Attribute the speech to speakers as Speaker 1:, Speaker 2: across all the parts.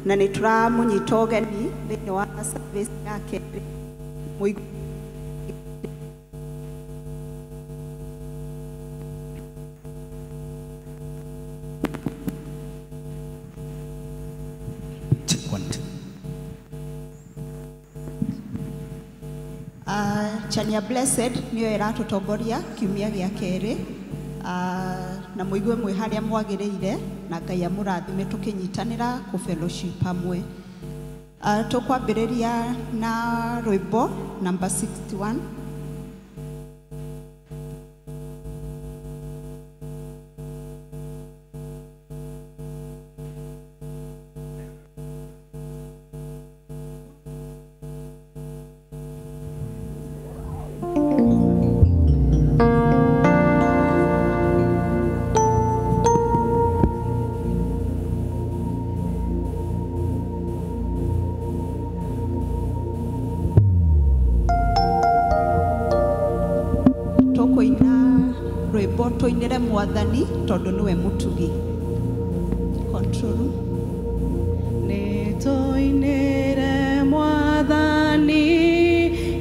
Speaker 1: Na nä tå ramå nyita å geni thä inä wa service yake. Chania Blessed nĩyo ĩratũtongoria kiumia gĩa kerĩ, na mũigue mwĩ harĩa mwagĩrĩire, na Ngai amũrathime tũkĩnyitanĩra kũ fellowship hamwe. Tũkwambĩrĩria na rwĩmbo number 61. Tũinĩre Mwathani tondũ nĩwe mũtugi. Control.
Speaker 2: Nĩ tũinĩre Mwathani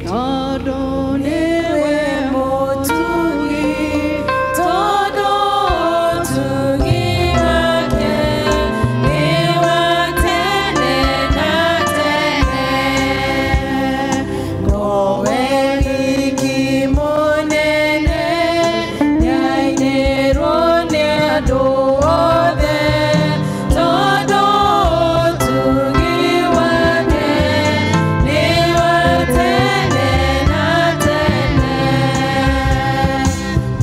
Speaker 2: tondũ nĩwe mũtugi, tondũ ũtugi wake nĩ wa tene na tene. Kowe wiki mũnene nĩainĩrwo nĩ andũ othe, tondũ ũtugi wake nĩ wa tene na tene.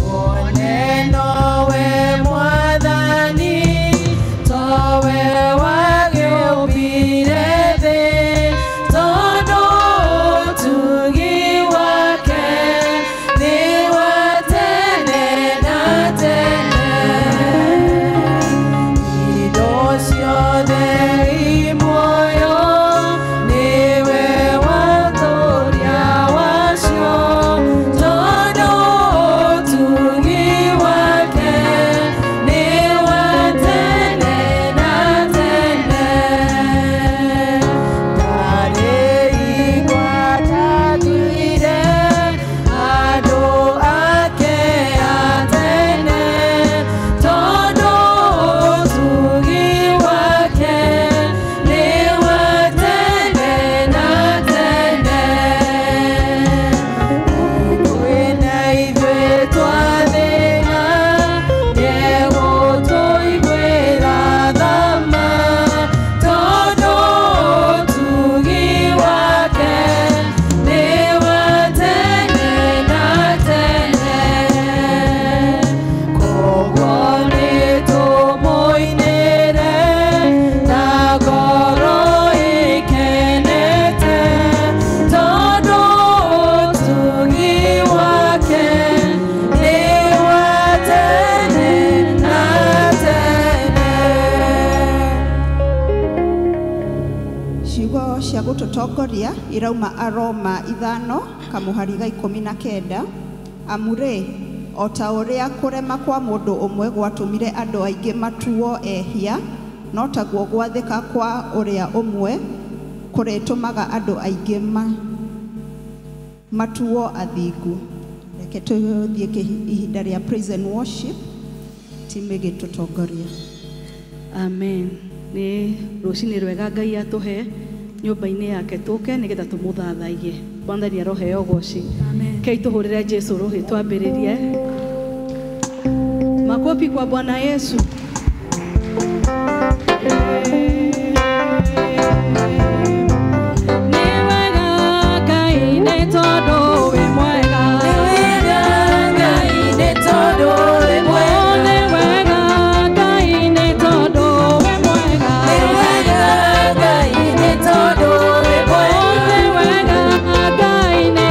Speaker 2: Wone nowe Mwathani, towe wagĩũmbire thĩ, tondũ ũtugi wake nĩ wa tene na tene. Indo ciothe i muoyo nĩwe watũria wacio, tondũ ũtugi wake nĩ wa tene na tene. Ndarĩ igwatatuire andũ ake a tene, tondũ ũtugi wake nĩ wa tene na tene. Kwĩna ithuĩ twathĩna, nĩegũtũiguĩra tha ma, tondũ ũtugi wake nĩ wa tene na tene. Koguo nĩtũmũinĩre na ngoro ĩkenete, tondũ ũtugi wake nĩ wa tene na tene.
Speaker 1: Ciugo cia gũtũtongoria irauma Aroma 5 kamũhari ga 19. Amu rĩ, o ta ũrĩa kũrema kwa mũndũ ũmwe gwatũmire andũ aingĩ matuo ehia, no taguo gwathĩka kwa ũrĩa ũmwe kũrĩtũmaga andũ aingĩ matuo athingu. Reke tũthiĩ ihinda rĩa praise and worship, timu ĩgĩtũtongoria.
Speaker 2: Amen. Nĩ rũcinĩ rwega Ngai atũhe nyũmba-inĩ yake tũke nĩgetha tũmũthathaiye. Mwathani aroheo ũgoci. Kei tũhũrĩre Jesũ rũhĩ twambĩrĩrie. Makofi kwa Bwana Yesu. Nĩ wega Ngai nĩ tondũ wĩ mwega.
Speaker 3: Nĩ wega Ngai nĩ tondũ wĩ mwega.
Speaker 2: Nĩ wega Ngai nĩ tondũ wĩ mwega.
Speaker 3: Nĩ wega Ngai nĩ tondũ wĩ mwega.
Speaker 2: Nĩ wega Ngai nĩ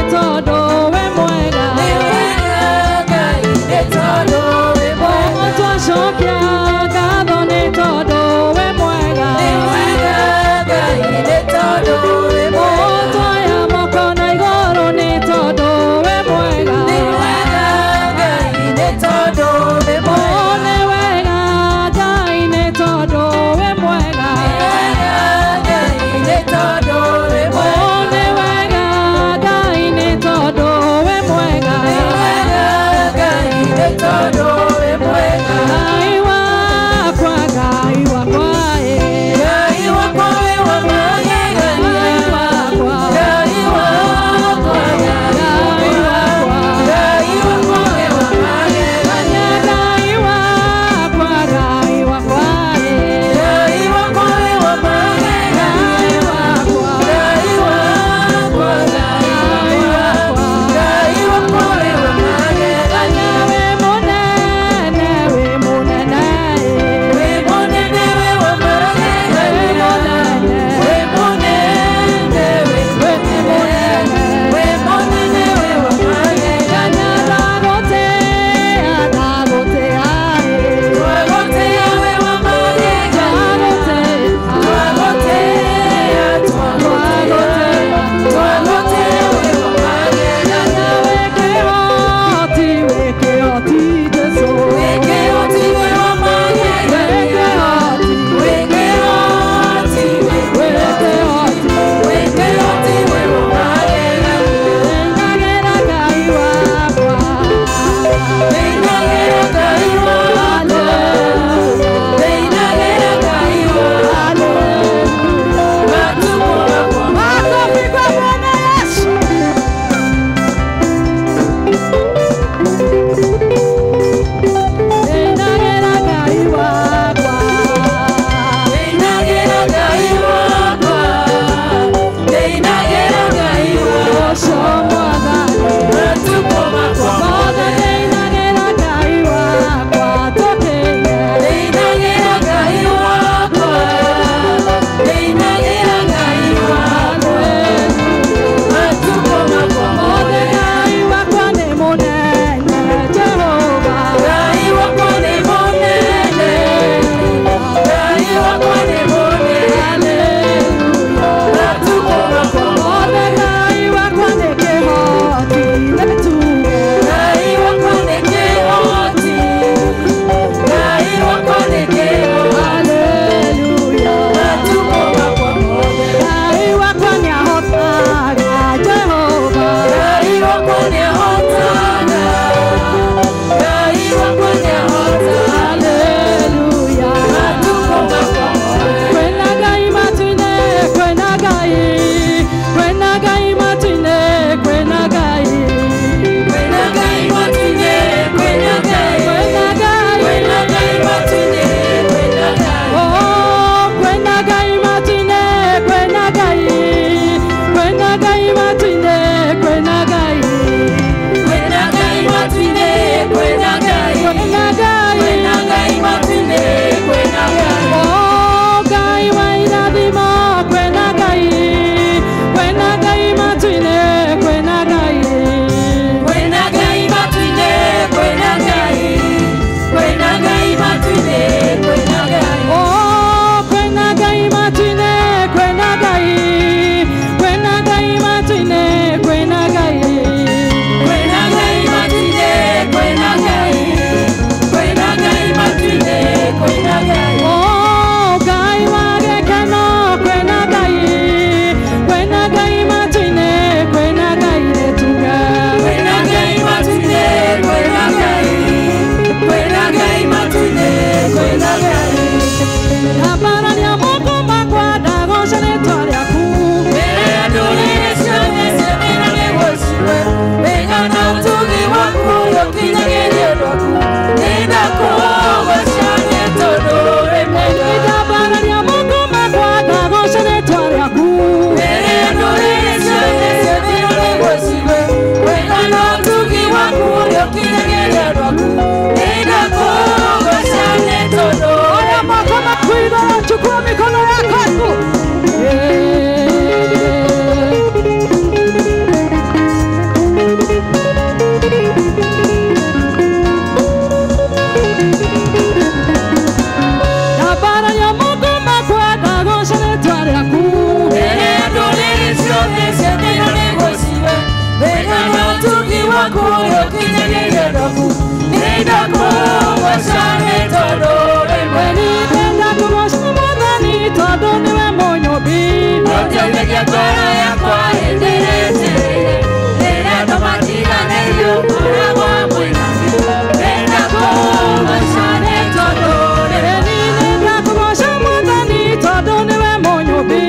Speaker 3: Ũteithagia ngoro yakwa hĩndĩ ĩrĩa njetereire. Rĩrĩa andũ matiganĩirie ũkoragwo hamwe na niĩ. Nĩndakũgoca nĩ tondũ ũrĩ
Speaker 2: Nĩndakũgoca Mwathani tondũ nĩwe mũnyũmbi.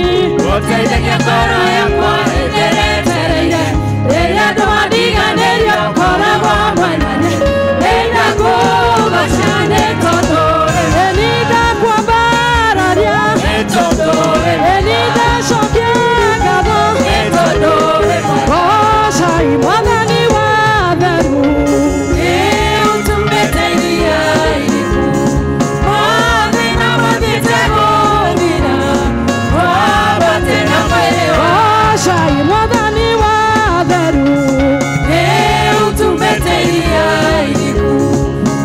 Speaker 3: Ũteithagia ngoro yakwa hĩndĩ ĩrĩa njetereire. Rĩrĩa andũ mandiganĩirie ũkoragwo hamwe na niĩ. Nĩndakũgoca nĩ tondũ ũrĩ
Speaker 2: Nĩndakwambararia.
Speaker 3: Nĩ tondũ ũrĩ
Speaker 2: Nĩndacokia ngatho.
Speaker 3: Nĩ tondũ ũrĩ mwega.
Speaker 2: Gocai Mwathani wa theru.
Speaker 3: Nĩ ũtũmĩte iria iriku, mathĩna mathiĩte gũthira, wambate na mwĩrĩ wa
Speaker 2: Gocai Mwathani wa theru.
Speaker 3: Nĩ ũtũmĩte iria iriku,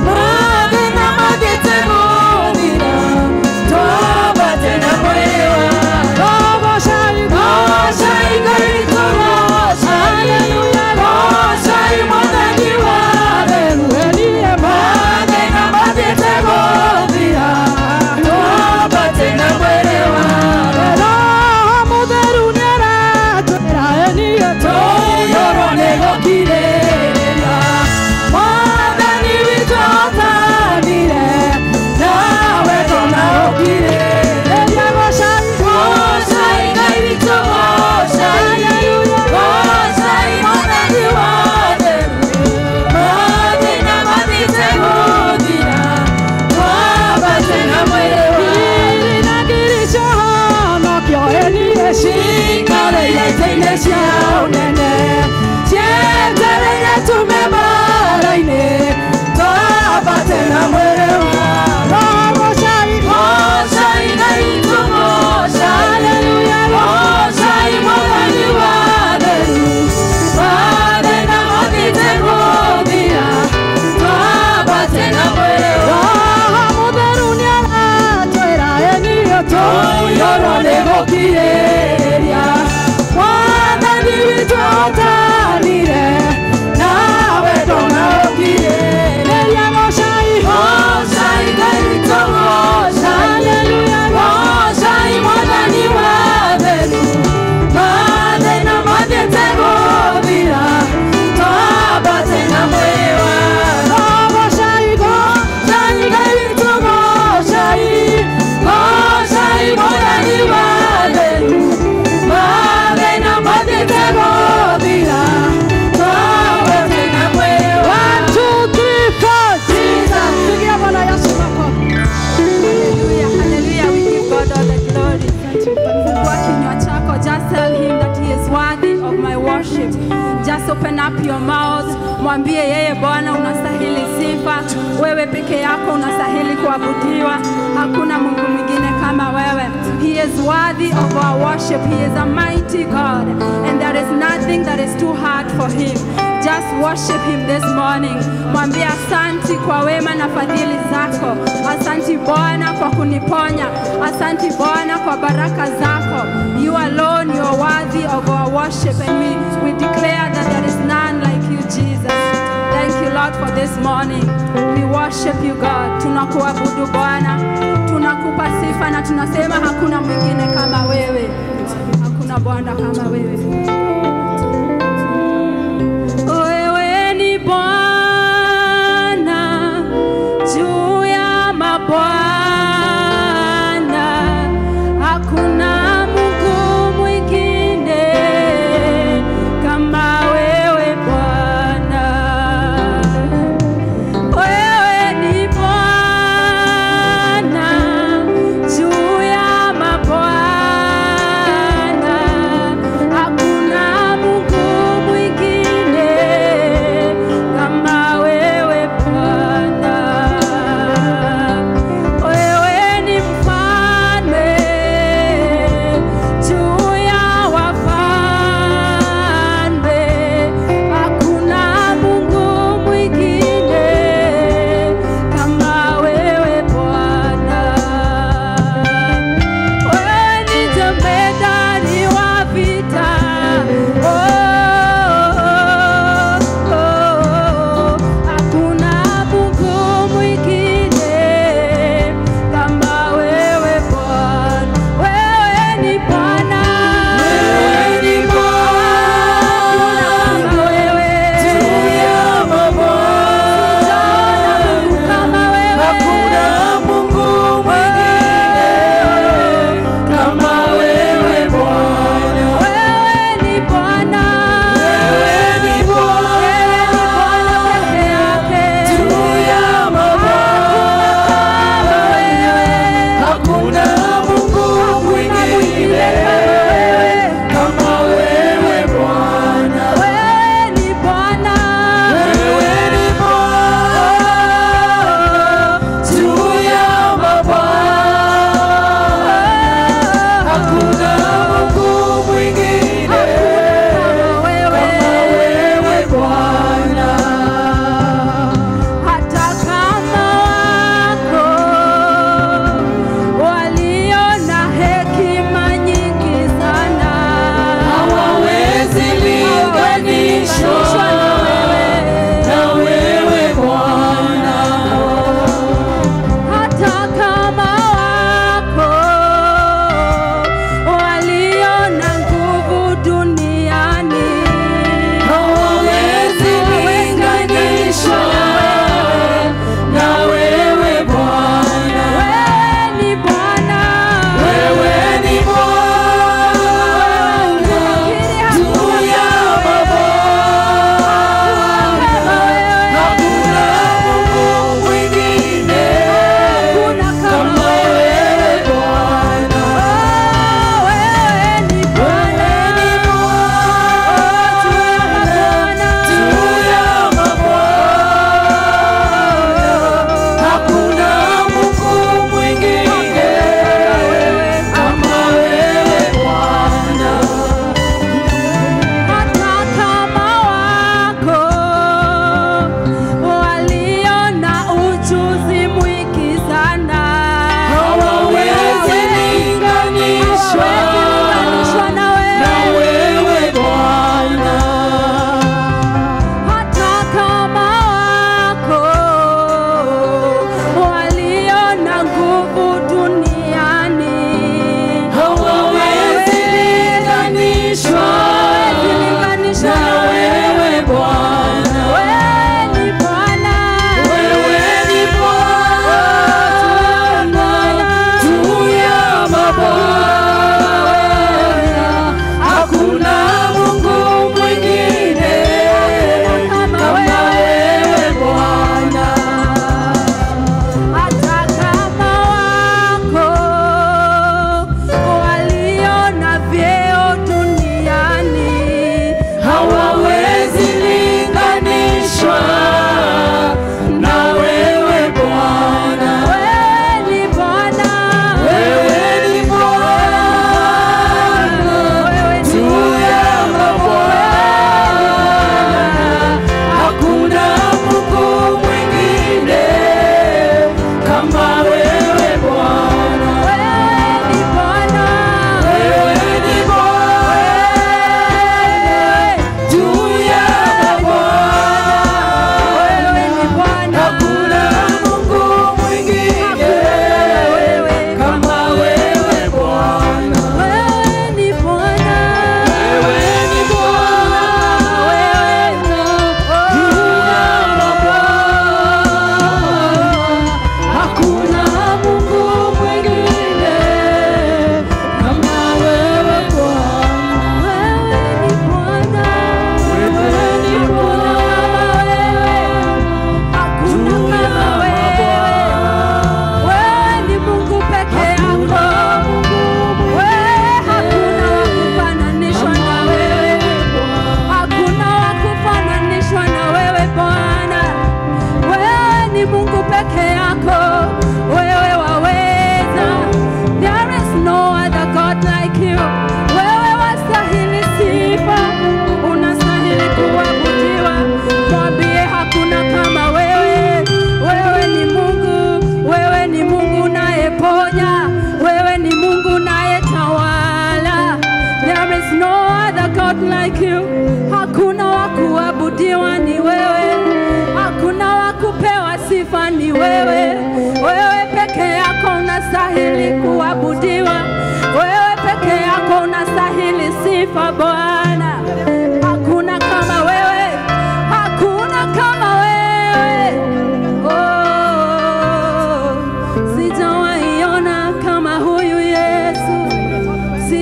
Speaker 3: mathĩna mathiĩte gũthira, twambate na mwĩrĩ wa
Speaker 2: Gocai
Speaker 3: Gocai Ngai witũ, gocai, gocai Mwathani wa theru. Mathĩna mathiĩte gũthira, twambate na mwĩrĩ wa
Speaker 2: Roho Mũtheru nĩaratwĩra eniĩ
Speaker 3: Tũiyũrwo nĩ gũkirĩrĩria. Mwathani witũ ahotanire, nawe ndona ũkirĩrĩria.
Speaker 2: Gocai
Speaker 3: Gocai Ngai witũ, gocai, gocai Mwathani wa theru. Mathĩna mathiĩte gũthira, twambate na mwĩrĩ wa
Speaker 2: Ngiri na ngiri ciahonokio eniĩ
Speaker 3: Ciikareire itĩ-inĩ cia ũnene, cietereire tume mbara-inĩ, twambate na mwĩrĩ wa
Speaker 2: Gocai
Speaker 3: Gocai Ngai witũ, gocai, gocai Mwathani wa theru. Mathĩna mathiĩte gũthira, twambate na mwĩrĩ wa
Speaker 2: Roho Mũtheru nĩaratwĩra eniĩ
Speaker 3: Tũiyũrwo nĩ gũkirĩrĩria. Mwathani witũ ahotanire, nawe ndona ũkirĩrĩria.
Speaker 2: Gocai
Speaker 3: Gocai Ngai witũ, gocai, gocai Mwathani wa theru. Mathĩna mathiĩte gũthira, twambate na mwĩrĩ wa
Speaker 2: Gocai
Speaker 3: Gocai Ngai witũ, gocai, gocai Mwathani wa theru. Mathĩna mathiĩte gũthira, twambate na mwĩrĩ wa
Speaker 2: 1 2 3 4
Speaker 3: Jesus.
Speaker 2: Pigia Bwana Yesu makofi.
Speaker 4: Hallelujah, hallelujah. We give God all the glory. Fungua kinywa chako, just tell him that he is worthy of my worship. Just open up your mouth, mwambie yeye Bwana unastahili sifa, wewe peke yako unastahili kuabudiwa, hakuna Mungu mwingine kama wewe. He is worthy of our worship. He is a mighty God, and there is nothing that is too hard for him. Just worship him this morning. Mwambie asanti kwa wema na fadhili zako. Asanti Bwana kwa kuniponya. Asanti Bwana kwa baraka zako. You alone, you are worthy of our worship, and we declare that there is none like you, Jesus. Thank you, Lord, for this morning. We worship you, God. Tunakuabudu Bwana. Tunakupa sifa na tunasema hakuna mwingine kama wewe. Hakuna Bwana kama wewe. Wewe ni Bwana juu ya mabwana, hakuna Mungu mwingine kama wewe Bwana. Wewe ni Bwana juu ya mabwana, hakuna Mungu mwingine kama wewe Bwana.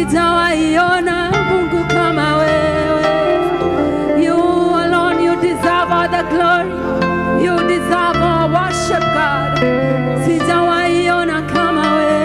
Speaker 4: Sijawaiona Mungu kama wewe. You alone, you deserve all the glory. You deserve all worship, God. Sijawaiona kama wewe.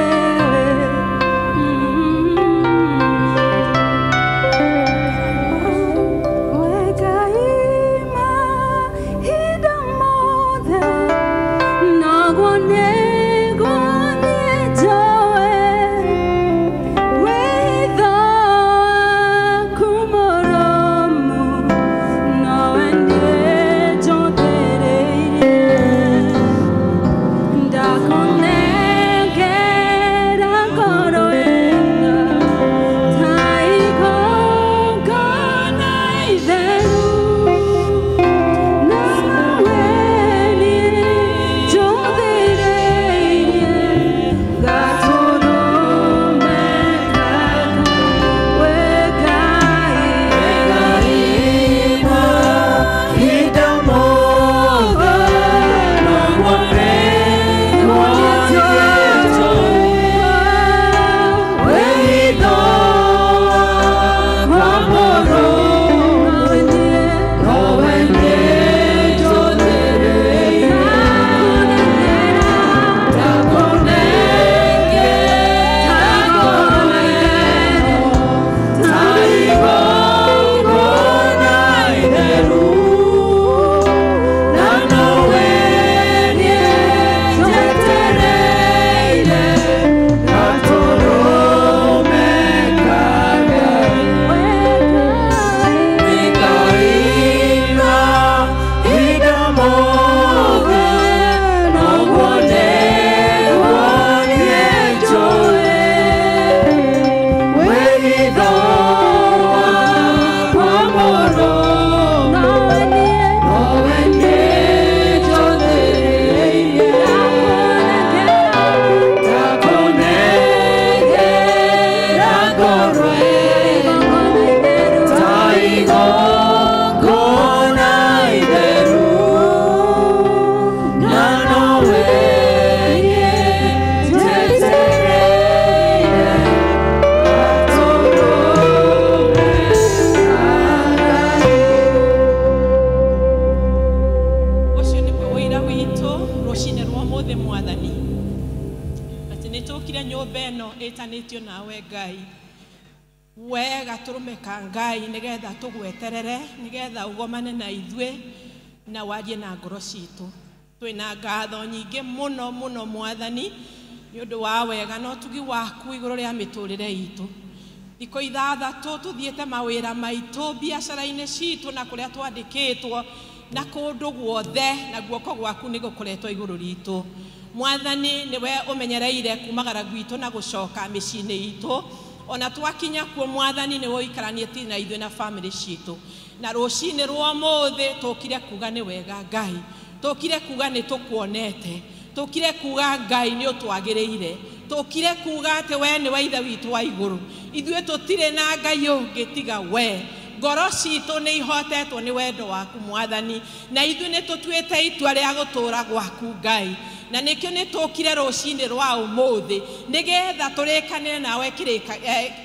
Speaker 5: Na warie na ngoro citũ twĩna ngatho nyingĩ mũno mũno mwathani nĩ ũndũ wa wega na ũtugi waku igũrũ rĩa mĩtũrĩre itũ. Thikũ ithathatũ tũthiĩte mawĩra maitũ biacara-inĩ citũ na kũrĩa twandĩkĩtwo na kũndũ guothe na guoko gwaku nĩ gũkoretwo igũrũ ritũ. Mwathani nĩwe ũmenyereire kumagara gwitũ na gũcoka mĩciĩ-inĩ itũ ona twakinya kuo mwathani nĩwe ũikaranĩtie na ithuĩ na famĩlĩ citũ. Na rũcinĩ rwa ũmũthĩ tũkire kuga nĩ wega Ngai, tũkire kuga nĩ tũkuonete, tũkire kuga Ngai nĩ ũtwagĩrĩire, tũkire kuga atĩ we nĩwe Ithe witũ wa igũrũ, ithuĩ tũtirĩ na Ngai ũngĩ tiga we. Ngoro citũ nĩ ihotetwo nĩ wendo waku mwathani, na ithuĩ nĩ tũtuĩte itua rĩa gũtũũra gwaku Ngai. Na nĩkĩo nĩ tũkire rũcinĩ rwa ũmũthĩ nĩgetha tũrĩkanĩre nawe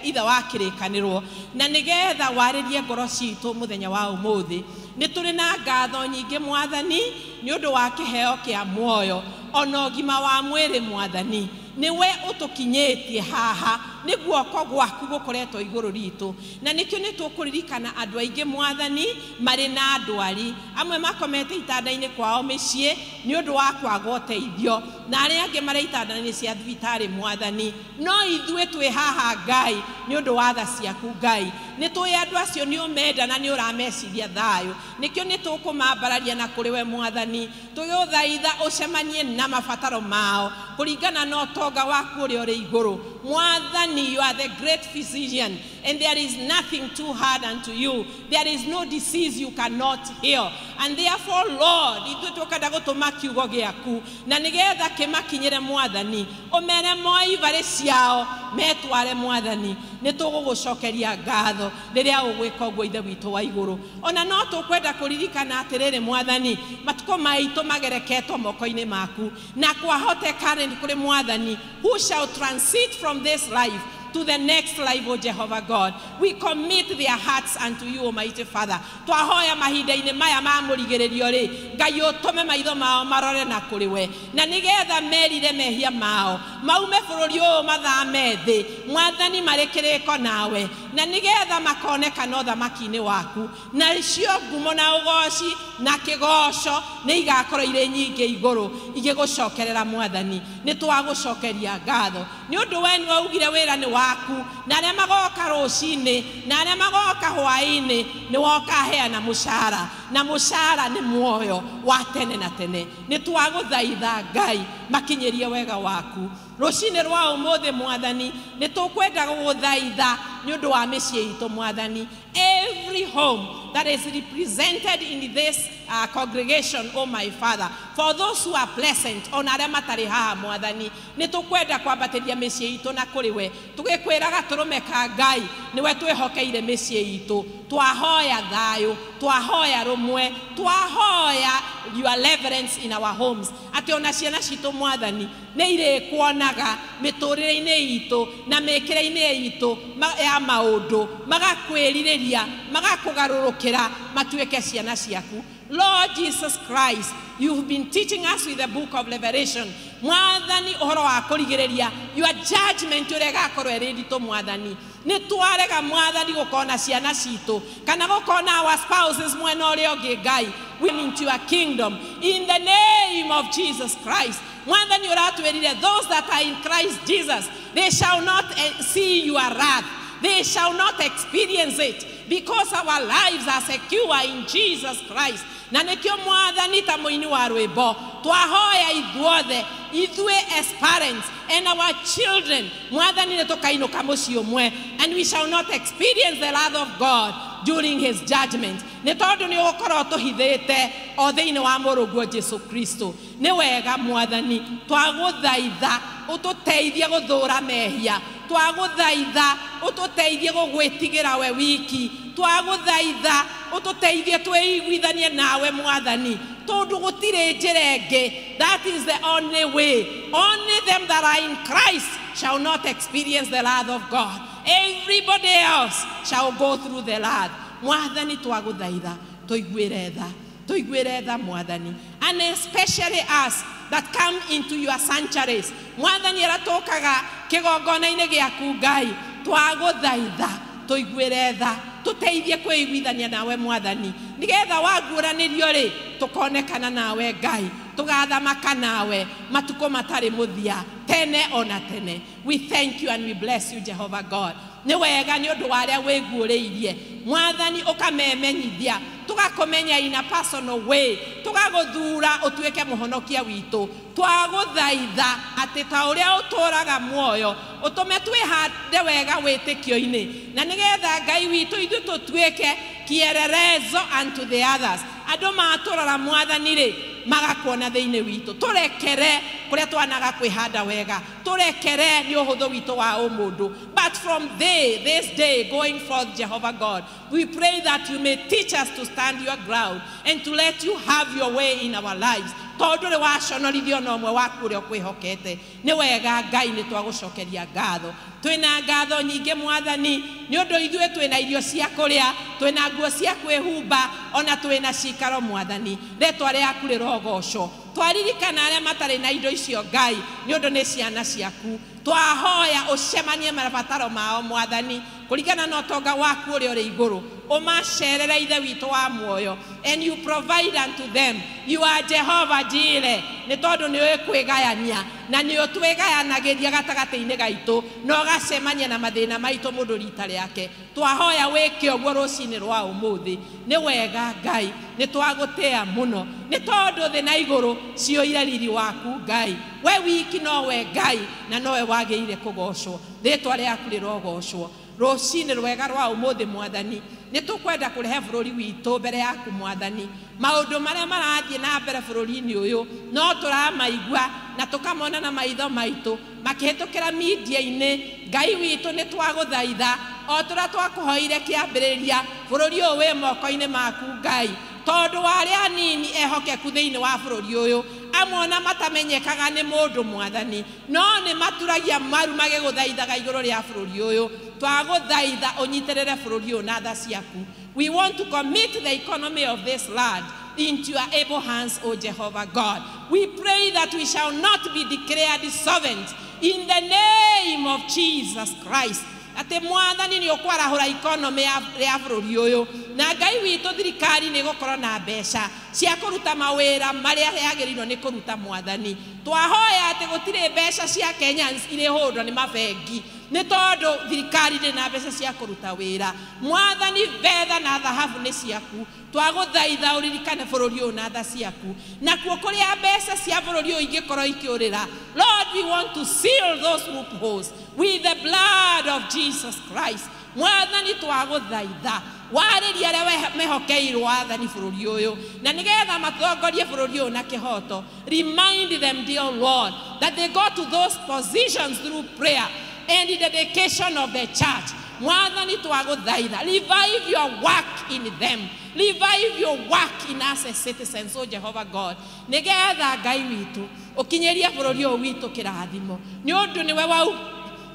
Speaker 5: ithe wa kĩrĩkanĩrwo na nĩgetha warĩrie ngoro citũ mũthenya wa ũmũthĩ. Nĩ tũrĩ na ngatho nyingĩ mwathani nĩ ũndũ wa kĩheo kĩa muoyo ona ũgima wa mwĩrĩ mwathani nĩwe ũtũkinyĩtie haha nĩ guoko gwaku gũkoretwo igũrũ ritũ. Na nĩkĩo nĩ tũkũririkana andũ aingĩ mwathani marĩ na ndwari, amwe makomete itanda-inĩ kwao mĩciĩ nĩ ũndũ wa kwaga ũteithio na arĩa angĩ marĩ itanda-inĩ cia thibitarĩ mwathani. No ithuĩ twĩ haha Ngai nĩ ũndũ wa tha ciaku Ngai, nĩ tũĩ andũ acio nĩ ũmenda na nĩ ũrameciria thayũ, nĩkĩo nĩ tũkũmambararia na kũrĩ we mwathani tũgĩũthaitha ũcemanie na mabataro mao kũringana na ũtonga waku ũrĩa ũrĩ igũrũ. Mwathani, you are the great physician, and there is nothing too hard unto you. There is no disease you cannot heal. And therefore, Lord, ithuĩ tũkenda gũtũma kiugo gĩaku na nĩgetha kĩmakinyĩre mwathani, ũmere moe ibarĩ ciao metware mwathani. Nĩ tũgũgũcokeria ngatho rĩrĩa ũgwĩka ũguo Ithe witũ wa igũrũ. Ona no tũkwenda kũririkana atĩrĩrĩ mwathani, matukũ maitũ magereketwo moko-inĩ maku, na kwahoteka nĩ kũrĩ mwathani who shall transit from this life to the next life, O Jehovah God. We commit their hearts unto you, Almighty Father. Twahoya mahinda-inĩ maya ma mũrigĩrĩrio rĩ, Ngai ũtũme maitho mao marore na kũrĩ we, na nĩgetha merire mehia mao maume bũrũri ũyũ mathame thĩ, Mwathani marĩ kĩrĩko nawe, na nĩgetha makonekana ũthamaki-inĩ waku, na cio ngumo na ũgoci na kĩgoco nĩ igakorwo irĩ nyingĩ igũrũ igĩgũcokerera Mwathani. Nĩ twagũcokeria ngatho nĩ ũndũ we nĩwe augire wĩra nĩ waku, na arĩa magoka rũcinĩ na arĩa magoka hwaĩ-inĩ nĩ wokaheana mũcara, na mũcara nĩ muoyo wa tene na tene. Nĩ twagũthaitha Ngai makinyĩrie wega waku rũcinĩ rwa ũmũthĩ Mwathani. Nĩ tũkwenda gũgũthaitha nĩ ũndũ wa mĩciĩ itũ Mwathani. Every home that is represented in this congregation, oh my Father, for those who are pleasant, ona arĩa matarĩ haha Mwathani, nĩ tũkwenda kwambatĩria mĩciĩ itũ na kũrĩ we, tũgĩkwĩraga tũrũme ka Ngai nĩwe twĩhokeire mĩciĩ itũ. Twahoya thayũ, twahoya rũmwe, twahoya your reverence in our homes, atĩ ona ciana citũ Mwathani nĩ irĩkuonaga mĩtũrĩre-inĩ itũ na mĩkĩre-inĩ itũ ya maũndũ, magakwĩrirĩria, magakũgarũrũkĩra, matuĩke ciana ciaku. Lord Jesus Christ, you've been teaching us with the book of Revelation. Mwathani ũhoro wa kũrigĩrĩria, your judgment ũrĩa ĩgakorwo ĩrĩ nditũ Mwathani. Nĩ twarega Mwathani gũkona ciana citũ kana gũkona our spouses mwena ũrĩa ũngĩ Ngai. We into your kingdom in the name of Jesus Christ. Mwathani ũratwĩrire, those that are in Christ Jesus, they shall not see your wrath. They shall not experience it, because our lives are secure in Jesus Christ. Na nĩkĩo Mwathani ta mũini wa rwĩmbo twahoya ithuothe, ithuĩ as parents and our children, Mwathani nĩ tũkainũka mũciĩ ũmwe, and we shall not experience the wrath of God during his judgment. Nĩ tondũ nĩ ũgũkorwo tũhithĩte o thĩinĩ wa mũrũguo Jesu Kristo. Nĩ wega Mwathani, twagũthaitha ũtũteithie gũthũra mehia, twagũthaitha ũtũteithie gũgwĩtigĩra we wiki, twagũthaitha ũtũteithie twĩiguithanie nawe Mwathani, tondũ gũtirĩ njĩra ĩngĩ. That is the only way. Only them that are in Christ shall not experience the wrath of God. Everybody else shall go through the wrath. Mwathani twagũthaitha tũiguĩre tha, tũiguĩre tha Mwathani, and especially us that come into your sanctuaries. Mwathani arĩa tũkaga kĩgongona-inĩ gĩaku Ngai, twagũthaitha tũiguĩre tha, tũteithie kwĩiguithania nawe Mwathani, nĩgetha waguũranĩrio rĩ tũkonekana nawe Ngai, tũgathamaka nawe matukũ matarĩ mũthia, tene ona tene. We thank you and we bless you, Jehovah God. Nĩ wega nĩ ũndũ wa arĩa wĩguũrĩirie Mwathani, ũkamemenyithia, tũgakũmenya in a personal way, tũgagũthura ũtuĩke mũhonokia witũ. Twagũthaitha atĩ ta ũrĩa ũtũũraga muoyo ũtũme twĩhande wega wĩtĩkio-inĩ, na nĩgetha Ngai witũ ithuĩ tũtuĩke kĩelelezo unto the others. Andũ matũrora Mwathani rĩ magakuona thĩinĩ witũ. Tũrekere kũrĩa twanaga kwĩhanda wega, tũrekere nĩ ũhũthũ witũ wa ũmũndũ. But from this day going forth, Jehovah God, we pray that you may teach us to stand your ground and to let you have your way in our lives. Tondũ rĩ waconorithio na ũmwe waku ũrĩa ũkwĩhokete. Nĩ wega Ngai, nĩ twagũcokeria ngatho. Twĩna ngatho nyingĩ Mwathani, nĩ ũndũ ithuĩ twĩna irio cia kũrĩa, twĩna nguo cia kwĩhumba, ona twĩna cikaro Mwathani. Rĩtwa rĩaku rĩrogocwo. Twaririkana arĩa matarĩ na indo icio Ngai, nĩ ũndũ nĩ ciana ciaku. Twahoya ũcemanie mabataro mao Mwathani, kũringana na ũtonga waku ũrĩa ũrĩ igũrũ. Ũmacerere Ithe witũ wa muoyo, and you provide unto them. You are Jehovah Jireh, nĩ tondũ nĩ ũĩ kwĩgayania na nĩ ũtwĩgayanagĩria gatagatĩ-inĩ gaitũ, na ũgacemania na mathĩna maitũ mũndũ rita rĩake. Twahoya wĩke ũguo rũcinĩ rwa ũmũthĩ. Nĩ wega Ngai, nĩ twagũtĩa mũno, nĩ tondũ thĩ na igũrũ ciyũire riri waku Ngai. We wiki nowe Ngai, na nowe wagĩrĩire kũgocwo. Rĩtwa rĩaku rĩrogocwo. Rũcinĩ rwega rwa ũmũthĩ Mwathani, nĩ tũkwenda kũrehe bũrũri witũ mbere yaku Mwathani. Maũndũ marĩa marathiĩ na mbere bũrũri-inĩ ũyũ no tũramaigua na tũkamona na maitho maitũ makĩhĩtũkĩra media-inĩ. Ngai witũ nĩ twagũthaitha o tũrĩa twakũhoire kĩambĩrĩria, bũrũri ũyũ wĩ moko-inĩ maku Ngai, tondũ wa arĩa anini ehokeku thĩinĩ wa bũrũri ũyũ, Amwe ona matamenyekaga nĩ mũndũ mwathani, no nĩ maturagia maru magĩgũthaithaga igũrũ rĩa bũrũri ũyũ. Twagũthaitha ũnyitĩrĩre bũrũri ũyũ na tha ciaku. We want to commit the economy of this land into your able hands, O Jehovah God. We pray that we shall not be declared insolvent in the name of Jesus Christ. Atĩ mwathani nĩ ũkwarahũra economy ya bũrũri ũyũ, na Ngai witũ thirikari nĩ ĩgũkorwo na mbeca cia kũruta mawĩra marĩa yagĩrĩirwo nĩ kũruta mwathani. Twahoya atĩ gũtirĩ mbeca cia Kenyans irĩhũndwo nĩ mabengi, nĩ tondũ thirikari ndĩrĩ na mbeca cia kũruta wĩra. Mwathani, betha na thahabu nĩ ciaku. Twagũthaitha ũririkane bũrũri ũyũ na tha ciaku, nakuo kũrĩa mbeca cia bũrũri ũyũ ingĩkorwo ikĩũrĩra, Lord, we want to seal those loopholes with the blood of Jesus Christ. Mwathani, twagũthaitha warĩria arĩa mehokeirwo wathani bũrũri ũyũ, na nĩgetha matongorie bũrũri ũyũ na kĩhoto. Remind them, dear Lord, that they go to those positions through prayer and the dedication of the church. Mwathani, twagũthaitha, revive your work in them. Revive your work in us as citizens, O Jehovah God. Nĩgetha Ngai witũ ũkinyĩrie bũrũri ũyũ witũ kĩrathimo, nĩ ũndũ nĩwe wau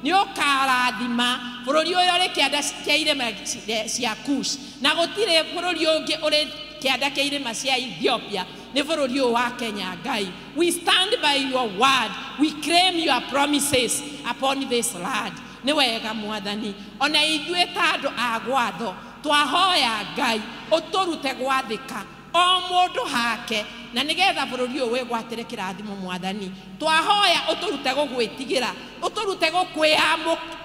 Speaker 5: nĩ ũkarathima bũrũri ũyũ ũrĩ kĩanda kĩa irĩma cia Kush, na gũtirĩ bũrũri ũngĩ ũrĩ kĩanda kĩa irĩma cia Ethiopia, nĩ bũrũri ũyũ wa Kenya. Ngai, we stand by your word, we claim your promises upon this land. Nĩ wega mwathani, ona ithuĩ ta andũ a gwatho twahoya Ngai ũtũrute gwathĩka o mũndũ hake, na nĩgetha bũrũri ũyũ wĩgwatĩre kĩrathimo mwathani. Twahoya ũtũrute gũgwĩtigĩra, ũtũrute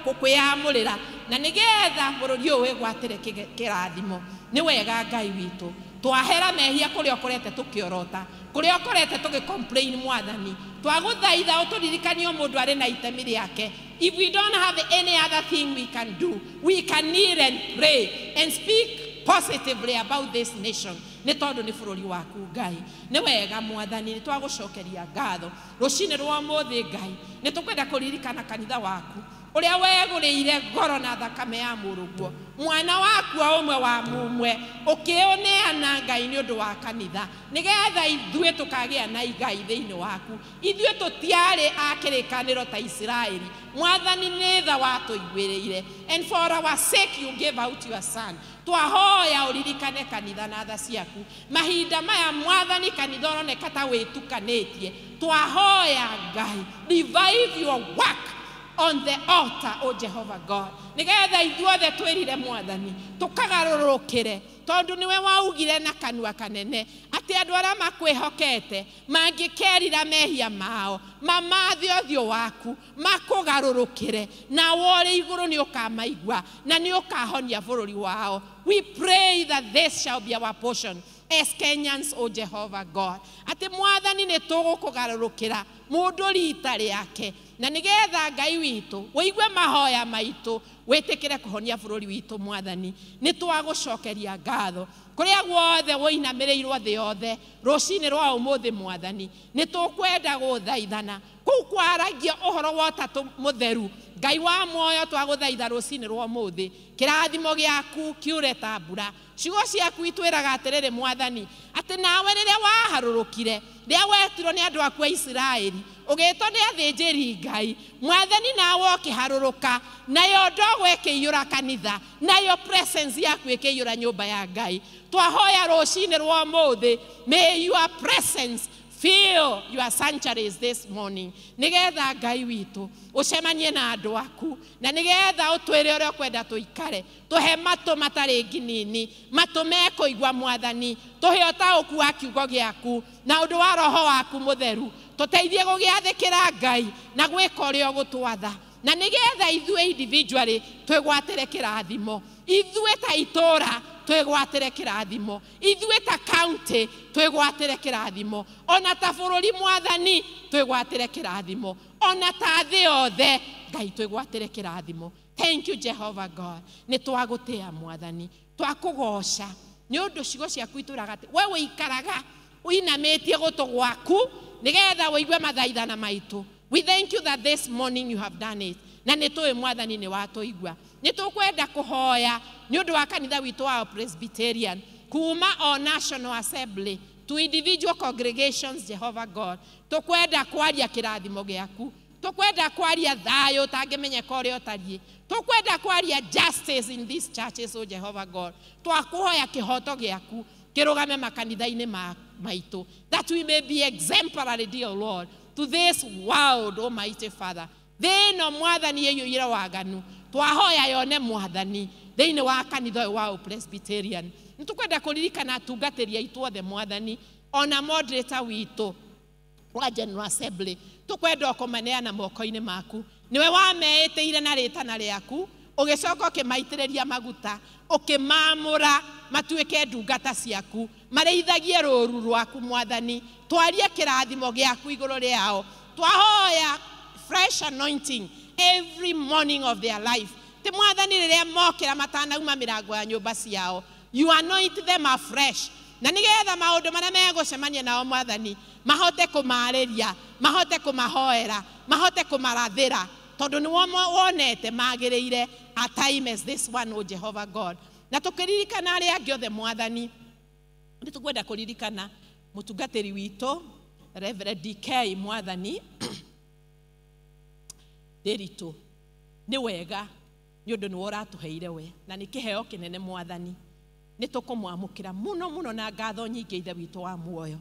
Speaker 5: gũkwĩyamũrĩra, na nĩgetha bũrũri ũyũ wĩgwatĩre kĩrathimo. Nĩ wega Ngai witũ, twahera mehia kũrĩa ũkorete tũkĩorota, kũrĩa ũkorete tũgĩ-complain mwathani. Twagũthaitha ũtũririkanie o mũndũ arĩ na itemi rĩake. If we don't have any other thing we can do, we can kneel and pray and speak positively about this nation, nĩ tondũ nĩ bũrũri waku Ngai. Nĩ wega mwathani, nĩ twagũcokeria ngatho rũcinĩ rwa ũmũthĩ. Ngai, nĩ tũkwenda kũririkana kanitha waku ũrĩa wegũrĩire goro na thakame ya mũrũguo, mwana waku o ũmwe wa mumwe, ũkĩũneana Ngai nĩ ũndũ wa kanitha, nĩgetha ithuĩ tũkagĩa na igai thĩinĩ waku. Ithuĩ tũtiarĩ a kĩrĩkanĩro ta Isiraeli mwathani, nĩ tha watũiguĩrĩire, and for our sake you gave out your son. Twahoya ũririkane kanitha na tha ciaku mahinda maya mwathani. Kanitha ũroneka ta wĩtukanĩtie. Twahoya Ngai, revive your work on the altar, O Jehovah God, nĩgetha ithuothe twĩrire mwathani tũkagarũrũkĩre, tondũ nĩwe waugire na kanua kanene atĩ andũ arĩa makwĩhokete mangĩkerira mehia mao, mamathe ũthiũ waku, makũgarũrũkĩre, nawe ũrĩ igũrũ nĩ ũkamaigua na nĩ ũkahonia bũrũri wao. We pray that this shall be our portion as Kenyans, O Jehovah God, atĩ mwathani nĩ tũgũkũgarũrũkĩra mũndũ rita rĩake, na nĩgetha Ngai witũ ũigue mahoya maitũ, wĩtĩkĩre kũhonia bũrũri witũ mwathani. Nĩ twagũcokeria ngatho kũrĩa guothe wũinamĩrĩirwo thĩ yothe rũcinĩ rwa ũmũthĩ mwathani. Nĩ tũkwenda gũthaithana kũu kwaragia ũhoro wa ũtatũ mũtheru. Ngai wa muoyo, twagũthaitha rũcinĩ rwa ũmũthĩ kĩrathimo gĩaku kiure ta mbura. Ciugo ciaku itwĩraga atĩrĩrĩ mwathani, atĩ nawe rĩrĩa waharũrũkire, rĩrĩa wetirwo nĩ andũ aku a Isiraeli, ũgĩtwo nĩ athĩnjĩri Ngai mwathani, nawe ũkĩharũrũka, nayo ndogo ĩkĩiyũra kanitha, nayo presence yaku ĩkĩiyũra nyũmba ya Ngai. Twahoya rũcinĩ rwa ũmũthĩ, may your presence fill your sanctuaries this morning, nĩgetha Ngai witũ ũcemanie na andũ aku, na nĩgetha ũtwĩre ũrĩa ũkwenda tũikare. Tũhe matũ matarĩ nginini, matũ mekũigua mwathani. Tũhe ũtaũku wa kiugo gĩaku na ũndũ wa roho waku mũtheru. Tũteithie gũgĩathĩkĩra Ngai na gwĩka ũrĩa ũgũtwatha, na nĩgetha ithuĩ individually twĩgwatĩre kĩrathimo, ithuĩ ta itũũra twĩgwatĩre kĩrathimo, ithuĩ ta county twĩgwatĩre kĩrathimo, ona ta bũrũri mwathani twĩgwatĩre kĩrathimo, ona ta thĩ yothe Ngai twĩgwatĩre kĩrathimo. Thank you, Jehovah God. Nĩ twagũtĩa mwathani, twakũgoca nĩ ũndũ ciugo ciaku itũraga atĩ we ũikaraga ũinamĩtie gũtũ gwaku nĩgetha ũigue mathaithana maitũ. We thank you that this morning you have done it, na nĩ tũĩ mwathani nĩ watũigua. Nĩ tũkwenda kũhoya nĩ ũndũ wa kanitha witũ wa Presbyterian kuma o National Assembly. To individual congregations, Jehovah God, tukwenda kwaria kirathimo giaku, tukwenda kwaria thayo utangimenyeka uria utarie, tukwenda kwaria justice in these churches, o Jehovah God. Twakuhoya kihoto giaku kirugame makanitha-ini maitu, that we may be exemplary, dear Lord, to this world, Almighty Father. Thĩ ĩno mwathani ĩiyũire waganu, twahoya yone mwathani thĩinĩ wa kanitha ũyũ wa Presbyterian. Nĩtũkwenda kũririkana atungatĩri aitũ othe mwathani, ona moderator witũ wa General Assembly, tũkwenda kũmaneana moko-inĩ maku. Nĩwe wameĩtĩire na rĩtana rĩaku, ũgĩcoka ũkĩmaitĩrĩria maguta, ũkĩmaamũra matuĩke ndungata ciaku, marĩithagie rũũru rwaku mwathani. Twarie kĩrathimo gĩaku igũrũ rĩao. Twahoya fresh anointing every morning of their life. Ti mwathani rĩrĩa mokĩra matanauma mĩrango ya nyũmba ciao, you anoint them afresh, na nĩgetha maũndũ marĩa megũcemania nao mwathani mahote kũmarĩria, mahote kũmahoera, mahote kũmarathĩra, tondũ nĩ wonete magĩrĩire a time as this one, O Jehovah God. Na tũkĩririkana arĩa angĩ othe mwathani, nĩ tũkwenda kũririkana mũtungatĩri witũ Reverend DK mwathani Ndĩritũ. Nĩ wega nĩ ũndũ nĩwe ũratũheire we, na nĩ kĩheo kĩnene mwathani. Nĩ tũkũmwamũkĩra mũno mũno na ngatho nyingĩ ithe witũ wa muoyo,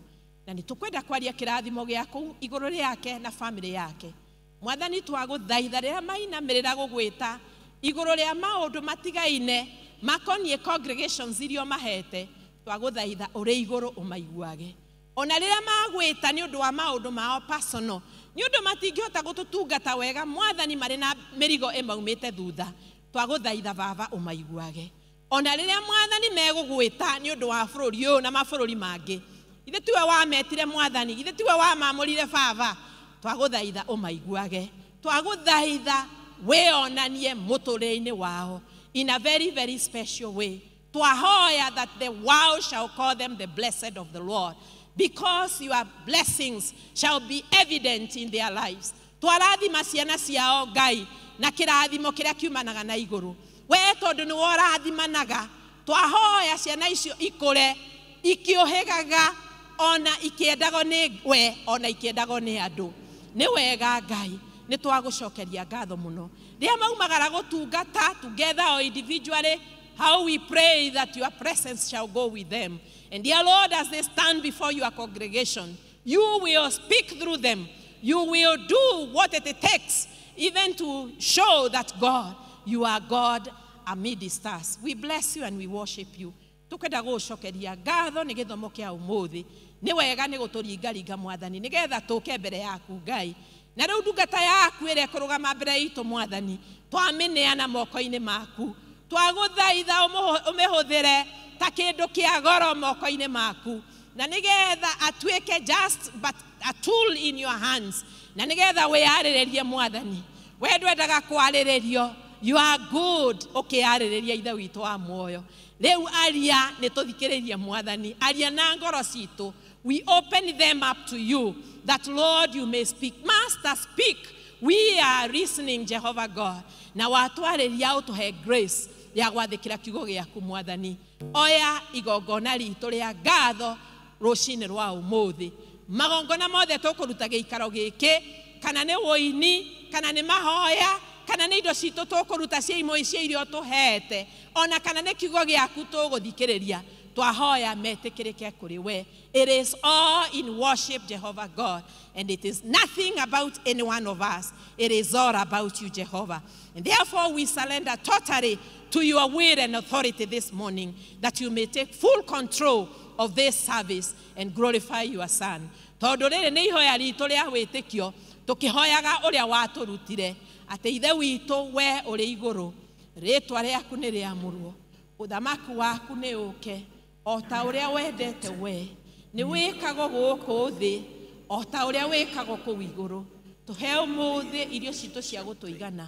Speaker 5: na nĩ tũkwenda kwaria kĩrathimo gĩaku igũrũ rĩake na famĩlĩ yake mwathani. Twagũthaitha rĩrĩa mainamĩrĩra gũgwĩta igũrũ rĩa maũndũ matigaine makoniĩ congregations iria ũmahete, twagũthaitha ũrĩ igũrũ ũmaiguage. Ona rĩrĩa magwĩta nĩ ũndũ wa maũndũ mao personal, nĩ ũndũ matingĩhota gũtũtungata wega mwathani, marĩ na mĩrigo ĩmaumĩte thutha, twagũthaitha baba ũmaiguage. Ona rĩrĩa mwathani megũgwĩta nĩ ũndũ wa bũrũri ũyũ na mabũrũri mangĩ, ithe tiwe wametire mwathani, ithe tiwe wamamũrire baba, twagũthaitha ũmaiguage. Twagũthaitha wĩonanie mũtũrĩre-inĩ wao in a very very special way. Twahoya that the world shall call them the blessed of the Lord, because your blessings shall be evident in their lives. Twarathima ciana ciao Ngai na kĩrathimo kĩrĩa kiumanaga na igũrũ. We tondũ nĩwe ũrathimanaga, twahoya ciana icio ikũre ikĩũhĩgaga, ona ikĩendagwo nĩ we, ona ikĩendagwo nĩ andũ. Nĩ wega Ngai, nĩ twagũcokeria ngatho mũno. Rĩrĩa maumagara gũtungata together or individually, how we pray that your presence shall go with them. And dear Lord, as they stand before your congregation, you will speak through them. You will do what it takes even to show that God, you are God amidst us. We bless you and we worship you. Tukwenda gũcokeria ngatho nĩ gĩthomo kĩa ũmũthĩ. Nĩ wega nĩ gũtũringaringa mwathani, nĩgetha tũke mbere yaku Ngai. Na rĩu ndungata yaku ĩrĩa ĩkũrũgama mbere itũ mwathani, twamĩneana moko-inĩ maku. Twagũthaitha ũmĩhũthĩre ta kĩndũ kĩa goro moko-inĩ maku, na nĩgetha atuĩke just but a tool in your hands, na nĩgetha wĩyarĩrĩrie mwathani. We ndwendaga kwarĩrĩrio, you are good ũkĩyarĩrĩria ithe witũ wa muoyo. Rĩu aria nĩ tũthikĩrĩrie mwathani, aria na ngoro citũ. We open them up to you, that Lord you may speak. Master, speak. We are listening, Jehovah God. Na watwarĩria ũtũhe grace ya gwathĩkĩra kiugo gĩaku mwathani. Oya igongona ritũ rĩa ngatho rũcinĩ rwa ũmũthĩ. Magongona mothe tũkũruta gĩikaro gĩkĩ, kana nĩ wũini, kana nĩ mahoya, kana nĩ indo citũ tũkũruta cia imwe cia iria ũtũhete, ona kana nĩ kiugo gĩaku tũgũthikĩrĩria, twahoya metĩkĩrĩke kũrĩ we. It is all in worship, Jehovah God, and it is nothing about any one of us. It is all about you, Jehovah. And therefore we surrender totally to your will and authority this morning, that you may take full control of this service and glorify your Son. Tondũ rĩrĩ nĩ ihoya ritũ rĩa wĩtĩkio, tũkĩhoyaga ũrĩa watũrutire, atĩ ithe witũ we ũrĩ igũrũ, rĩtwa rĩaku nĩ rĩamũrwo, ũthamaki waku nĩ ũke, o ta ũrĩa wendete we, nĩ wĩkagwo gũkũ thĩ, o ta ũrĩa wĩkagwo kũu igũrũ. Tũhe ũmũthĩ irio citũ cia gũtũigana,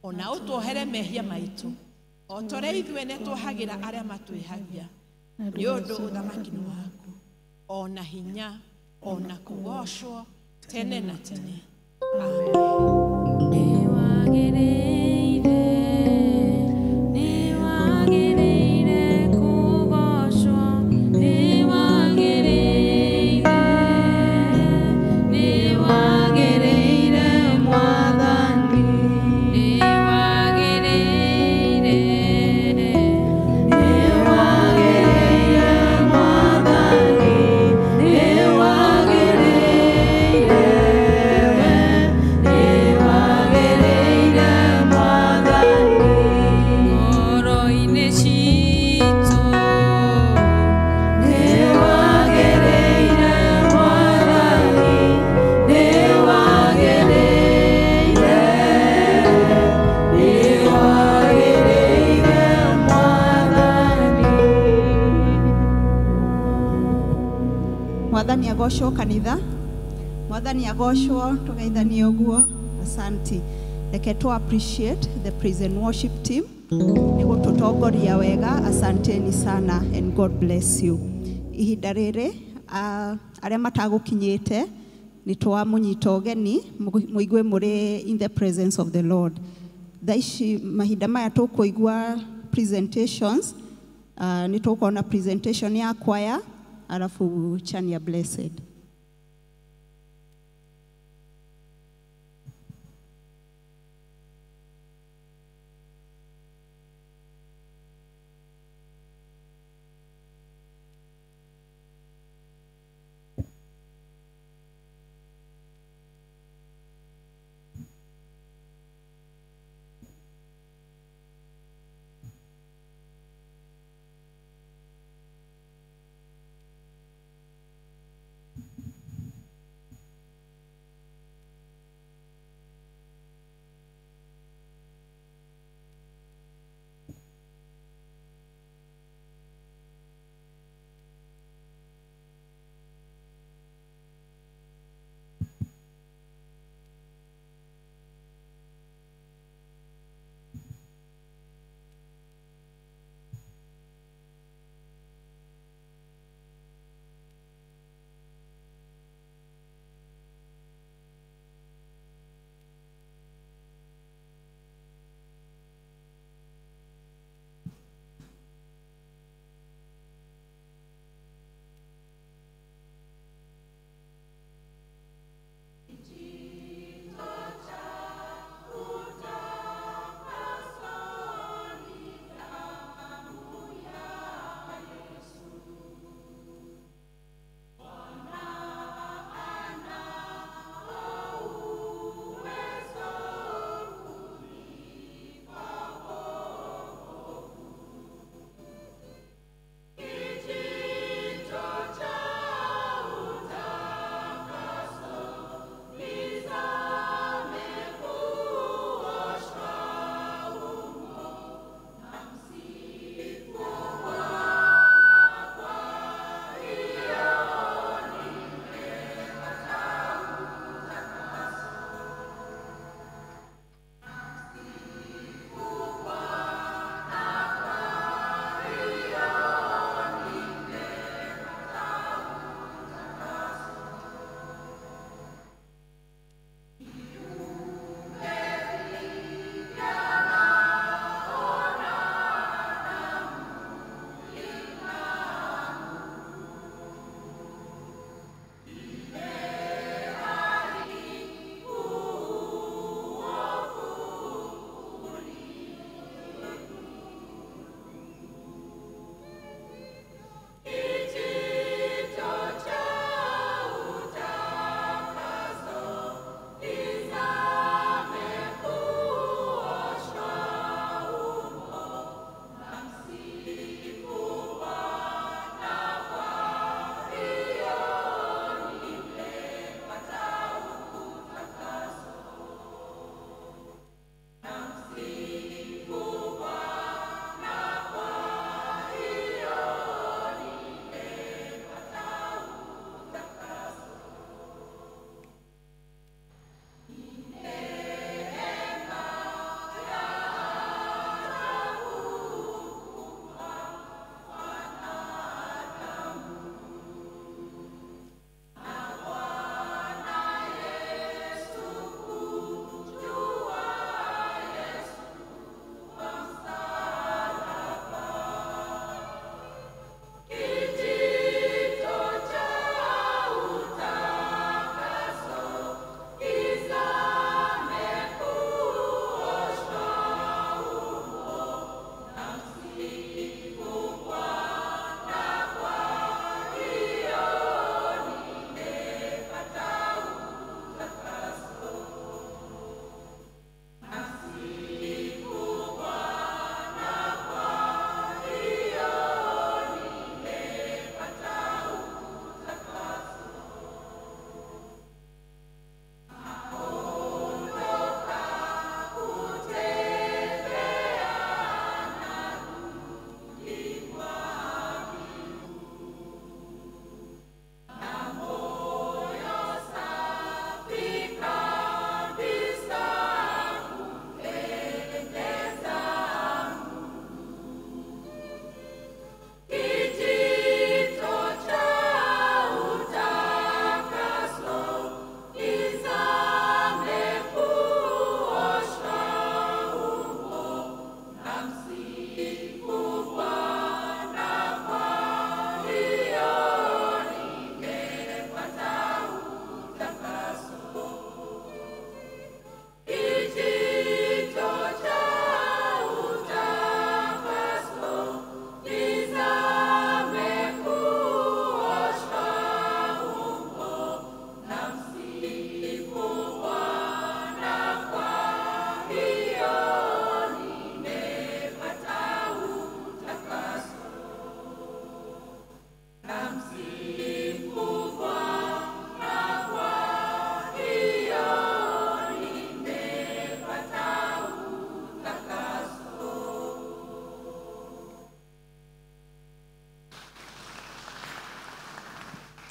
Speaker 5: ona ũtuohere mehia maitũ, o ta ũrĩa ithuĩ nĩ tuohagĩra arĩa matwĩhagia. Nĩ ũndũ ũthamaki nĩ waku, ona hinya, ona kũgocwo tene na tene. Amen.
Speaker 3: Nĩwagĩrĩire, nĩwagĩrĩire kũgocwo, nĩwagĩrĩire.
Speaker 1: Agocwo kanitha. Mwathani agocwo tugeithanie ũguo. Asanti. Reke tu appreciate the praise and worship team nĩ gũtũtongoria wega. Asanteni sana and God bless you. Ihinda rĩrĩ arĩa matagũkinyĩte nĩ twamũnyita ũgeni mũigue mũrĩ in the presence of the Lord. Thaa ici mahinda maya tũkũigua presentations, nĩ tũkuona presentation ya choir alafu Chania Blessed.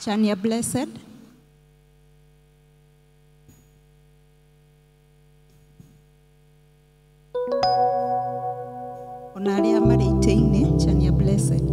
Speaker 1: Chania Blessed. Ona arĩa marĩ itĩ-inĩ, Chania Blessed.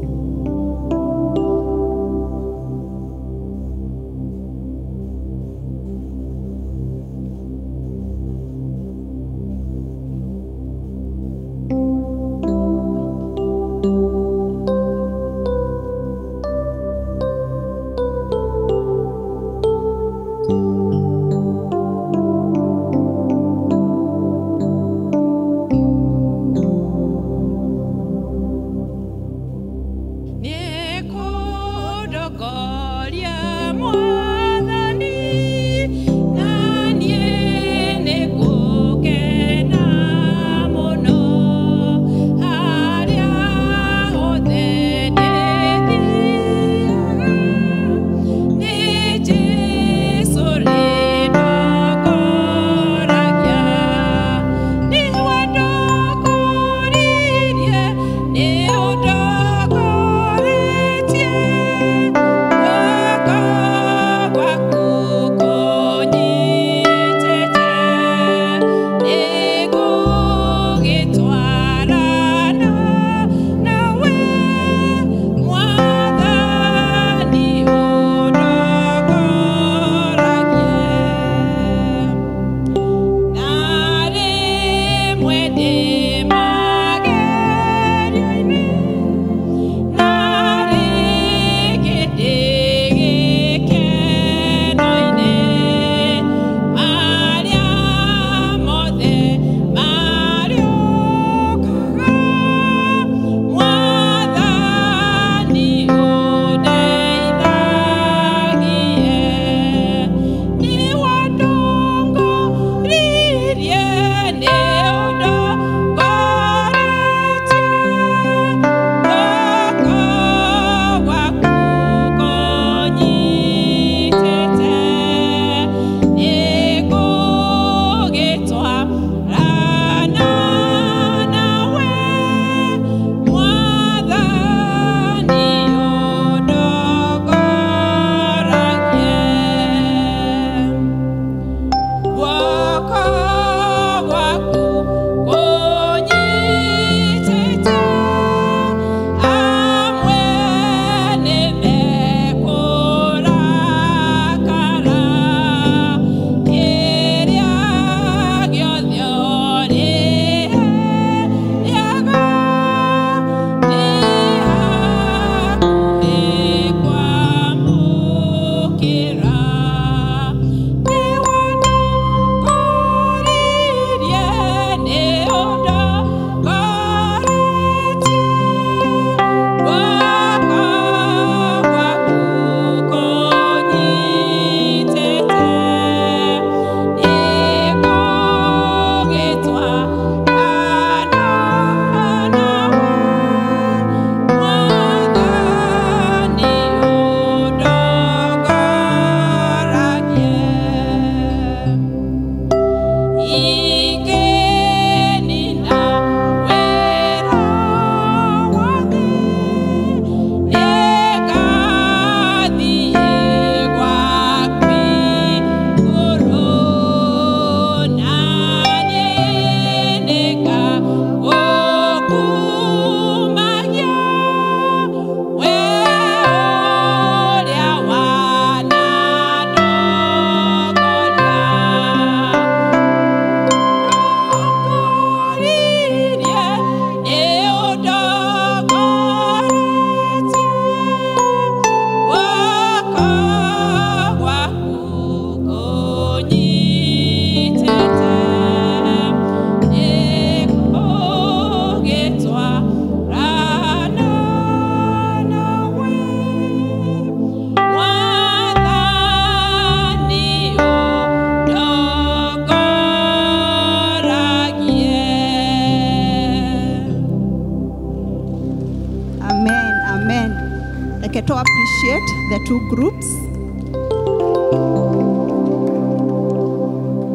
Speaker 1: Reke to appreciate the two groups.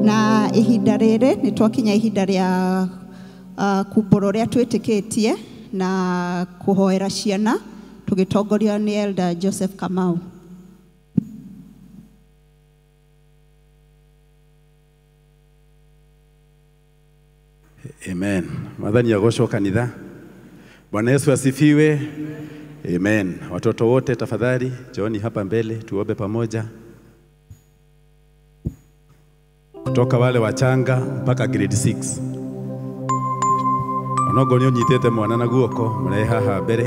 Speaker 1: Na ihinda rĩrĩ nĩ twakinya ihinda rĩa kumbũra ũrĩa twĩtĩkĩtie na kũhoera ciana tũgĩtongorio nĩ Elder Joseph Kamau.
Speaker 6: Amen. Mwathani agocwo kanitha. Bwana Yesu asifiwe. Amen. Watoto wote tafadhali njooni hapa mbele tuombe pamoja. Kutoka wale wachanga mpaka grade 6. Onogo ni unyitite mwana na guoko murehe haha mbere.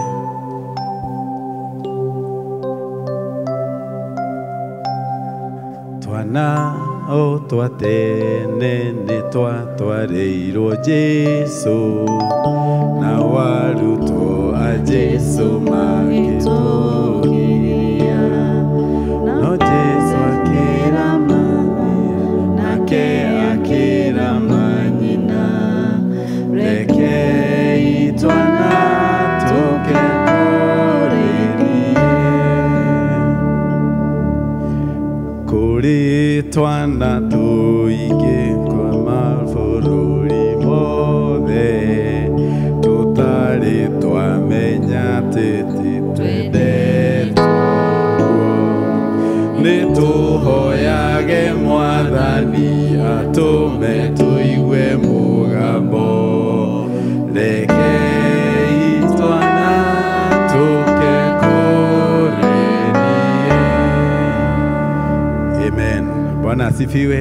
Speaker 6: Twana o twatene nĩ twatwarĩirwo Jesũ, na warutwo a Jesũ magĩtũgiria. No Jesũ akĩra Maria, nake akĩra manyina, rekei twana tũke kũrĩ niĩ. Kũrĩ twana tũingĩ kwa mabũrũri mothe, tũtarĩ twamenya atĩ ti twendetwo. Nĩ tũhoyage Mwathani atũme tũigue mũgambo, rekei twana tũke kũrĩ niĩ. Amen. Bwana asifiwe.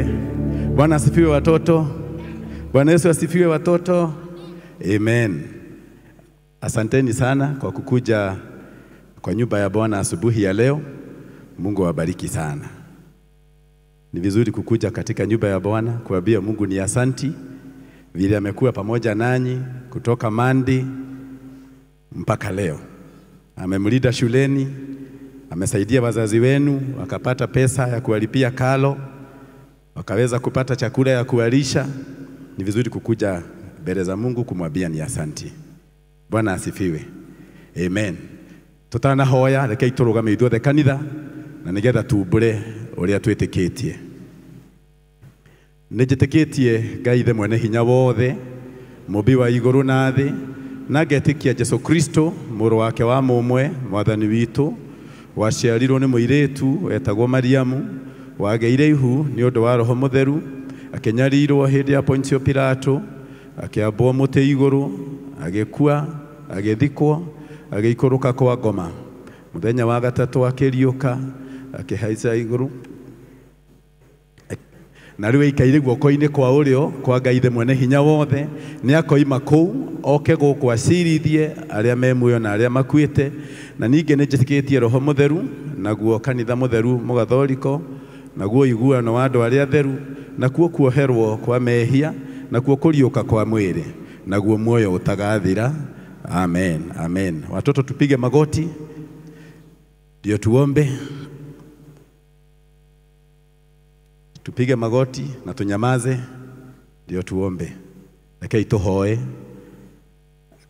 Speaker 6: Bwana asifiwe watoto. Bwana Yesu asifiwe watoto. Amen. Asanteni sana kwa kukuja kwa nyumba ya Bwana asubuhi ya leo. Mungu awabariki sana. Ni vizuri kukuja katika nyumba ya Bwana kuambia Mungu ni asanti vile amekuwa pamoja nanyi kutoka Mandi mpaka leo. Amemlinda shuleni, amesaidia wazazi wenu wakapata pesa ya kuwalipia kalo, wakaweza kupata chakula ya kuwalisha. Ni vizuri kukuja mbele za Mungu kumwambia ni asanti. Bwana asifiwe. Amen. Tutanahoya rekei turugame ithuothe kanitha na nigetha tumbure uria twitikitie. Nĩnjĩtĩkĩtie Ngai Ithe mwene hinya wothe, mũmbi wa igũrũ na thĩ, na ngetĩkia Jesũ Kristo mũrũ wake wa mũmwe Mwathani witũ, waciarirwo nĩ mũirĩtu wetagwo Mariamu, wagĩire ihu nĩ ũndũ wa Roho Mũtheru, akĩnyarirwo hĩndĩ ya Pontio Pilato, akĩambwo mũtĩ igũrũ, agĩkua, agĩthikwo, agĩikũrũka kwa ngoma. Mũthenya wa gatatũ akĩriũka, akĩhaica igũrũ, na rĩu aikaire guoko-inĩ kwa ũrĩo kwa Ngai Ithe mwene hinya wothe. Nĩ akoima kũu oke gũkũ acirithie arĩa me muoyo na arĩa makuĩte. Na ningĩ nĩ njĩtĩkĩtie Roho Mũtheru, naguo kanitha mũtheru mũgathoriko, naguo iguano wa andũ arĩa atheru, nakuo kuoherwo kwa mehia, nakuo kũriũka kwa mwĩrĩ, naguo muoyo ũtagathira. Amen. Amen. Watoto tupige magoti ndio tuombe. Tupige magoti na tunyamaze ndio tuombe. Rekei tuhoe.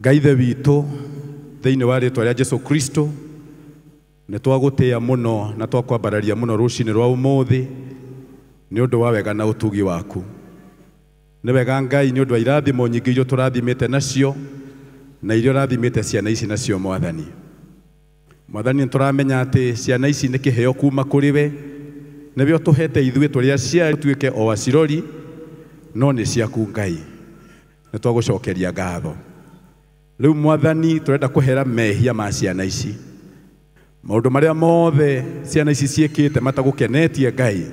Speaker 6: Ngai Ithe witũ thĩinĩ wa rĩtwa rĩa Jesũ Kristo, nĩ twagũtĩĩa mũno na twakwambararia mũno rũcinĩ rwa ũmũthĩ nĩ ũndũ wa wega na ũtugi waku. Nĩ wega Ngai nĩ ũndũ wa irathimo nyingĩ iria tũrathimĩte nacio na iria ũrathimĩte ciana ici nacio Mwathani. Mwathani nĩ tũramenya atĩ ciana ici nĩ kĩheo kuma kũrĩ we, nĩwe ũtũhete ithuĩ tũrĩ aciari tuĩke o acirori, no nĩ ciaku Ngai. Nĩ twagũcokeria ngatho. Rĩu Mwathani tũrenda kũhera mehia ma ciana ici, maũndũ marĩa mothe ciana ici ciĩkĩte matagũkenetie Ngai,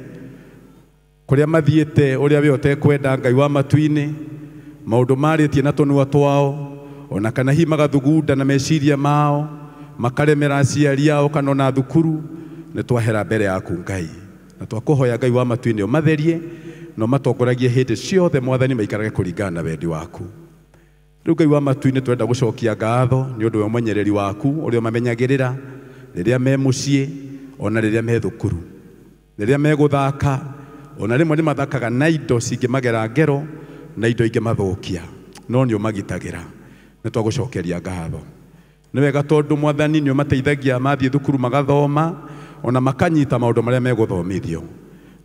Speaker 6: kũrĩa mathiĩte ũrĩa we ũtekwenda Ngai wa matu-inĩ, maũndũ marĩtie na tũnua twao, ona kana hihi magathugunda na meciria mao, makaremera aciari ao kana ona thukuru, nĩ twahera mbere yaku Ngai. Na twakũhoya Ngai wa matu-inĩ ũmatherie na ũmatongoragie hĩndĩ ciothe Mwathani, maikarage kũringana na wendi waku. Rĩu Ngai wa matu-inĩ twenda gũcokia ngatho nĩ ũndũ wa ũmenyereri waku ũrĩa ũmamenyagĩrĩra rĩrĩa me mũciĩ ona rĩrĩa me thukuru, rĩrĩa megũthaka, ona rĩmwe nĩ mathakaga na indo cingĩmagera ngero na indo ingĩmathũkia, no nĩ ũmagitagĩra. Nĩ twagũcokeria ngatho. Nĩ wega tondũ Mwathani nĩ ũmateithagia mathiĩ thukuru magathoma ona makanyita maũndũ marĩa megũthomithio.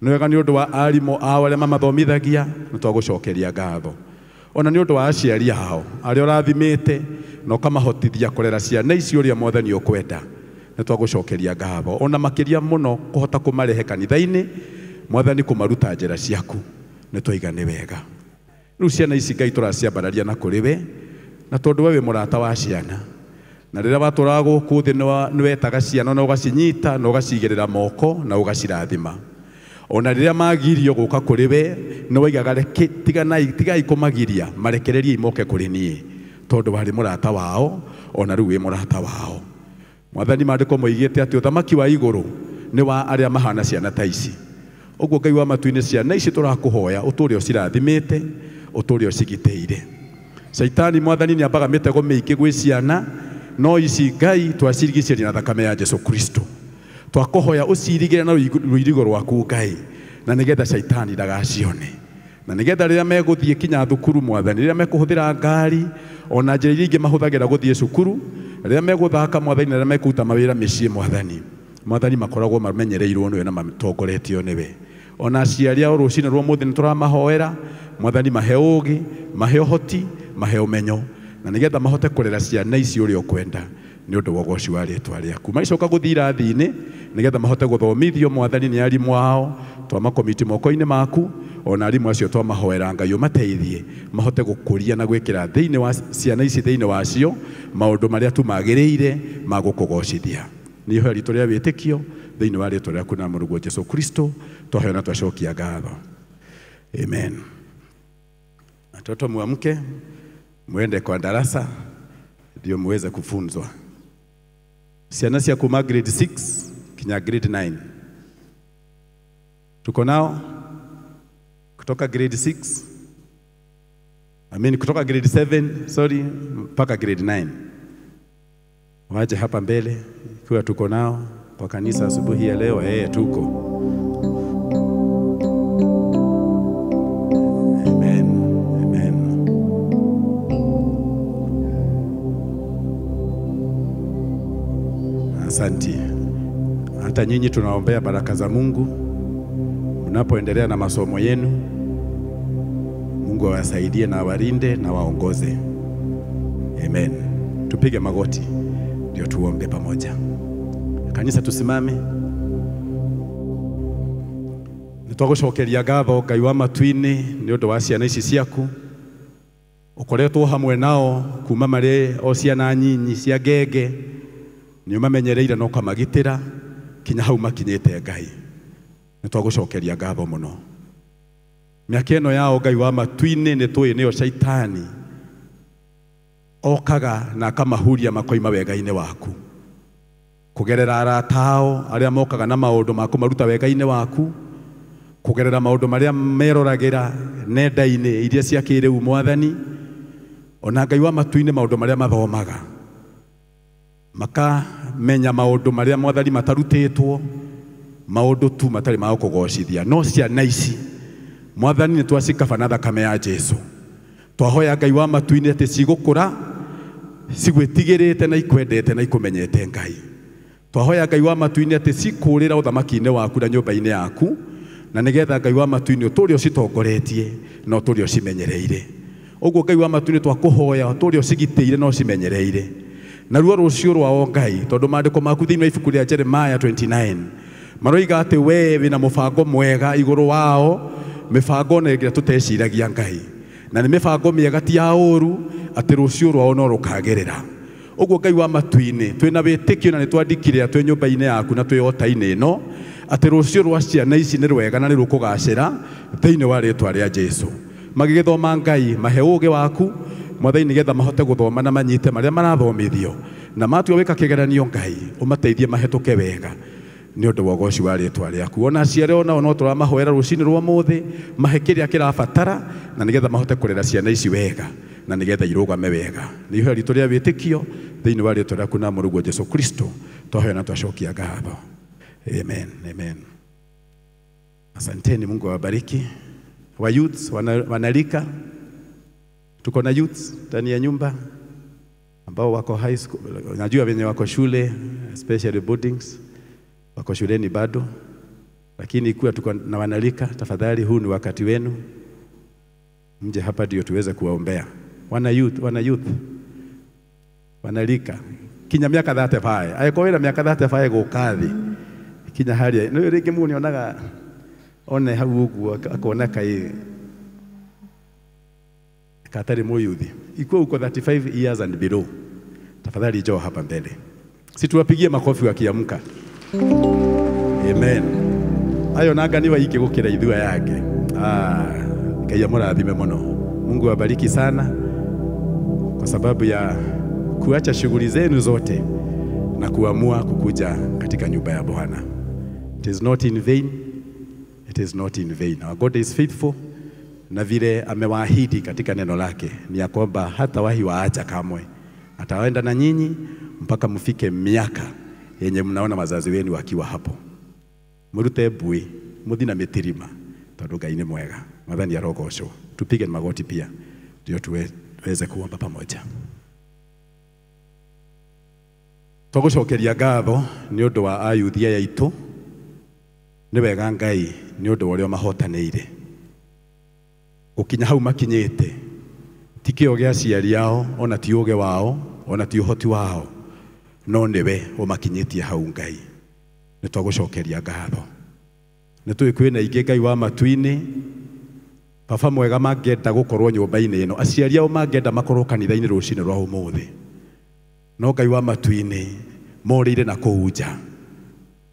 Speaker 6: Nĩ wega nĩ ũndũ wa arimũ ao arĩa mamathomithagia, nĩ twagũcokeria ngatho. Ona nĩ ũndũ wa aciari ao arĩa ũrathimĩte na ũkamahotithia kũrera ciana ici ũrĩa Mwathani ũkwenda, nĩ twagũcokeria ngatho. Ona makĩria mũno kũhota kũmarehe kanitha-inĩ Mwathani, kũmaruta njĩra ciaku, nĩ twaiga nĩ wega. Rĩu ciana ici Ngai tũraciambararia na kũrĩ we, na tondũ we wĩ mũrata wa ciana, na rĩrĩa watũraga gũkũ thĩ nĩwetaga ciana na ũgacinyita na ũgacigĩrĩra moko na ũgacirathima. Ona rĩrĩa magirio gũka kũrĩ we nĩwaigaga reke tigai kũmagiria, marekererie moke kũrĩ niĩ, tondũ warĩ mũrata wao, ona rĩu wĩ mũrata wao. Mwathani, maandĩko moigĩte atĩ ũthamaki wa igũrũ nĩ wa arĩa mahana ciana ta ici. Ũguo Ngai wa matu-inĩ, ciana ici tũrakũhoya ũtũre ũcirathimĩte, ũtũre ũcigitĩire. Caitani Mwathani nĩambaga mĩtego mĩingĩ gwĩ ciana, no ici Ngai twacirigicĩria na thakame ya Jesu Kristo. Twakũhoya ũcirigĩre na rũirigo rwaku Ngai, na nĩgetha caitani ndagacione, na nĩgetha rĩrĩa megũthiĩ kinya thukuru Mwathani, rĩrĩa mekũhũthĩra ngari ona njĩra iria ingĩ mahũthagĩra gũthiĩ cukuru, rĩrĩa megũthaka Mwathani, na rĩrĩa mekũruta mawĩra mĩciĩ Mwathani, Mwathani makoragwo mamenyereirwo nĩwe na matongoretio nĩwe. Ona aciari ao rũcinĩ rwa ũmũthĩ nĩtũramahoera Mwathani, mahe ũũgĩ, mahe ũhoti, mahe ũmenyo, na nĩgetha mahote kũrera ciana ici ũrĩa ũkwenda nĩ ũndũ wa ũgoci wa rĩtwa rĩaku. Magicoka gũthiĩ irathi-inĩ nĩgetha mahote gũthomithio Mwathani nĩ arimũ ao, twamakomiti moko-inĩ maku, ona arimũ acio twamahoera Ngai ũmateithie mahote gũkũria na gwĩkĩra thĩinĩ wa ciana ici thĩinĩ wacio maũndũ marĩa tu magĩrĩire ma gũkũgocithia. Nĩ ihoya ritũ rĩa wĩtĩkio thĩinĩ wa rĩtwa rĩaku na Mũrũguo Jesu Kristo twahoya na twacokia ngatho. Amen. Watoto muamke, muende kwa darasa ndio muweze kufunzwa. Ciana cia kuma grade 6 kinya grade 9 tuko nao kutoka grade 6, I mean kutoka grade 7 sorry, mpaka grade 9 waje hapa mbele ikiwa tuko nao kwa kanisa asubuhi ya leo. Tuko. Amen. Amen. Asanti. Hata nyinyi tunaombea baraka za Mungu mnapoendelea na masomo yenu. Mungu awasaidie na awalinde na waongoze. Amen. Tupige magoti ndio tuombe pamoja. Kanisa tusimame. Nitwagucokeria ngatho Ngai wa matu-inĩ nĩ ũndũ wa ciana ici ciaku, ũkoretwo hamwe nao kuma marĩ o ciana nyinyi cia ngenge, nĩ ũmamenyereire na ũkamagitĩra kinya hau makinyĩte Ngai. Nĩtwagũcokeria ngatho mũno. Mĩaka ĩno yao Ngai wa matu-inĩ nĩ tũĩ nĩyo caitani okaga na akamahuria makoima wega-inĩ waku, kũgerera arata ao arĩa mokaga na maũndũ ma kũmaruta wega-inĩ waku, kũgerera maũndũ marĩa meroragĩra nenda-inĩ iria cia kĩrĩu Mwathani, ona Ngai wa matu-inĩ maũndũ marĩa mathomaga makamenya maũndũ marĩa Mwathani matarutĩtwo, maũndũ tu matarĩ ma gũkũgocithia. No ciana ici Mwathani nĩ twacikaba na thakame ya Jesu. Twahoya Ngai wa matu-inĩ atĩ cigũkũra cigwĩtigĩrĩte na ikwendete na ikũmenyete Ngai. Twahoya Ngai wa matu-inĩ atĩ cikũrĩra ũthamaki-inĩ waku na nyũmba-inĩ yaku, na nĩgetha Ngai wa matu-inĩ ũtũre ũcitongoretie na ũtũre ũcimenyereire. Ũguo Ngai wa matu-inĩ twakũhoya ũtũre ũcigitĩire na ũcimenyereire. Naruo rũciũ rwao Ngai, tondũ maandĩko maku thĩinĩ wa ibuku rĩa Jeremiah 29 maroiga atĩ we wĩna mũbango mwega igũrũ wao, mĩbango na ĩrĩa tũteciragia Ngai, na nĩ mĩbango mĩega ti ya ũũru, atĩ rũciũ rwao no rũkagĩrĩra. Ũguo Ngai wa matu-inĩ twĩna wĩtĩkio na nĩtwandĩkire twĩ nyũmba-inĩ yaku na twĩ ota-inĩ ĩno atĩ rũciũ rwa ciana ici nĩ rwega na nĩ rũkũgacĩra thĩinĩ wa rĩtwa rĩa Jesu. Magĩgĩthoma Ngai mahe ũũgĩ waku Mwathani nĩgetha mahote gũthoma na manyite marĩa marathomithio, na matua gwĩka kĩgeranio Ngai ũmateithie mahĩtũke wega nĩ ũndũ wa ũgoci wa rĩtwa rĩaku. Ona aciari onao no tũramahoera rũcinĩ rwa ũmũthĩ mahe kĩrĩa kĩrabatara na nĩgetha mahote kũrera ciana ici wega na nĩgetha irũgame wega. Nĩ ihoya ritũ rĩa wĩtĩkio thĩinĩ wa rĩtwa rĩaku na Mũrũguo Jesu Kristo twahoya na twacokia ngatho. Amen. Amen. Asanteni, Mungu awabariki. Wa youths wanalika, tuko na youths ndani ya nyumba ambao wako high school, najua wenye wako shule, especially boardings, wako shuleni bado, lakini ikiwa tuko na wanalika, tafadhali huu ni wakati wenu, mje hapa ndio tuweze kuwaombea. Wana youth, wana youth, wanalika kinya miaka 35 ayo wira miaka 35 gukathi kinya haria no ringi mu nionaga one hau uguo akona kai Katari muyuthi. Ikiwa uko 35 years and below, tafadhali njoo hapa mbele. Si tuwapigie makofi wakiamka. Amen. Ayo naga ni waike gukira ithua yake. Ngai amurathime muno. Mungu awabariki sana kwa sababu ya kuacha shughuli zenu zote na kuamua kukuja katika nyumba ya Bwana. It is not in vain. It is not in vain. Our God is faithful. Na vile amewaahidi katika neno lake ni ya kwamba hatawahi waacha kamwe. Atawaenda na nyinyi mpaka mfike miaka yenye mnaona wazazi wenu wakiwa hapo. Murute mbui, muthi na mitirima tondu Ngai ni mwega. Mwathani arogocwo. Tupige magoti pia ndio tuweze kuomba pamoja. Twagucokeria ngatho ni undu wa ayuthi aya itu. Ni wega Ngai ni undu wa uria mahotanĩire. Gukinya hau makinyĩte ti kĩo gĩa aciari ao, ona ti ũgĩ wao, ona ti ũhoti wao, no nĩwe ũmakinyĩtie hau Ngai. Nĩ twagũcokeria ngatho. Nĩ tũĩ kwĩna ingĩ Ngai wa matu-inĩ, baba mwega mangĩenda gũkorwo nyũmba-inĩ ĩno, aciari ao mangĩenda makorwo kanitha-inĩ rũcinĩ rwa ũmũthĩ, no Ngai wa matu-inĩ morĩire na kũu nja.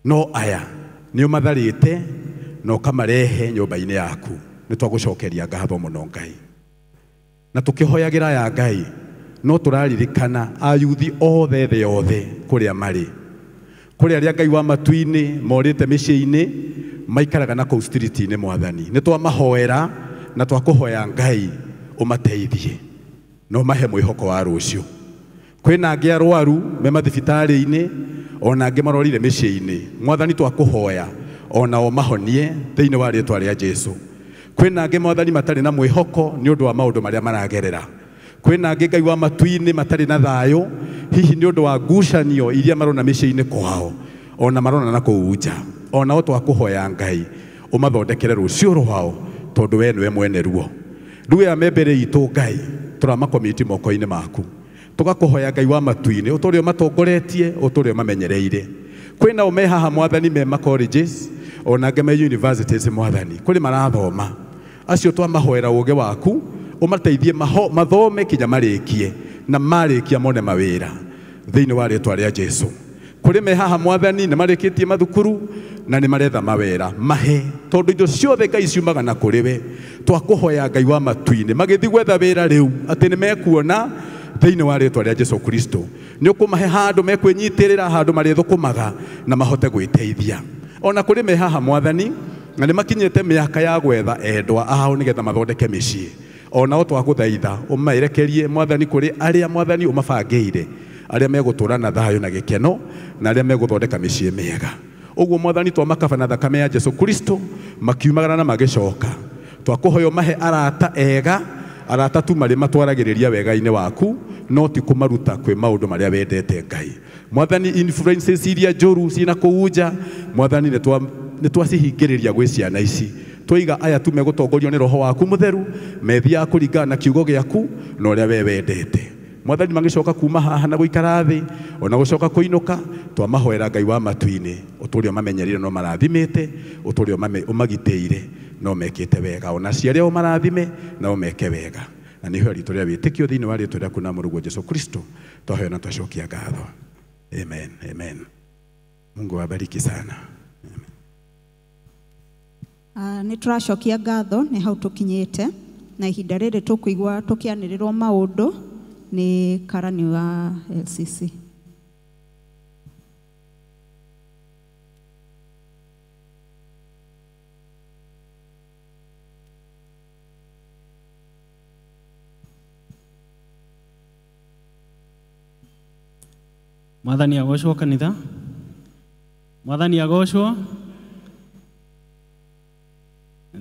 Speaker 6: No aya nĩ ũmatharĩte na ũkamarehe nyũmba-inĩ yaku. Nĩ twagũcokeria ngatho mũno Ngai. Na tũkĩhoyagĩra ya Ngai no tũraririkana ayuthi othe thĩ yothe kũrĩa marĩ, kũrĩa arĩa Ngai wa matu-inĩ morĩte mĩciĩ-inĩ maikaraga na kũu street-inĩ. Mwathani nĩ twamahoera na twakũhoya Ngai ũmateithie na ũmahe mwĩhoko wa rũciũ. Kwĩna angĩ arwaru me mathibitarĩ-inĩ, ona angĩ marorire mĩciĩ-inĩ. Mwathani twakũhoya ona o mahonie thĩinĩ wa rĩtwa rĩa Jesu. Kwĩna angĩ Mwathani matarĩ na mwĩhoko nĩ ũndũ wa maũndũ marĩa maragerera. Kwĩna angĩ Ngai wa matu-inĩ matarĩ na thayũ, hihi nĩ ũndũ wa ngucanio iria marona mĩciĩ-inĩ kwao, ona marona na kũu nja. Ona o twakũhoya Ngai ũmathondekere rũciũ rwao, tondũ we nĩwe mwene ruo. Rĩu aya me mbere itũ Ngai tũramakomiti moko-inĩ maku. Tũgakũhoya Ngai wa matu-inĩ ũtũre ũmatongoretie, ũtũre ũmamenyereire. Kwĩna o me haha Mwathani me ma colleges, ona angĩ me universities Mwathani, kũrĩ marathoma. Acio twamahoera ũũgĩ waku ũmateithie mathome kinya marĩkie, na marĩkia mone mawĩra thĩinĩ wa rĩtwa rĩa Jesu. Kũrĩ me haha Mwathani nĩ marĩkĩtie mathukuru na nĩ maretha mawĩra, mahe, tondũ indo ciothe Ngai ciumaga na kũrĩ we. Twakũhoya Ngai wa matu-inĩ magĩthiĩ gwetha wĩra rĩu atĩ nĩ mekuona thĩinĩ wa rĩtwa rĩa Jesu Kristo. Nĩ ũkũmahe handũ mekwĩnyitĩrĩra, handũ marĩthũkũmaga na mahote gwĩteithia. Ona kũrĩ me haha Mwathani na nĩ makinyĩte mĩaka ya gwetha endwa ao nĩgetha mathondeke mĩciĩ. Ona o twagũthaitha ũmaerekerie Mwathani kũrĩ arĩa Mwathani ũmabangĩire, arĩa megũtũũra na thayũ na gĩkeno, na arĩa megũthondeka mĩciĩ mĩega. Ũguo Mwathani twamakaba na thakame ya Jesu Kristo makiumagara na magĩcoka. Twakũhoya ũmahe arata ega, arata tu marĩ matwaragĩrĩria wega-inĩ waku, no ti kũmaruta kwĩ maũndũ marĩa wendete Ngai. Mwathani influences iria njũru ciĩna kũu nja, Mwathani nĩ twacihingĩrĩria gwĩ ciana ici. Twaiga aya tu megũtongorio nĩ Roho waku Mũtheru, methiaga kũringana na kiugo gĩaku na ũrĩa we wendete. Mwathani magĩcoka kuma haha na gũikara thĩ, ona gũcoka kũinũka, twamahoera Ngai wa matu-inĩ ũtũre ũmamenyereire no marathimĩte, ũtũre ũmagitĩire no mekĩte wega. Ona aciari ao marathime nao meke wega. Na nĩho rĩtwa rĩa wĩtĩkio thĩinĩ wa rĩtwa rĩaku na Mũrũguo Jesu Kristo twahoya na twacokia ngatho. Amen, amen. Mungu awabariki sana.
Speaker 1: Nĩ tũracokia ngatho nĩ hau tũkinyĩte, na ihinda rĩrĩ tũkũigua tũkĩanĩrĩrwo maũndũ nĩ karani wa LCC.
Speaker 7: Mwathani agocwo kanitha. Mwathani agocwo.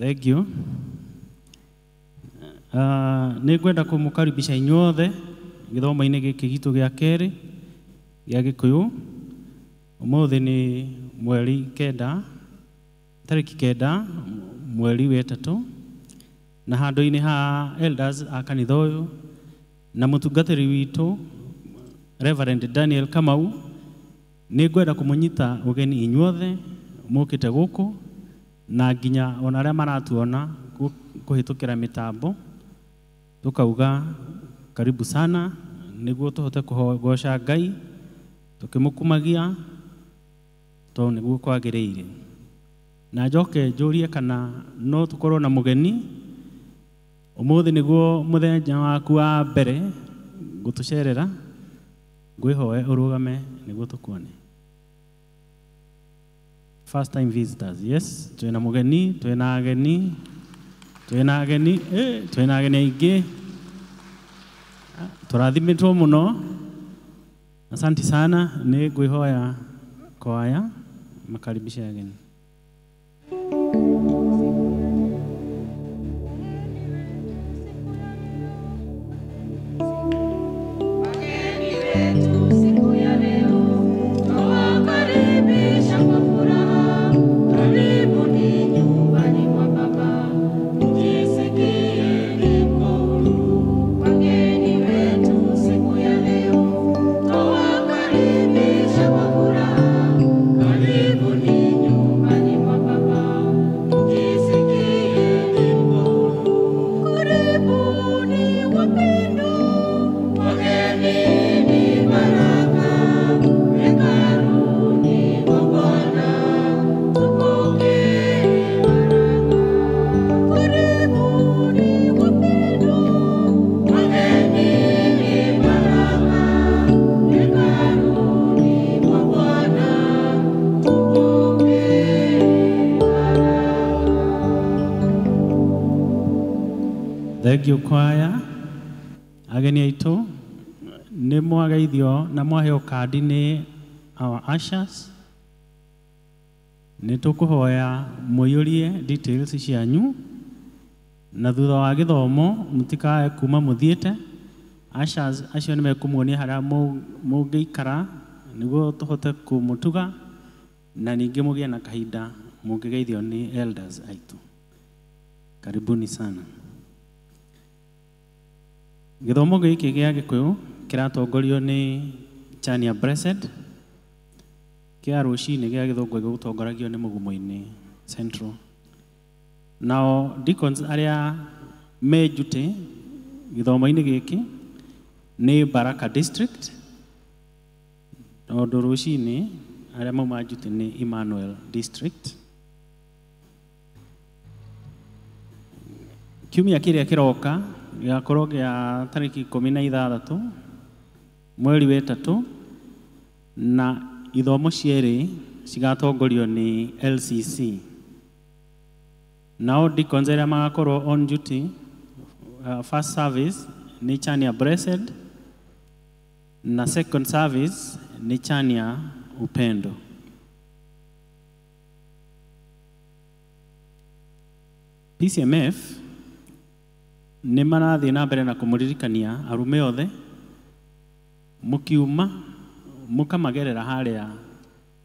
Speaker 7: Thank you. Nĩ ngwenda kũmũkaribisha inyuothe gĩthomo-inĩ gĩkĩ gitũ gĩa kerĩ gĩa Gĩkũyũ. Ũmũthĩ nĩ mweri 9, tarĩki 9 mweri wa 3, na handũ-inĩ ha elders a kanitha ũyũ na mũtungatĩri witũ Reverend Daniel Kamau, nĩ ngwenda kũmũnyita ũgeni inyuothe mũkĩte gũkũ na nginya ona arĩa maratuona kũhĩtũkĩra mĩtambo. Tukauga karibu sana niguo tuhote kugoca Ngai tukimukumagia to niguo kwagiriire. Na njoke njurie kana no tukorwo na mugeni umuthi niguo muthenya waku wa mbere gutucerera, ngwihoe urugame niguo tukuone. First time visitors, yes, twina mugeni, twina ageni, twina ageni, twina ageni aingi. Turathimitwo muno. Asante sana, ni ngwihoya kwaya makaribisha ageni. Thank you kwaya. Ageni aitu ni mwageithio na mwaheo kandi ni our ushers. Ni tukuhoya muyurie details cianyu na thutha wa githomo mutikae kuma muthiete. Ushers acio ni mekumuonia haria mungiikara niguo tuhote kumutuga na ningi mugie na kahinda mungigeithio ni elders aitu. Karibuni sana. Githomo giki gia Gikuyu kiratongorio ni Chania Blessed, kia rucini gia Githungu gigutongoragio ni Mugumo-ini Central. Nao deacons aria me duty githomo-ini giki ni Baraka District, tondu rucini aria mauma duty ni Emmanuel District. Kiumia kiria kiroka gĩgakorwo gĩa tarĩki 16 mweri wa 3 na ithomo cierĩ cigatongorio ni LCC. Nao deacons arĩa magakorwo on duty first service ni Chania Blessed na second service ni Chania Upendo. PCMF nĩ marathiĩ na mbere na kũmũririkania arume othe mũkiuma mũkamagerera harĩa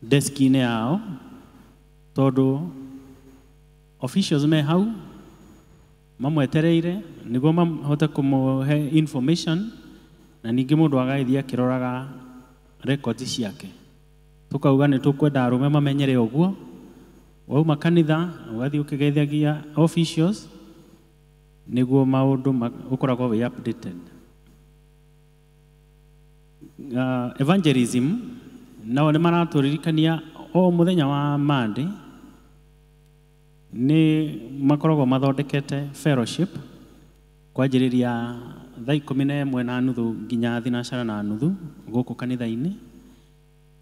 Speaker 7: deski-inĩ yao, tondũ officials me hau mamwetereire nĩguo mahote kũmũhe information na ningĩ mũndũ agagĩthiĩ akĩroraga records ciake. Tukauga nĩ tũkwenda arume mamenyere ũguo, wauma kanitha ũgathiĩ ũkĩgeithagia officials niguo maundu ukoragwo wi updated. Evangelism nao nĩ maraturirikania o muthenya wa Monday ni makoragwo mathondekete fellowship kwanjĩrĩria thaa 11:30 nginya 4:30 gũkũ kanitha-inĩ,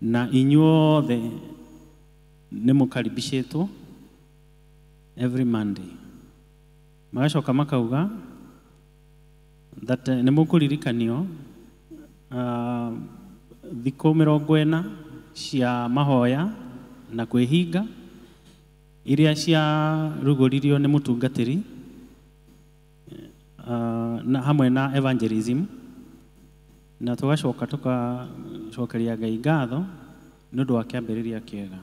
Speaker 7: na inyuothe nĩ mũkaribicĩtwo every Monday. Magacoka makauga that nĩ mũkũririkanio thikũ 40 cia mahoya na kwĩhinga iria ciarugũririo nĩ mũtungatĩri na hamwe na evangelism, na tugacoka tugacokeria Ngai ngatho nĩ ũndũ wa kĩambĩrĩria kĩega.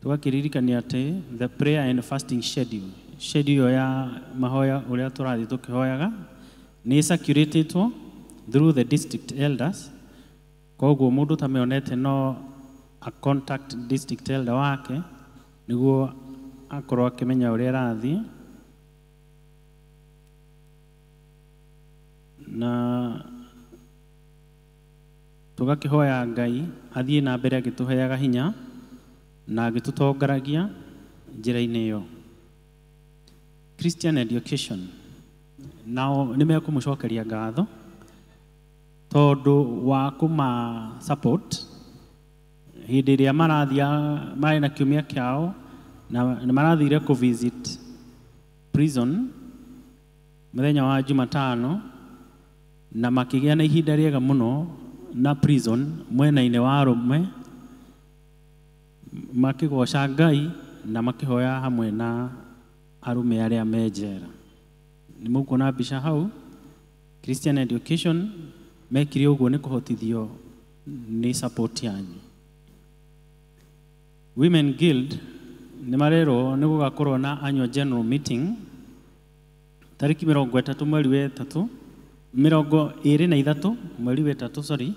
Speaker 7: Tũgakĩririkania atĩ the prayer and fasting schedule ya mahoya ũrĩa tũrathiĩ tũkĩhoyaga nĩ circulated through the district elders, koguo mũndũ tamĩonete no a contact district elder wake nĩguo akorwo akĩmenya ũrĩa ĩrathiĩ. Na tũgakĩhoya Ngai athiĩ na mbere agĩtũheaga hinya na agĩtũtongaragia njĩra-inĩ ĩyo. Christian Education nao nĩ mekũmũcokeria ngatho tondũ wa kũma support hĩndĩ ĩrĩa marathia marĩ na kiumia kĩao na nĩ marathire kũ visit prison mũthenya wa Jumatano na makĩgĩa na ihinda rĩega mũno na prison mwena-inĩ wa arũme makĩgoca Ngai na makĩhoya hamwe na arũme arĩa me njera. Nĩ mũkuona mbica hau. Christian Education mekire ũguo nĩ kũhotithio nĩ support yanyu. Women Guild nĩ marerwo nĩ gũgakorwo na annual general meeting tarĩki 30 mweri wa 3 23 mweri wa 3 sorry,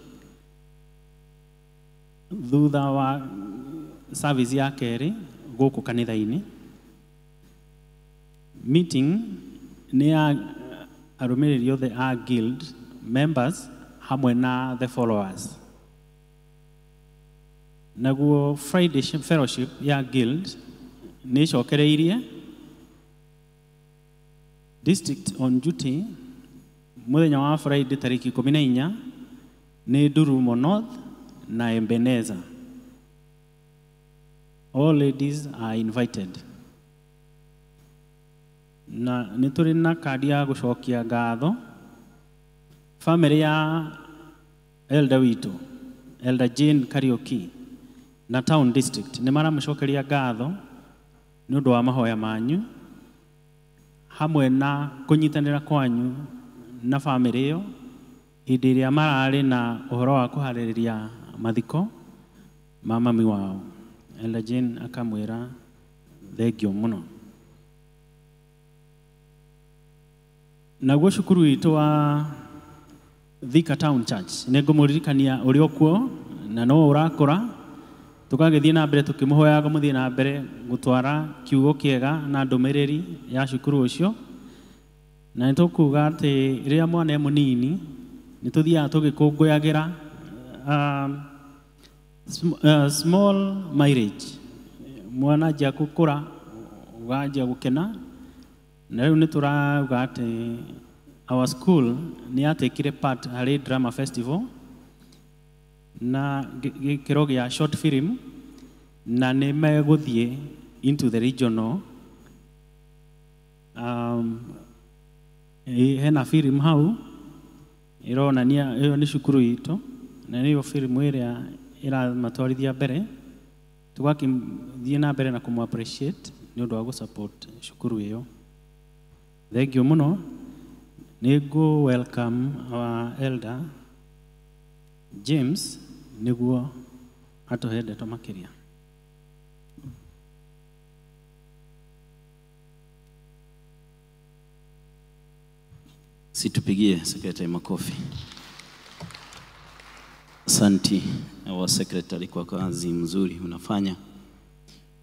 Speaker 7: thutha wa service ya kerĩ gũkũ kanitha-inĩ. Meeting nĩ ya arũmĩrĩri othe a guild members hamwe na the followers. Naguo Friday fellowship ya guild nĩ ĩcokereirie district on duty mũthenya wa Friday tarĩki 14 nĩ Ndurumo North na Ebenezer. All ladies are invited. Na nĩ tũrĩ na kandi ya gũcokia ngatho family ya elder witũ Elder Jane Kariuki na town district nĩ maramũcokeria ngatho nĩ ũndũ wa mahoya manyu hamwe na kũnyitanĩra kwanyu na family ĩyo hĩndĩ ĩrĩa mararĩ na ũhoro wa kũharĩrĩria mathiko ma mami wao. Elder Jane akamwĩra thengio mũno. Naguo cukuru witũ wa Thika Town Church nĩ ngũmũririkania ũrĩa ũkuo na no ũrakũra, tũgagĩthiĩ na mbere tũkĩmũhoyaga mũthiĩ na mbere gũtwara kiugo kĩega na ndũmĩrĩri ya cukuru ũcio. Na nĩ tũkuga atĩ rĩrĩa mwana e mũnini nĩ tũthiaga tũgĩkũngũyagĩra small mileage. Mwana anjia gũkũra ũganjia gũkena, na rĩu nĩ tũrauga atĩ our school nĩ yatekire part harĩ drama festival na gĩkĩro gĩa short film, na nĩ megũthiĩ into the regional. Hena film hau ĩronania ĩyo nĩ cukuru itũ na nĩyo film ĩrĩa ĩramatwarithia mbere. Tũgakĩthiĩ na mbere na kũmũ appreciate nĩ ũndũ wa gũ support cukuru ĩyo. Thank you mũno. Nĩ ngũ welcome our elder James nĩguo atũhe ndeto makĩria.
Speaker 8: Situpigie secretary makofi. Asanti our secretary kwa kazi mzuri unafanya.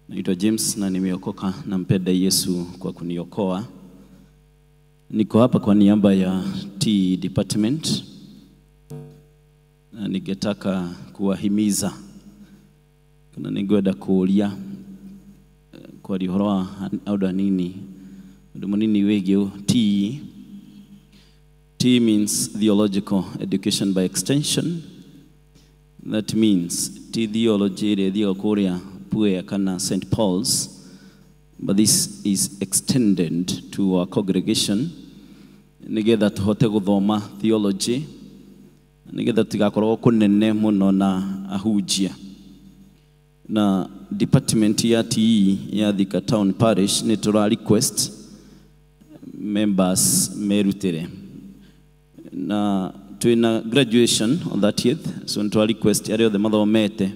Speaker 8: Naitwa James na nimeokoka, nampenda Yesu kwa kuniokoa. Niko hapa kwa niaba ya T department na ningetaka kuwahimiza kana ningwenda kuuria kwaria ũhoro wa ũndũ nini ũndũ mũnini wĩgiĩ T. T means theological education by extension. That means T theology ĩrĩa ĩthiaga kũrĩa Puea kana St. Paul's, but this is extended to our congregation nigetha tuhote guthoma theology nigetha tigakorwo kunene muno na ahunjia. Na department ya TE ya Thika Town Parish ni tura request members merutire na twina graduation on 30th, so nitwa request aria othe mathomete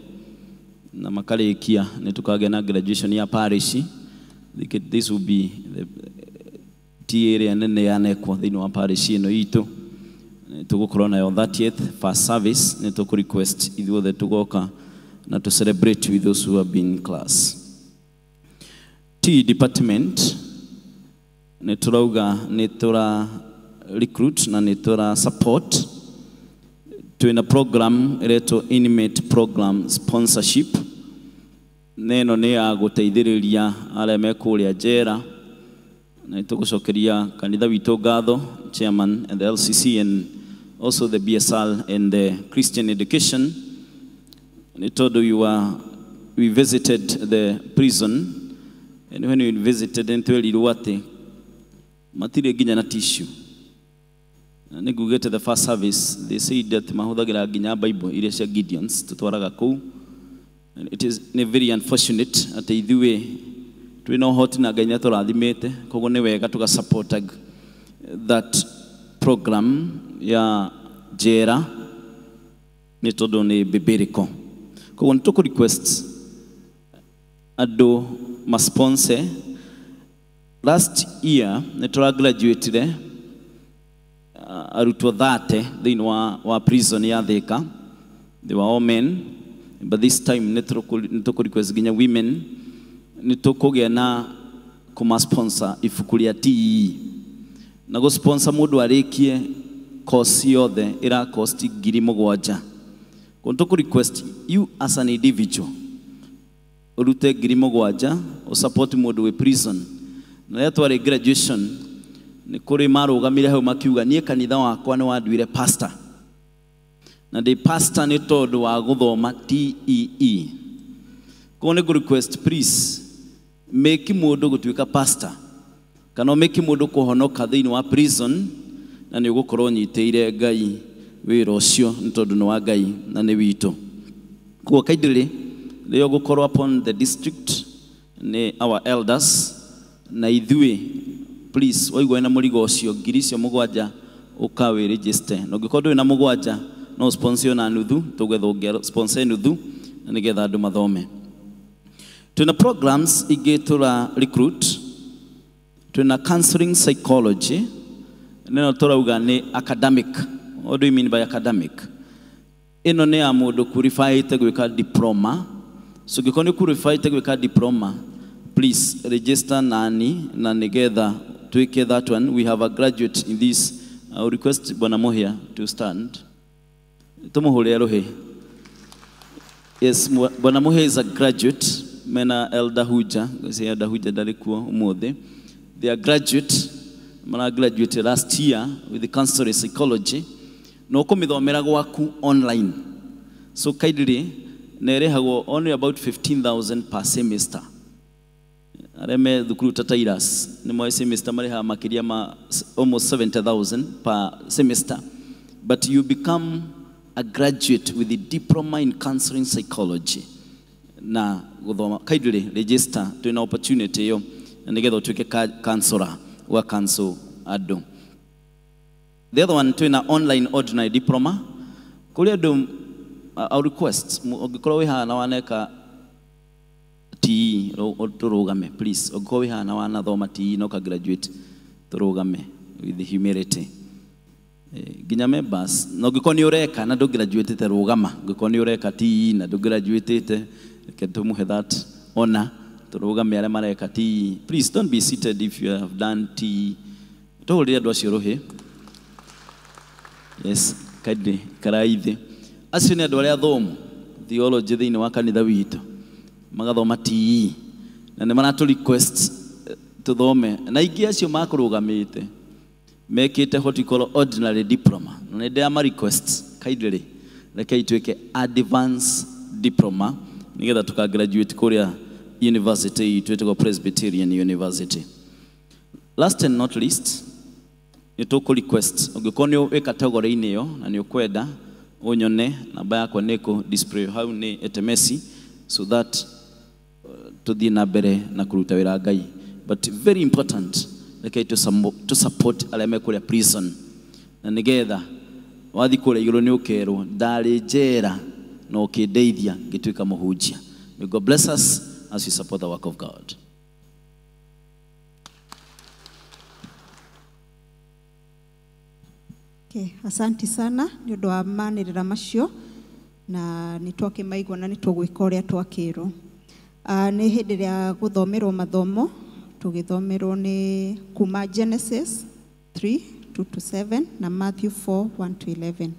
Speaker 8: na makarikia ni tukagĩa na graduation ya parish. This will be the T area nene yanekwo thĩinĩ wa parish ĩno itũ. Tũgũkorwo nayo 30th first service, nĩ tũkũ request ithuothe tũgoka na to celebrate with those who have been in class. T department nĩ tũrauga nĩ tũra recruit na nĩ tũra support. Twĩna program ĩretwo inmate program sponsorship, na ĩno nĩ ya gũteithĩrĩria arĩa me kũrĩa njera, na nĩ tũgũcokeria kanitha witũ ngatho, chairman and the LCC and also the BSL and the Christian education, nĩ tondũ we visited the prison, and when we visited nĩ twerirwo atĩ matirĩ nginya na tissue. Na nĩ ngugĩte the first service they said that mahũthagĩra nginya Bible iria cia Gideons tũtwaraga kũu. And it is nĩ very unfortunate atĩ ithuĩ twĩna ũhoti na Ngai nĩatũrathimĩte, koguo nĩ wega tũga support that program ya njera nĩ tondũ nĩ biblical. Koguo nĩ tũkũ request andũ ma sponsor. Last year nĩ tũra graduated arutwo 30 thĩinĩ wa prison ya Thika. They were all men, but this time nĩ tũkũ request nginya women. Nĩ tũkũgĩa na kũma sponsor ibuku rĩa TEE, na gũ sponsor mũndũ arĩkie course yothe ĩra cost 7,000. Koguo tũkũ request you as an individual ũrute 7,000 ũsupport mũndũ wĩ prison. Na rĩrĩa twarĩ graduation nĩ kũrĩ marũgamire hau makiuga niĩ kanitha wakwa nĩ wanduire pastor, na ndĩ pastor nĩ tondũ wa gũthoma TEE. Koguo nĩ ngũ request please make mũndũ gũtuĩka pastor kana make mũndũ kũhonoka thĩinĩ wa prison, na nĩ ũgũkorwo ũnyitĩire Ngai wĩra ũcio nĩ tondũ nĩ wa Ngai na nĩ witũ. Koguo kindly rĩrĩa ũgũkorwo upon the district nĩ our elders na ithuĩ, please waigua wĩna mũrigo ũcio 7,000 ũka wĩ register, na ũngĩkorwo ndũrĩ na 7 no sponsor na nuthu, tũgwetha ũngĩ sponsor nuthu na nĩgetha andũ mathome. Twĩna programs ingĩ tũra recruit. Twĩna counseling psychology, nĩno tũrauga nĩ academic. What do you mean by academic? Ĩno nĩ ya mũndũ qualified gwĩka diploma. So ũngĩkorwo nĩ qualified gwĩka diploma, please register nani na nĩgetha twĩke that one. We have a graduate in this. I will request Bwana Mohia to stand. Tũmũhũrĩre rũhĩ. Yes, Bwana Mohia is a graduate. Mena Elder Huja, ngwĩciria Elder Huja ndarĩ kuo ũmũthĩ. They are graduate, mara graduate last year with the counseling psychology. Na ũkũmĩthomera gwaku online. So kindly na ĩrĩhagwo only about 15,000 per semester. Arĩa me thukuru ta Tirus nĩ moĩ semester marĩhaga makĩria ma almost 70,000 per semester. But you become a graduate with a diploma in counseling psychology. Na gũthoma kindly register, twĩna opportunity ĩyo na nĩgetha ũtuĩke counselor wa counsel andũ. The other one twĩna online ordinary diploma. Kũrĩ andũ I'll request ũngĩkorwo wĩ haha na waneka TE tũrũgame please. Ũngĩkorwo wĩ haha na wanathoma TE na ũka graduate tũrũgame with the humility. Nginya members, na ũngĩkorwo nĩ ũreka na ndũgraduatĩte rũgama. Ũngĩkorwo nĩ ũreka TE na ndũgraduatĩte, reke tũmũhe that honor, tũrũgame arĩa mareka TE. Please don't be seated if you have done TE. Tũhũrĩre andũ acio rũhĩ. Yes, kindly karaithi. Acio nĩ andũ arĩa athomu theology thĩinĩ wa kanitha witũ, magathoma TE na nĩ maratũ request tũthome, na aingĩ acio makũrũgamĩte mekĩte what we call ordinary diploma, na nĩ ndĩrama request kindly reke ituĩke advanced diploma nĩgetha tũka graduate kũrĩa university itũ ĩtagwo Presbyterian University. Last and not least, nĩ tũkũ request ũngĩkorwo nĩ wĩ category-inĩ ĩyo na nĩ ũkwenda ũnyone, namba yakwa nĩ kũ display hau nĩ SMS, so that tũthiĩ na mbere na kũruta wĩra Ngai. But very important, reke tũ support arĩa me kũrĩa prison, na nĩgetha wathiĩ kũrĩa igũrũ nĩ ũkerwo ndarĩ njera na ũkĩndeithia ngĩtuĩka mũhunjia. May God bless us as we support the work of God.
Speaker 1: Okay, asanti sana nĩ ũndũ wa manĩrĩra macio, na nĩ twakĩmaigua na nĩ tũgwĩka ũrĩa twakĩrwo. Nĩ hĩndĩ ĩrĩa gũthomerwo mathomo, tũgĩthomerwo nĩ kuma Genesis 3 2 to 7 na Matthew 4 1 to 11.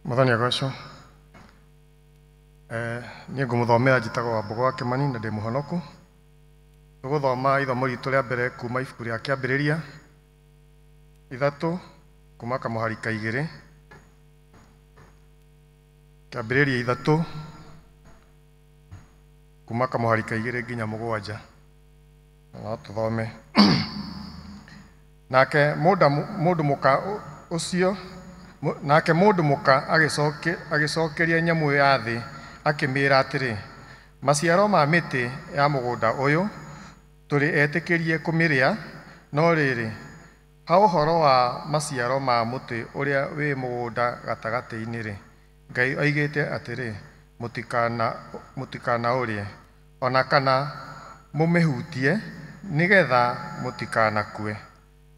Speaker 9: Mwathani agocwo. Niĩ ngũmũthomera njĩtagwo Wambũgũ wa Kĩmani na ndĩ mũhonoku. Tũgũthoma ithomo ritũ rĩa mbere kuma ibuku rĩa Kĩambĩrĩria 3 kuma kamũhari ka 2. Kĩambĩrĩria 3 kuma kamũhari ka 2 nginya 7. No tũthome. Nake mũndũ mũka ũcio nake mũndũ mũka agĩcokeria nyamũ ya thĩ akĩmĩĩra atĩrĩ, maciaro ma mĩtĩ ya mũgũnda ũyũ tũrĩ etĩkĩrie kũmĩrĩa, no rĩrĩ, ha ũhoro wa maciaro ma mũtĩ ũrĩa wĩ mũgũnda gatagatĩ-inĩ-rĩ, Ngai oigĩte atĩrĩ, mũtikanaũrĩe, ona kana mũmĩhutie, nĩgetha mũtikanakue.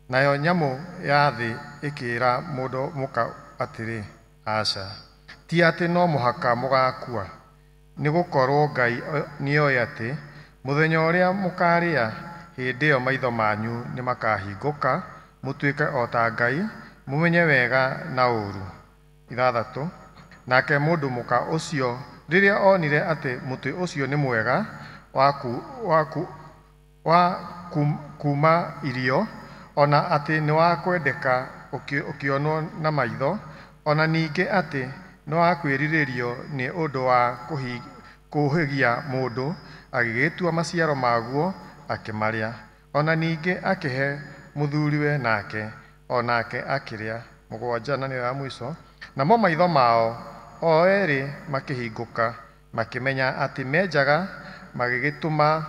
Speaker 9: Nayo nyamũ ya thĩ ĩkĩĩra mũndũ mũka atĩrĩ, aca, ti atĩ no mũhaka mũgaakua, nĩgũkorwo Ngai nĩoĩ atĩ mũthenya ũrĩa mũkaarĩa, hĩndĩ ĩyo maitho manyu nĩmakahingũka, mũtuĩke o ta Ngai, mũmenye wega na ũũru. 6. Nake mũndũ mũka ũcio rĩrĩa onire atĩ mũtĩ ũcio nĩ mwega wa kuma irio, ona atĩ nĩ wa kwendeka ũkĩonwo na maitho, ona ningĩ atĩ nĩ wa kwĩrirĩrio nĩ ũndũ wa kũũhĩgia mũndũ, agĩgĩtua maciaro maguo akĩmarĩa. Ona ningĩ akĩhe mũthuriwe nake, onake akĩrĩa. 7 na nĩyo ya mũico. Namo maitho mao o erĩ makĩhingũka, makĩmenya atĩ me njaga, magĩgĩtuma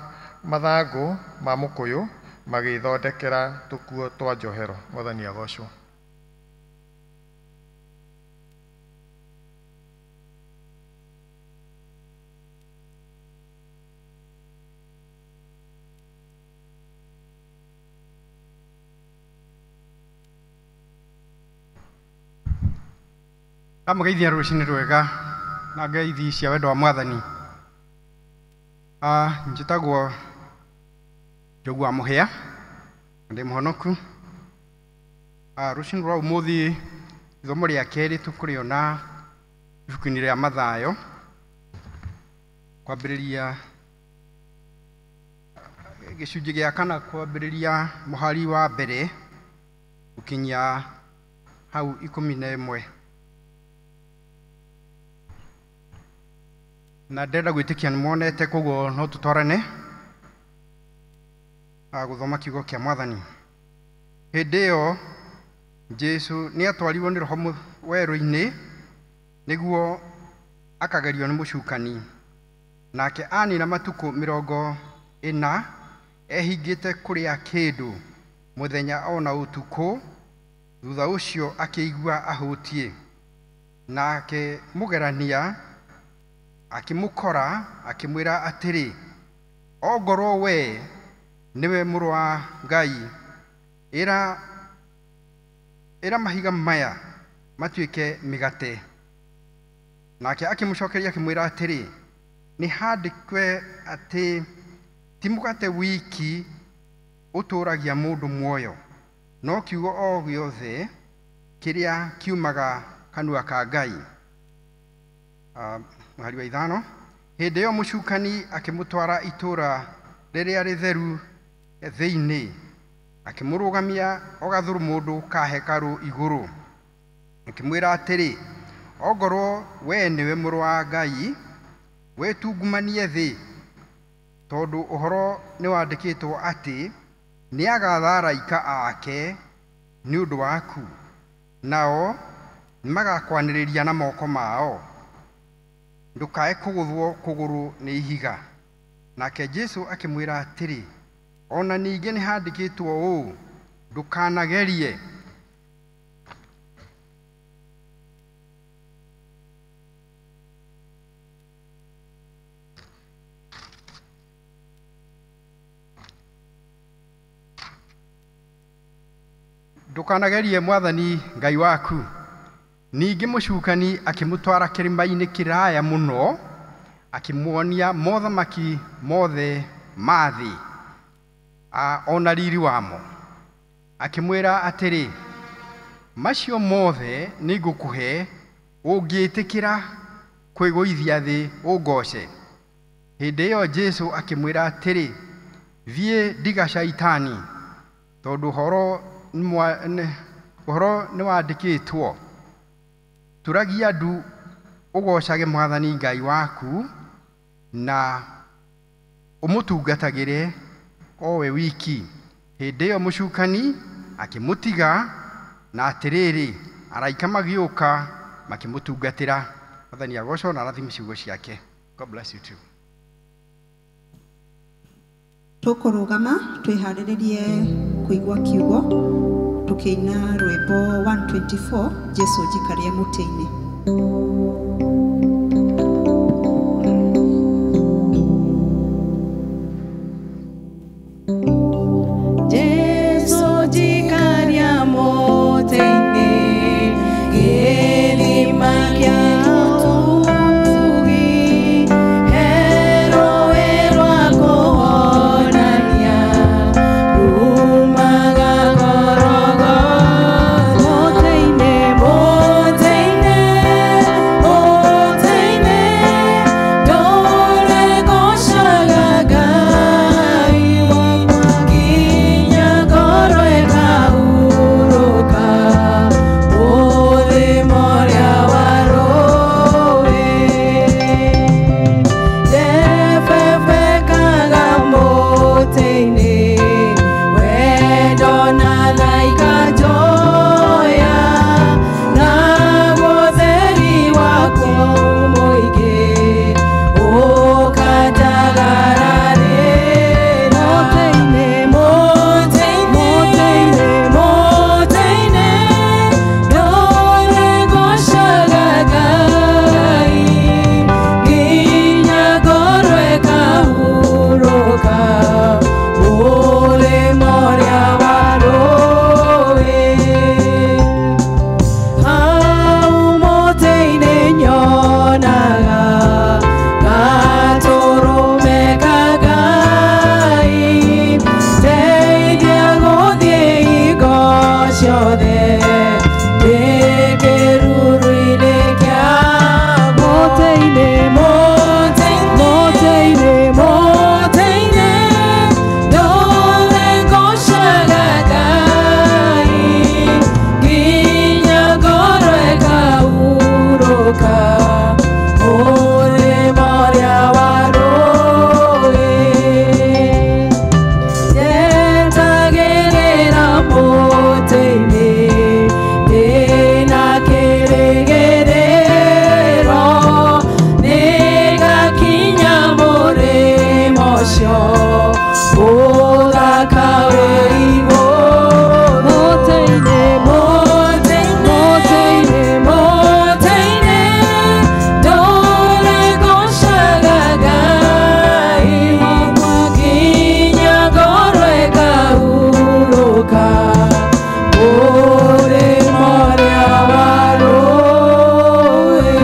Speaker 9: mathangũ ma mũkũyũ, magĩĩthondekera tũkuo twa njohero. Mwathani agocwo.
Speaker 10: Ndamũgeithia rũcinĩ rwega na ngeithi cia wendo wa Mwathani. Njĩtagwo Njogu wa Mũhĩa, ndĩ mũhonoku. Rũcinĩ rwa ũmũthĩ ithomo rĩa kerĩ tũkũrĩona ibuku-inĩ rĩa Mathayo, kwambĩrĩria gĩcunjĩ gĩa 4, kwambĩrĩria mũhari wa mbere gũkinyia hau 11. Na ndĩrenda gwĩtĩkia nĩmuonete, koguo no tũtwarane gũthoma kiugo kĩa Mwathani. Hĩndĩ ĩyo Jesũ nĩatwarirwo nĩ Roho werũ-inĩ nĩguo akagerio nĩ mũcukani. Nake anina matukũ 40 ehingĩte kũrĩa kĩndũ mũthenya ona ũtukũ. Thutha ũcio akĩigua ahũtiĩ. Nake mũgerania akĩmũkora akĩmwĩra atĩrĩ, ongorwo we nĩwe mũrũ wa Ngai, ĩra mahiga maya matuĩke mĩgate. Nake akĩmũcokeria akĩmwĩra atĩrĩ, nĩ handĩkwe atĩ ti mũgate wiki ũtũũragia mũndũ muoyo, no kiugo o gĩothe kĩrĩa kiumaga kanua ka Ngai. Mũhari wa 5. Hĩndĩ ĩyo mũcukani akĩmũtwara itũũra rĩrĩa rĩtheru thĩinĩ, akĩmũrũgamia o gathũrũmũndũ ka hekarũ igũrũ, akĩmwĩra atĩrĩ, ongorwo we nĩwe mũrũ wa Ngai, wĩtungumanie thĩ, tondũ ũhoro nĩwandĩkĩtwo atĩ nĩagatha araika ake nĩ ũndũ waku, nao nĩmagakwanĩrĩria na moko mao, ndũkae kũgũthwo kũgũrũ nĩ ihiga. Nake Jesũ akĩmwĩra atĩrĩ, ona ningĩ nĩhandĩkĩtwo ũũ, ndũkanagerie Ndũkanagerie Mwathani Ngai waku. Ningĩ mũcukani akĩmũtwara kĩrĩma-inĩ kĩraya mũno, akĩmuonia mothamaki mothe ma thĩ, ona riri wamo. Akĩmwĩra atĩrĩ, macio mothe nĩngũkũhe ũngĩĩtĩkĩra kwĩgũithia thĩ ũngooce. Hĩndĩ ĩyo Jesũ akĩmwĩra atĩrĩ, thiĩ ndiga Shaitani, tondũ ũhoro nĩwandĩkĩtwo, turagia ndu ũgoocage Mwathani Ngai waku na ũmũtungatagĩre o we wiki. Hĩndĩ ĩyo mũcukani akĩmũtiga, na atĩrĩrĩ, araika magĩũka makĩmũtungatĩra. Mwathani agoocwo na arathime ciugo ciake. God bless you too.
Speaker 1: Tũkũrũgama twĩharĩrĩrie kũigua kiugo tũkĩina rwĩmbo 124 Jesũ njikarie mũtĩ-inĩ.
Speaker 3: Jesũ njikaria mũtĩ-inĩ, gĩthima kĩa ũtugi, he rũũĩ rwa kũhonania, rumaga ngorogo. Mũtĩ-inĩ, mũtĩ-inĩ, mũtĩ-inĩ, ndũre ngoocaga Ngai nginya ngoro ĩkahurũka, mũthimo ũrĩa wa rũũĩ. Ndebebekaga mũtĩ-inĩ, wendo na tha ikanjoya, naguo ũtheri waku mũingĩ ũkanjagararĩra. Mũtĩ-inĩ, mũtĩ-inĩ, mũtĩ-inĩ, ndũre ngoocaga Ngai nginya ngoro ĩkahurũka, mũrĩmo ũrĩa wa rũũĩ. Hau mũtĩ-inĩ nyonaga gatũrũme ka Ngai, ndeithia gũthiĩ hingo ciothe ndĩ kĩruru-inĩ kĩa mũtĩ-inĩ, mũtĩ-inĩ, mũtĩ-inĩ, ndũre ngoocaga Ngai nginya ngoro ĩkahurũka, mũrĩmo ũrĩa wa rũũĩ. Njetagĩrĩra mũtĩ-inĩ, ndĩna kĩĩrĩgĩrĩro, nĩngakinya mũrĩmo ũcio ũthaka wĩ igũrũ. Mũtĩ-inĩ, mũtĩ-inĩ, mũtĩ-inĩ, ndũre ngoocaga Ngai nginya ngoro ĩkahurũka, mũrĩmo ũrĩa wa rũũĩ.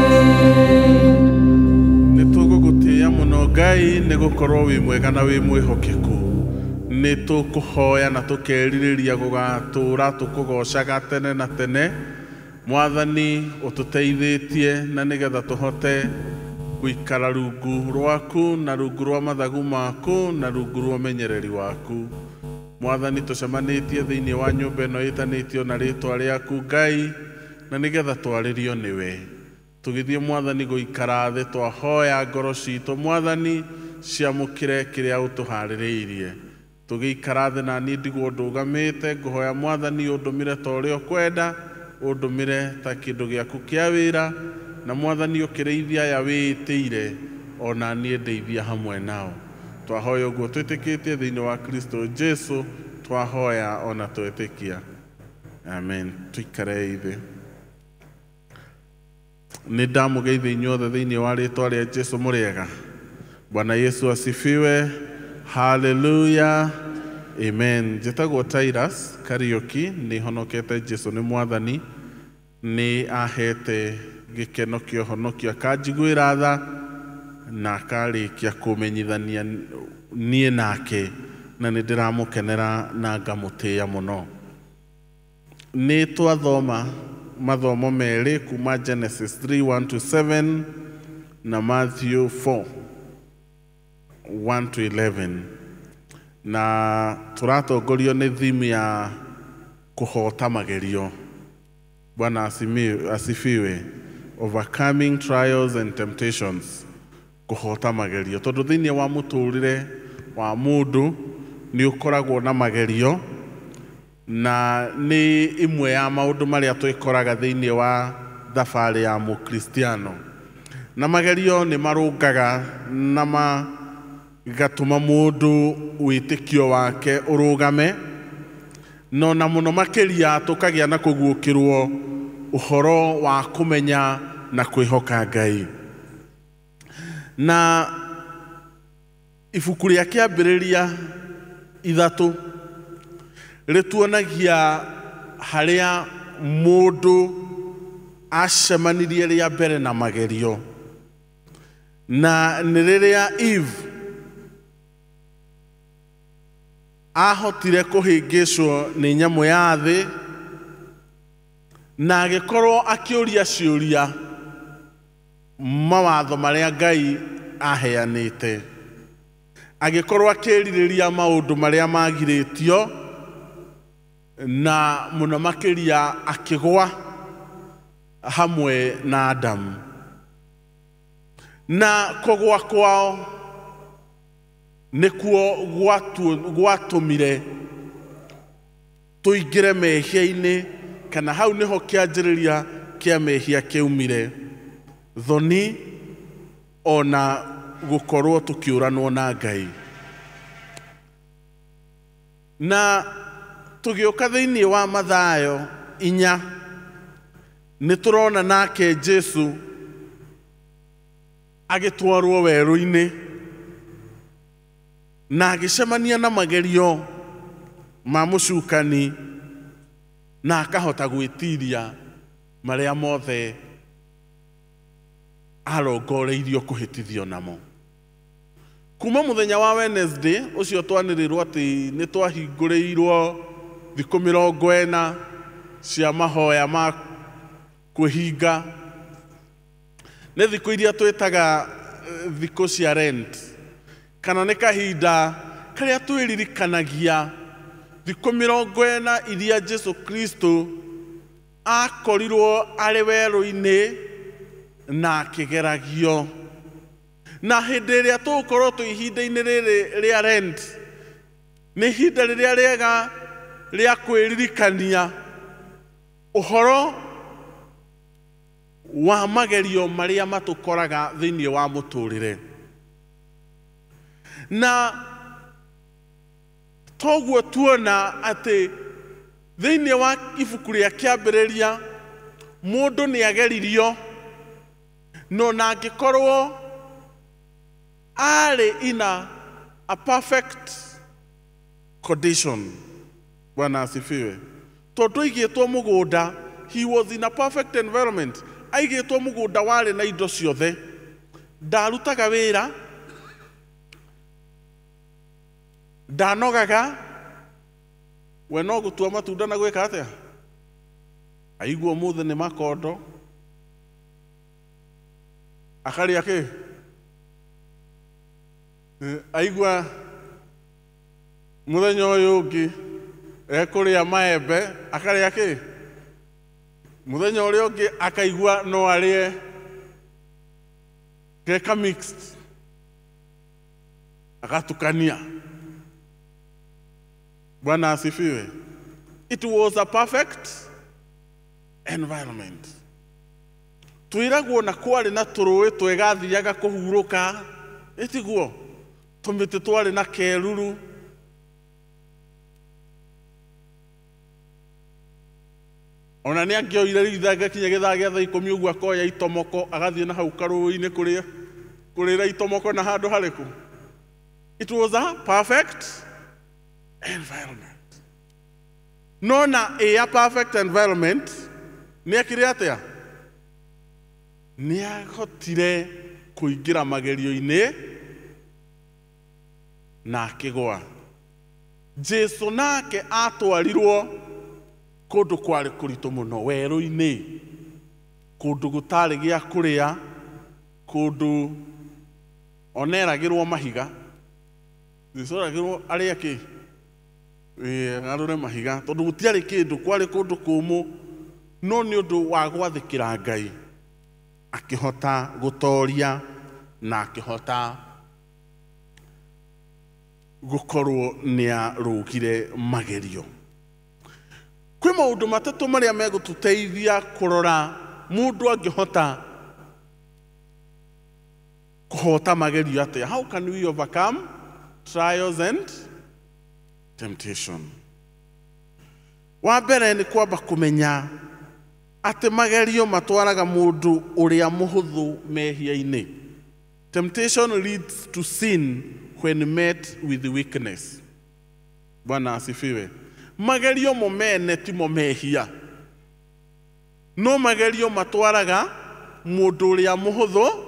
Speaker 11: Nĩ tũgũgũtĩĩa mũno Ngai nĩ gũkorwo wĩ mwega na wĩ mwĩhokeku. Nĩ tũkũhoya na tũkerirĩria gũgatũũra tũkũgoocaga tene na tene. Mwathani ũtũteithĩtie na nĩgetha tũhote gũikara rungu rwaku na rungu rwa mathagu maku na rungu rwa ũmenyereri waku. Mwathani tũcemanĩtie thĩinĩ wa nyũmba ĩno ĩtanĩtio na rĩtwa rĩaku Ngai, na nĩgetha twarĩrio nĩwe. Tũgĩthiĩ Mwathani gũikara thĩ twahoya ngoro citũ Mwathani ciamũkĩre kĩrĩa ũtũharĩrĩirie. Tũgĩikara thĩ na niĩ ndigwo ndũgamĩte, ngũhoya Mwathani ũndũmĩre ta ũrĩa ũkwenda, ũndũmĩre ta kĩndũ gĩaku kĩa wĩra, na Mwathani ũkĩrĩithia aya wĩĩtĩire, ona niĩ ndeithia hamwe nao. Twahoya ũguo twĩtĩkĩtie thĩinĩ wa Kristo Jesu, twahoya ona twetĩkia. Amen. Tũikarei thĩ. Nĩ ndamũgeithia inyuothe thĩinĩ wa rĩtwa rĩa Jesu mũrĩega. Bwana Yesu asifiwe. Haleluya. Amen. Njĩtagwo Tirus Kariũki, nĩ honokete Jesu nĩ mwathani, nĩ ahete gĩkeno kĩa ũhonokio, akanjiguĩra tha na akarĩkia kũmenyithania niĩ nake, na nĩ ndĩramũkenera na ngamũtĩĩa mũno. Nĩ twathoma mathomo merĩ kuma Genesis 3:1-7 na Matthew 4:1-11, na tũratongorio nĩ theme ya kũhota magerio. Bwana asifiwe. Overcoming trials and temptations, kũhota magerio, tondũ thĩinĩ wa mũtũrĩre wa mũndũ nĩ ũkoragwo na magerio, na nĩ imwe ya maũndũ marĩa twĩkoraga thĩinĩ wa thabarĩ ya mũkristiano. Na magerio nĩ marũngaga na magatũma mũndũ wĩtĩkio wake ũrũgame, no na mũno makĩria tũkagĩa na kũguũkĩrwo ũhoro wa kũmenya na kwĩhoka Ngai. Na ibuku rĩa kĩambĩrĩria 3 rĩtuonagia harĩa mũndũ acemanirie rĩa mbere na magerio, na nĩ rĩrĩa Eve ahotire kũhĩngĩcwo nĩ nyamũ ya thĩ na agĩkorwo akĩũria ciũria mawatho marĩa Ngai aheanĩte, agĩkorwo akĩrirĩria maũndũ marĩa magirĩtio, na mũno makĩria akĩgwa hamwe na Adamu. Na kũgwa kwao nĩkuo gwatũmire tũingĩre mehia-inĩ, kana hau nĩho kĩanjĩrĩria kĩa mehia kĩaumire, thoni ona gũkorwo tũkĩũranwo na Ngai. Na tũgĩũka thĩinĩ wa Mathayo 4 nĩ tũrona nake Jesu agĩtwarwo werũ-inĩ na agĩcemania na magerio ma mũcukani, na akahota gwĩtiria marĩa mothe arongoreirio kũhĩtithio namo. Kuma mũthenya wa Wednesday ũcio twanĩrĩrwo atĩ nĩ twahingũrĩirwo thikũ 40 cia mahoya ma kwĩhinga, nĩ thikũ iria twĩtaga thikũ cia rent, kana nĩ kahinda karĩa twĩririkanagia thikũ 40 iria Jesu Kristo akorirwo arĩ werũ-inĩ na akĩgeragio. Na hĩndĩ ĩrĩa tũgũkorwo twĩ ihinda-inĩ rĩrĩ rĩa rent, nĩ ihinda rĩrĩa rĩega rĩa kwĩririkania ũhoro wa magerio marĩa matũkoraga thĩinĩ wa mũtũrĩre. Na toguo tuona atĩ thĩinĩ wa ibuku rĩa kĩambĩrĩria mũndũ nĩ ageririo, no na angĩkorwo arĩ in a perfect condition. Bwana asifiwe. Tondũ aigĩtwo mũgũnda, he was in a perfect environment. Aigĩtwo mũgũnda warĩ na indo ciothe, ndarutaga wĩra, ndanogaga, we no gũtua matunda na gwĩka atĩa, aigua ũmũthĩ nĩ makondo, akarĩa kĩ, aigua mũthenya ũyũ ũngĩ ekũrĩa maembe, akarĩa kĩ, mũthenya ũrĩa ũngĩ akaigua no arĩe keka mixed, akatukania. Bwana asifiwe. It was a perfect environment. Twĩragwo na kwarĩ na tũrũĩ twegathiaga kũhurũka, ĩtiguo tũmĩtĩ twarĩ na keruru, ona nĩ angĩoire rithaga kinya gĩthaa gĩa thaa 10 ũguo akoya itomoko agathiĩ na hau karũĩ-inĩ kũrĩa kũrĩra itomoko na handũ harĩkũ. It was a perfect Environment. Nona a perfect environment nĩ ekire atĩa? Nĩ ahotire kũingĩra magerio-inĩ na akĩgũa. Jesu nake atwarirwo kũndũ kwarĩ kũritũ mũno, werũ-inĩ, kũndũ gũtarĩ gĩa kũrĩa, kũndũ oneragĩrwo mahiga. Jesu eragĩrwo arĩe kĩ? Arũre mahiga, tondũ gũtiarĩ kĩndũ, kwarĩ kũndũ kũmũ. No nĩ ũndũ wa gwathĩkĩra Ngai akĩhota gũtoria na akĩhota gũkorwo nĩ arũgire magerio. Kwĩ maũndũ matatũ marĩa megũtũteithia kũrora mũndũ angĩhota kũhota magerio atĩa. How can we overcome trials and temptation? Wa mbere nĩ kwamba kũmenya atĩ magerio matwaraga mũndũ ũrĩa mũhũthũ mehia-inĩ. Temptation leads to sin when met with weakness. Bwana asifiwe. Magerio mo mene timo mehia. No magerio matwaraga mũndũ ũrĩa mũhũthũ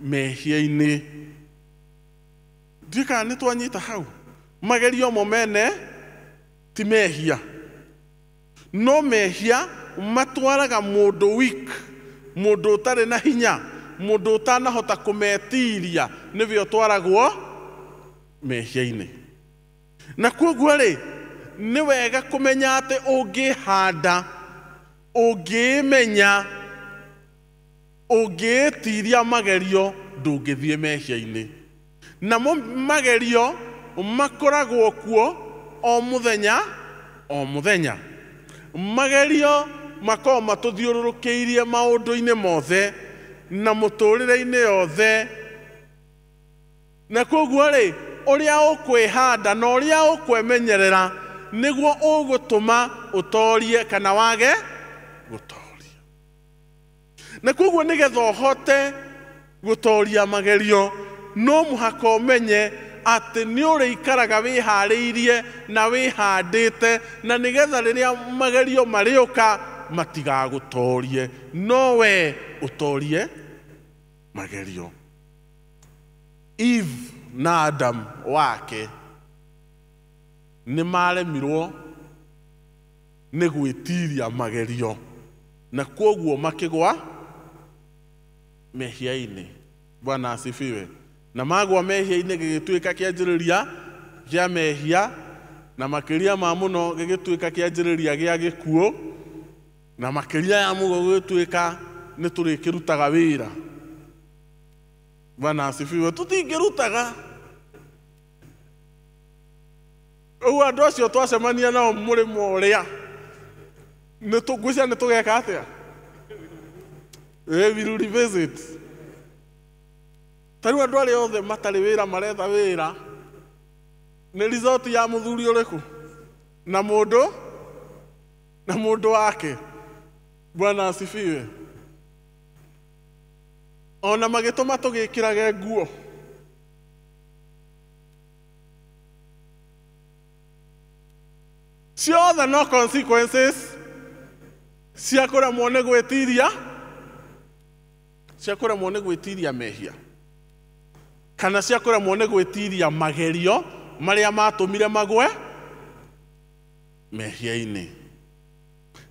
Speaker 11: mehia-inĩ. Ndiũĩ kana nĩ twanyita hau. Magerio mo mene ti mehia. No mehia matwaraga mũndũ weak, mũndũ ũtarĩ na hinya, mũndũ ũtanahota kũmetiria, nĩwe ũtwaragwo mehia-inĩ. Na kwoguo rĩ, nĩ wega kũmenya atĩ ũngĩhanda, ũngĩmenya, ũngĩĩtiria magerio, ndũngĩthiĩ mehia-inĩ. Namo magerio makoragwo kuo o mũthenya o mũthenya. Magerio makoragwo matũthiũrũrũkĩirie maũndũ-inĩ mothe na mũtũrĩre-inĩ yothe. Na kwoguo rĩ, ũrĩa ũkwĩhanda na ũrĩa ũkwemenyerera nĩguo ũgũtũma ũtorie kana wage gũtoria. Na kwoguo nĩgetha ũhote gũtoria magerio, no mũhaka ũmenye atĩ nĩ ũrĩikaraga wĩharĩirie na wĩhandĩte, na nĩgetha rĩrĩa magerio marĩũka matigagũtorie, no we ũtorie magerio. Eve na Adam wake nĩ maremirwo nĩ gwĩtiria magerio, na kwoguo makĩgwa mehia-inĩ. Bwana asifiwe. Na magwa mehia-inĩ gĩgĩtuĩka kĩanjĩrĩria kĩa mehia, na makĩria ma mũno gĩgĩtuĩka kĩanjĩrĩria gĩa gĩkuũ, na makĩria ya mũno gĩgĩtuĩka nĩ tũrĩkĩrutaga wĩra. Bwana asifiwe. Tũtingĩrutaga. Ũguo andũ acio twacemania nao mũrĩmo ũrĩa, ngwĩciria nĩ tũgeka atĩa? We will revisit. Ta rĩu andũ arĩa othe matarĩ wĩra maretha wĩra, nĩ result ya mũthuri ũrĩkũ? Na mũndũ? Na mũndũ wake. Bwana asifiwe. Ona magĩtũma tũgĩkĩrage nguo. Ciothe no consequences cia kũremwo nĩ gwĩtiria, cia kũremwo nĩ gwĩtiria mehia, kana cia kũremwo nĩ gwĩtiria magerio marĩa matũmire magwe mehia-inĩ.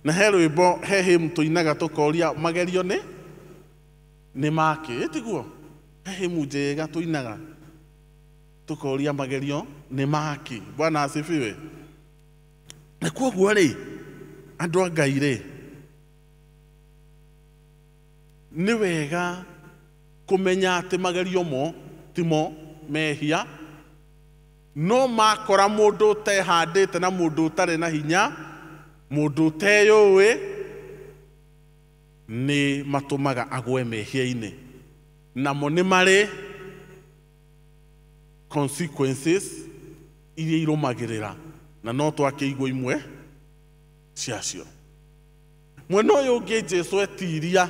Speaker 11: Na he rwĩmbo, he hymn tũinaga tũkoria magerio nĩ makĩ, tiguo? He hymn njega tũinaga tũkoria magerio nĩ makĩ. Bwana asifiwe. Na kwoguo rĩ, andũ a Ngai rĩ, nĩ wega kũmenya atĩ magerio mo timo mehia, no makora mũndũ ũtehandĩte na mũndũ ũtarĩ na hinya, mũndũ ũteyũĩ, nĩ matũmaga agwe mehia-inĩ. Namo nĩ marĩ consequences iria irũmagĩrĩra, na no twakĩigua imwe ciacio. Mwena ũyũ ũngĩ Jesu etiria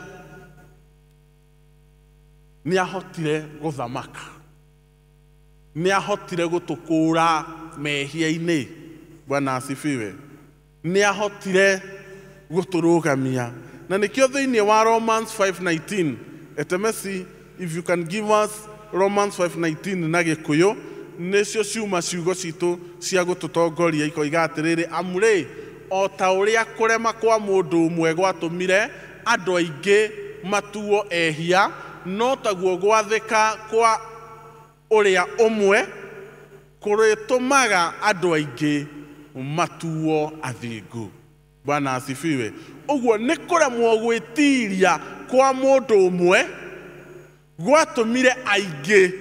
Speaker 11: nĩ ahotire gũthamaka. Nĩ ahotire gũtũkũũra mehia-inĩ. Bwana asifiwe. Nĩ ahotire gũtũrũgamia. Na nĩkĩo thĩinĩ wa Romans 5:19, Etemesi, if you can give us Romans 5:19 na Gĩkũyũ, nĩcio ciuma ciugo citũ cia gũtũtongoria ikoiga atĩrĩrĩ, amu rĩ, o ta ũrĩa kũrema kwa mũndũ ũmwe gwatũmire andũ aingĩ matuo ehia, no taguo gwathĩka kwa ũrĩa ũmwe kũrĩtũmaga andũ aingĩ matuo athingu. Bwana asifiwe. Ũguo nĩ kũremwo gwĩtiria kwa mũndũ ũmwe gwatũmire aingĩ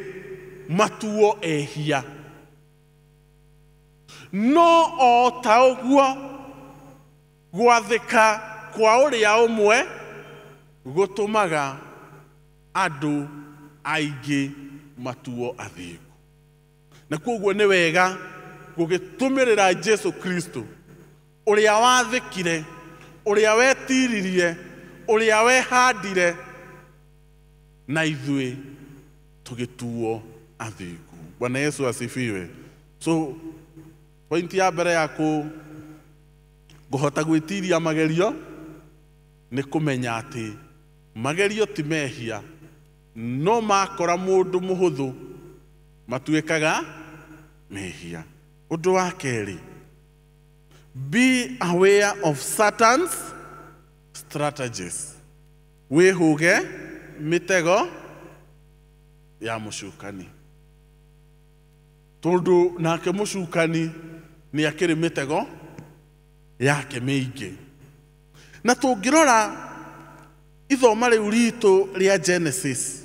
Speaker 11: matuo ehia. No o ta ũguo gwathĩka kwa ũrĩa ũmwe gũtũmaga andũ aingĩ matuo athingu. Na koguo nĩ wega gũgĩtũmĩrĩra Jesu Kristo ũrĩa wathĩkire, ũrĩa wetiririe, ũrĩa wehandire, na ithuĩ tũgĩtuo athingu. Bwana Yesu asifiwe. So pointi ya mbere ya kũhota gwĩtiria magerio nĩ kũmenya atĩ magerio ti mehia, no makora mũndũ mũhũthũ matuĩkaga mehia. Ũndũ wa kerĩ, be aware of Satan's strategies. Wĩhũge mĩtego ya mũcukani. Tondũ nake mũcukani nĩ akĩrĩ mĩtego yake mĩingĩ. Na tũngĩrora ithoma rĩu ritũ rĩa Genesis,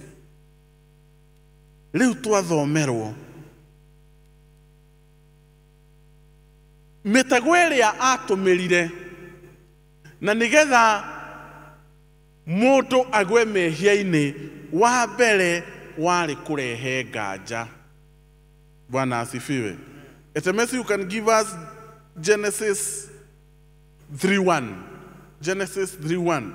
Speaker 11: rĩu twathomerwo mĩtego ĩrĩa atũmĩrire na nĩgetha mũndũ agwe mehia-inĩ, wa mbere warĩ kũrehe nganja. Bwana asifiwe. Etemesi, you can give us Genesis 3:1. Genesis 3:1.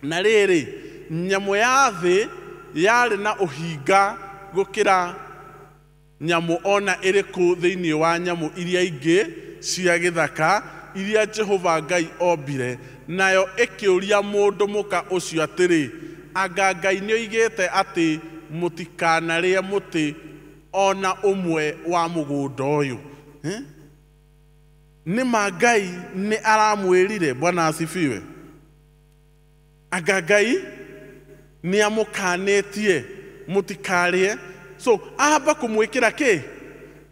Speaker 11: Na rĩrĩ, nyamũ ya thĩ yarĩ na ũhinga gũkĩra nyamũ ona ĩrĩkũ thĩinĩ wa nyamũ iria ingĩ cia gĩthaka iria Jehova Ngai ombire, nayo ĩkĩũria mũndũ mũka ũcio atĩrĩ, anga Ngai nĩoigĩte atĩ mũtikanarĩe mũtĩ ona ũmwe wa mũgũnda ũyũ? Nĩ ma Ngai nĩ aramwĩrire. Bwana asifiwe. Anga Ngai nĩ amũkanĩtie mũtikarĩe. So amba kũmwĩkĩra kĩ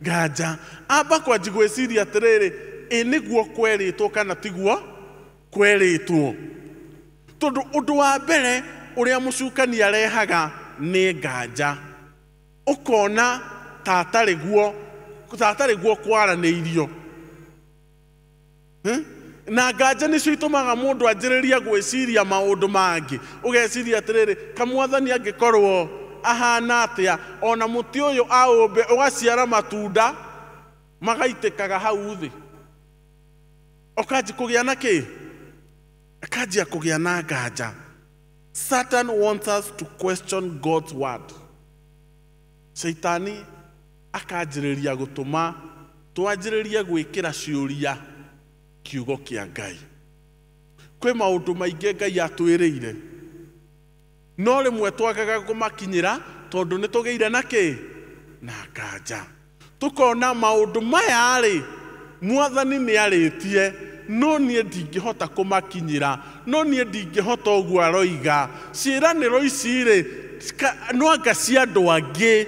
Speaker 11: nganja, amba kwanji gwĩciria atĩrĩrĩ, ĩ nĩguo kwerĩtwo kana tiguo kwerĩtwo. Tondũ ũndũ wa mbere ũrĩa mũcukani arehaga nĩ nganja, ũkona ta atarĩ guo kwaranĩirio. Na nganja nĩcio itũmaga mũndũ anjĩrĩrie gwĩciria maũndũ mangĩ. Ũgeciria atĩrĩrĩ, kamwathani angĩkorwo ahana atĩa, ona mũtĩ ũyũ aũmbe ũgaciara matunda magaitĩkaga hau thĩ, ũkanji kũgĩa na kĩ? Akanjia kũgĩa na nganja. Satan wants us to question God's word. Shaitani akanjĩrĩria gũtũma twanjĩrĩrie gwĩkĩra ciũria kiugo kĩa Ngai. Kwĩ maũndũ maingĩ Ngai atwĩrĩire, no rĩmwe twagaga kũmakinyĩra tondũ nĩ tũgĩire na kĩ? Na nganja. Tũkona maũndũ maya rĩ, mwathani nĩ arĩtie, no niĩ ndingĩhota kũmakinyĩra, no niĩ ndingĩhota ũguo aroiga. Ciĩranĩro ici rĩ, no anga cia andũ angĩ,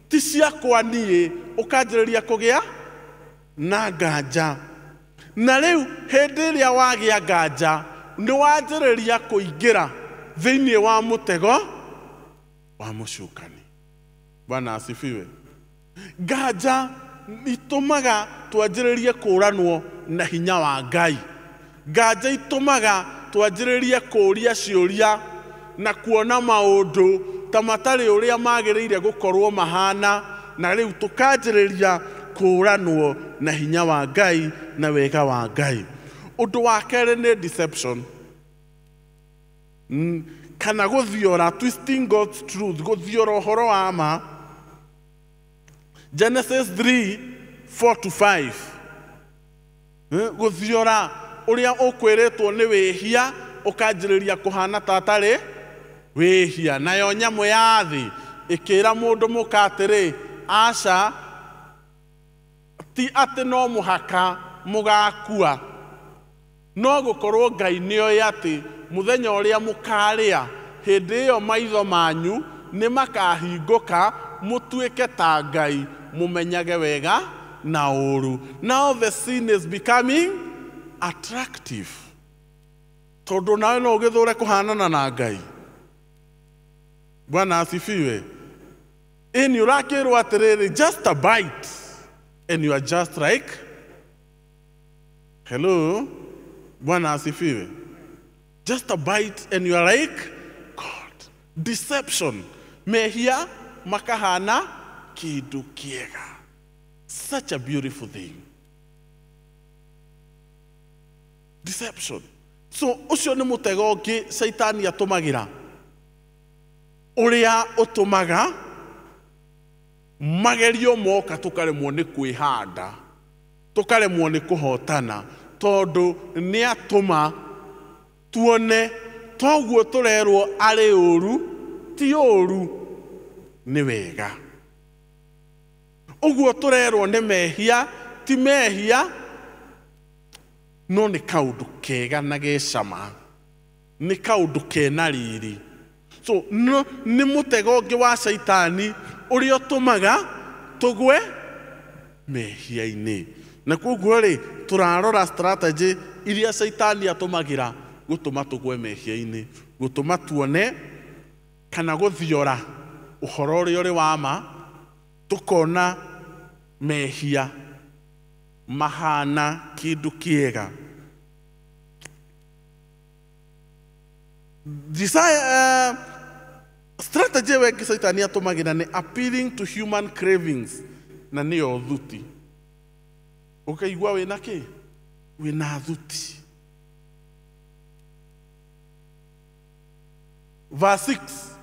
Speaker 11: ti ciakwa niĩ. Ũkanjĩrĩria kũgĩa na nganja. Na rĩu hĩndĩ ĩrĩa wagĩa nganja, nĩ wanjĩrĩria kũingĩra thĩinĩ wa mũtego wa mũcukani. Bwana asifiwe. Nganja itũmaga twanjĩrĩrie kũũranwo na hinya wa Ngai. Nganja itũmaga twanjĩrĩrie kũũria ciũria na kuona maũndũ ta matarĩ ũrĩa magĩrĩire gũkorwo mahana, na rĩu tũkanjĩrĩria kũũranwo na hinya wa Ngai na wega wa Ngai. Ũndũ wa kerĩ nĩ deception. Kana gũthiora, twisting God's truth, gũthiora ũhoro wa ma. Genesis 3 4 to 5. Gũthiora ũrĩa ũkwĩrĩtwo nĩ wĩhia ũkanjĩrĩria kũhana ta atarĩ wĩhia. Nayo nyamũ ya thĩ ĩkĩra mũndũ mũka atĩrĩ, aca, ti atĩ no mũhaka mũgakua, no gũkorwo Ngai nĩoĩ atĩ mũthenya ũrĩa mũkarĩa, hĩndĩ ĩyo maitho manyu nĩ makahingũka mũtuĩke ta Ngai, mũmenyage wega na ũũru. Now the sin is becoming attractive, tondũ nawe no ũgĩthũre kũhanana na Ngai. Bwana asifiwe. Ĩni ũrakĩrwo atĩrĩrĩ, just a bite and you are just like, hello. Bwana asifiwe. Just a bite and you are like God. Deception. Mehia makahana kĩndũ kĩega. Such a beautiful thing. Deception. So ũcio nĩ mũtego ũngĩ Shaitani atũmagĩra, ũrĩa ũtũmaga magerio moka tũkaremwo nĩ kwĩhanda, tũkaremwo nĩ kũhotana, tondũ nĩ atũma tuone toguo tũrerwo arĩ ũru ti ũru, nĩ wega. Ũguo tũrerwo nĩ mehia ti mehia, no nĩ kaũndũ kega na gecama, nĩ kaũndũ kena riri. So no, nĩ mũtego ũngĩ wa Shaitani ũrĩa ũtũmaga tũgwe mehia-inĩ. Na koguo rĩ, tũrarora strategy iria Shaitani atũmagĩra gũtũma tũgwe mehia-inĩ, gũtũma tuone kana gũthiora ũhoro ũrĩa ũrĩ wa ma, tũkona mehia mahana kĩndũ kĩega. Desire, strategy ĩyo ĩngĩ Shaitani atũmagĩra nĩ appealing to human cravings, na nĩyo thuti. Ũkaigua wĩna kĩ? Wĩna thuti. Verse 6,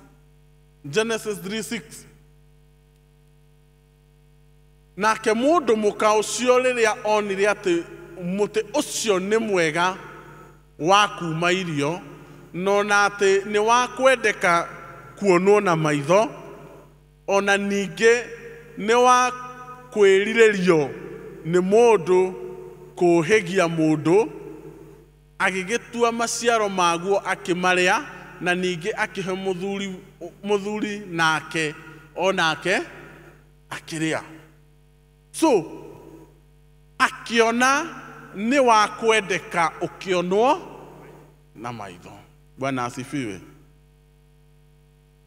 Speaker 11: Genesis 3:6. Nake mũndũ mũka ũcio rĩrĩa onire atĩ mũtĩ ũcio nĩ mwega wa kuma irio, no na atĩ nĩ wa kwendeka kuonwo na maitho, ona ningĩ nĩ wa kwĩrirĩrio nĩ mũndũ kũhĩgia mũndũ, agĩgĩtua maciaro maguo akĩmarĩa, na ningĩ akĩhe mũthuri nake o nake akĩrĩa. So akiona nĩ wa kwendeka ũkĩonwo na maitho. Bwana asifiwe.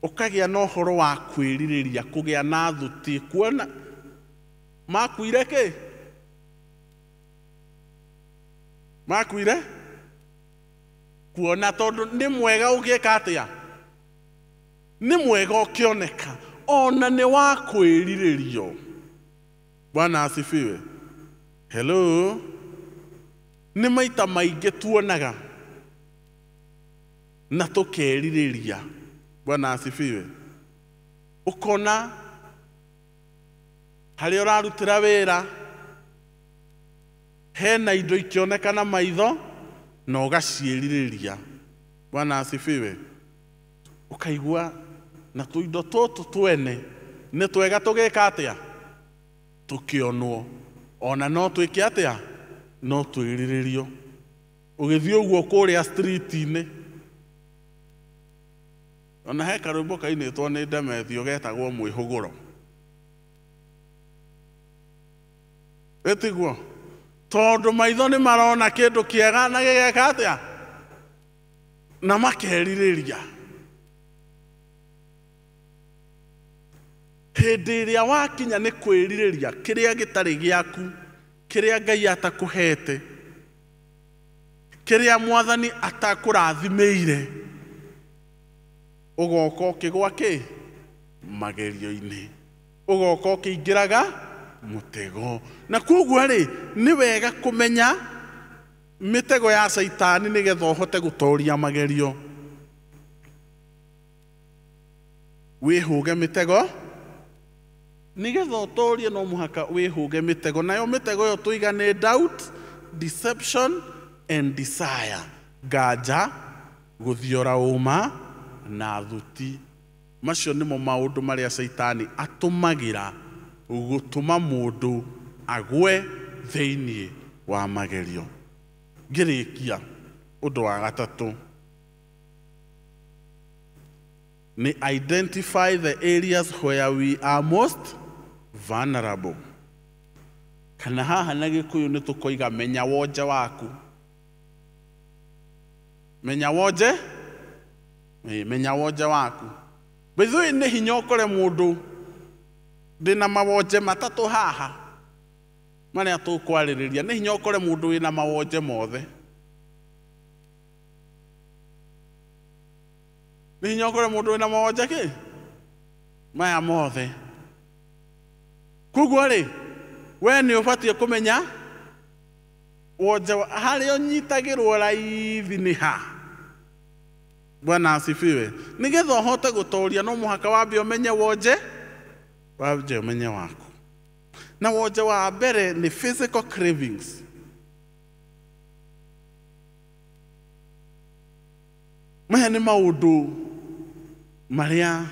Speaker 11: Ũkagĩa na ũhoro wa kwĩrirĩria, kũgĩa na thuti, kuona makuire kĩ? Makuire kuona, tondũ nĩ mwega ũgĩka atĩa? Nĩ mwega ũkĩoneka, ona nĩ wa kwĩrirĩrio. Bwana asifiwe. Hello. Nĩ maita maingĩ tuonaga na tũkerirĩria. Bwana asifiwe. Ũkona harĩa ũrarutĩra wĩra hena indo ikĩoneka na maitho na ũgaciĩrirĩria. Bwana asifiwe. Ũkaigua na tũindo tũtũ twene nĩ twega tũgĩka atĩa? Tũkĩonwo. Ona no twĩke atĩa? No twĩrirĩrio. Ũgĩthiĩ ũguo kũrĩa street-inĩ, ona he karwĩmbo kainĩtwo nĩ Ndemethio getagwo mwĩhũgũro. Ĩtiguo? Tondũ maitho nĩ marona kĩndũ kĩega na gĩgeka atĩa? Na makerirĩria. Hĩndĩ ĩrĩa wakinya nĩ kwĩrirĩria kĩrĩa gĩtarĩ gĩaku, kĩrĩa Ngai atakũhete, kĩrĩa Mwathani atakũrathimĩire, ũgoka ũkĩgwa kĩ? Magerio-inĩ. Ũgoka ũkĩingĩraga mũtego. Na koguo rĩ, nĩ wega kũmenya mĩtego ya Shaitani nĩgetha ũhote gũtoria magerio. Wĩhũge mĩtego Nĩgetha ũtoorie no mũhaka wĩhũge mĩtego. Nayo mĩtego ĩyo tũiga nĩ doubt, deception and desire. Nganja, gũthiora ũma na thuti. Macio nĩmo maũndũ marĩa Caitani atũmagĩra gũtũma mũndũ agwe thĩinĩ wa magerio. Ngĩrĩkia ũndũ wa gatatũ nĩ identify the areas where we are most vulnerable. Kana haha na Gĩkũyũ nĩ tũkoiga menya wonje waku. Menya wonje? Menya wonje waku. By the way, nĩ hinya ũkore mũndũ ndĩna mawonje matatũ haha marĩa tũkwarĩrĩria. Nĩ hinya ũkore mũndũ wĩna mawonje mothe. Nĩ hinya ũkore mũndũ wĩna mawonje kĩ? Maya mothe. Koguo rĩ, we nĩ ũbatiĩ kũmenya wonje harĩa ũnyitagĩrwo raithi nĩ ha. Bwana asifiwe. Nĩgetha ũhote gũtooria no mũhaka wambe ũmenye wonje, wambe ũmenye waku. Na wonje wa mbere nĩ physical cravings. Maya nĩ maũndũ marĩa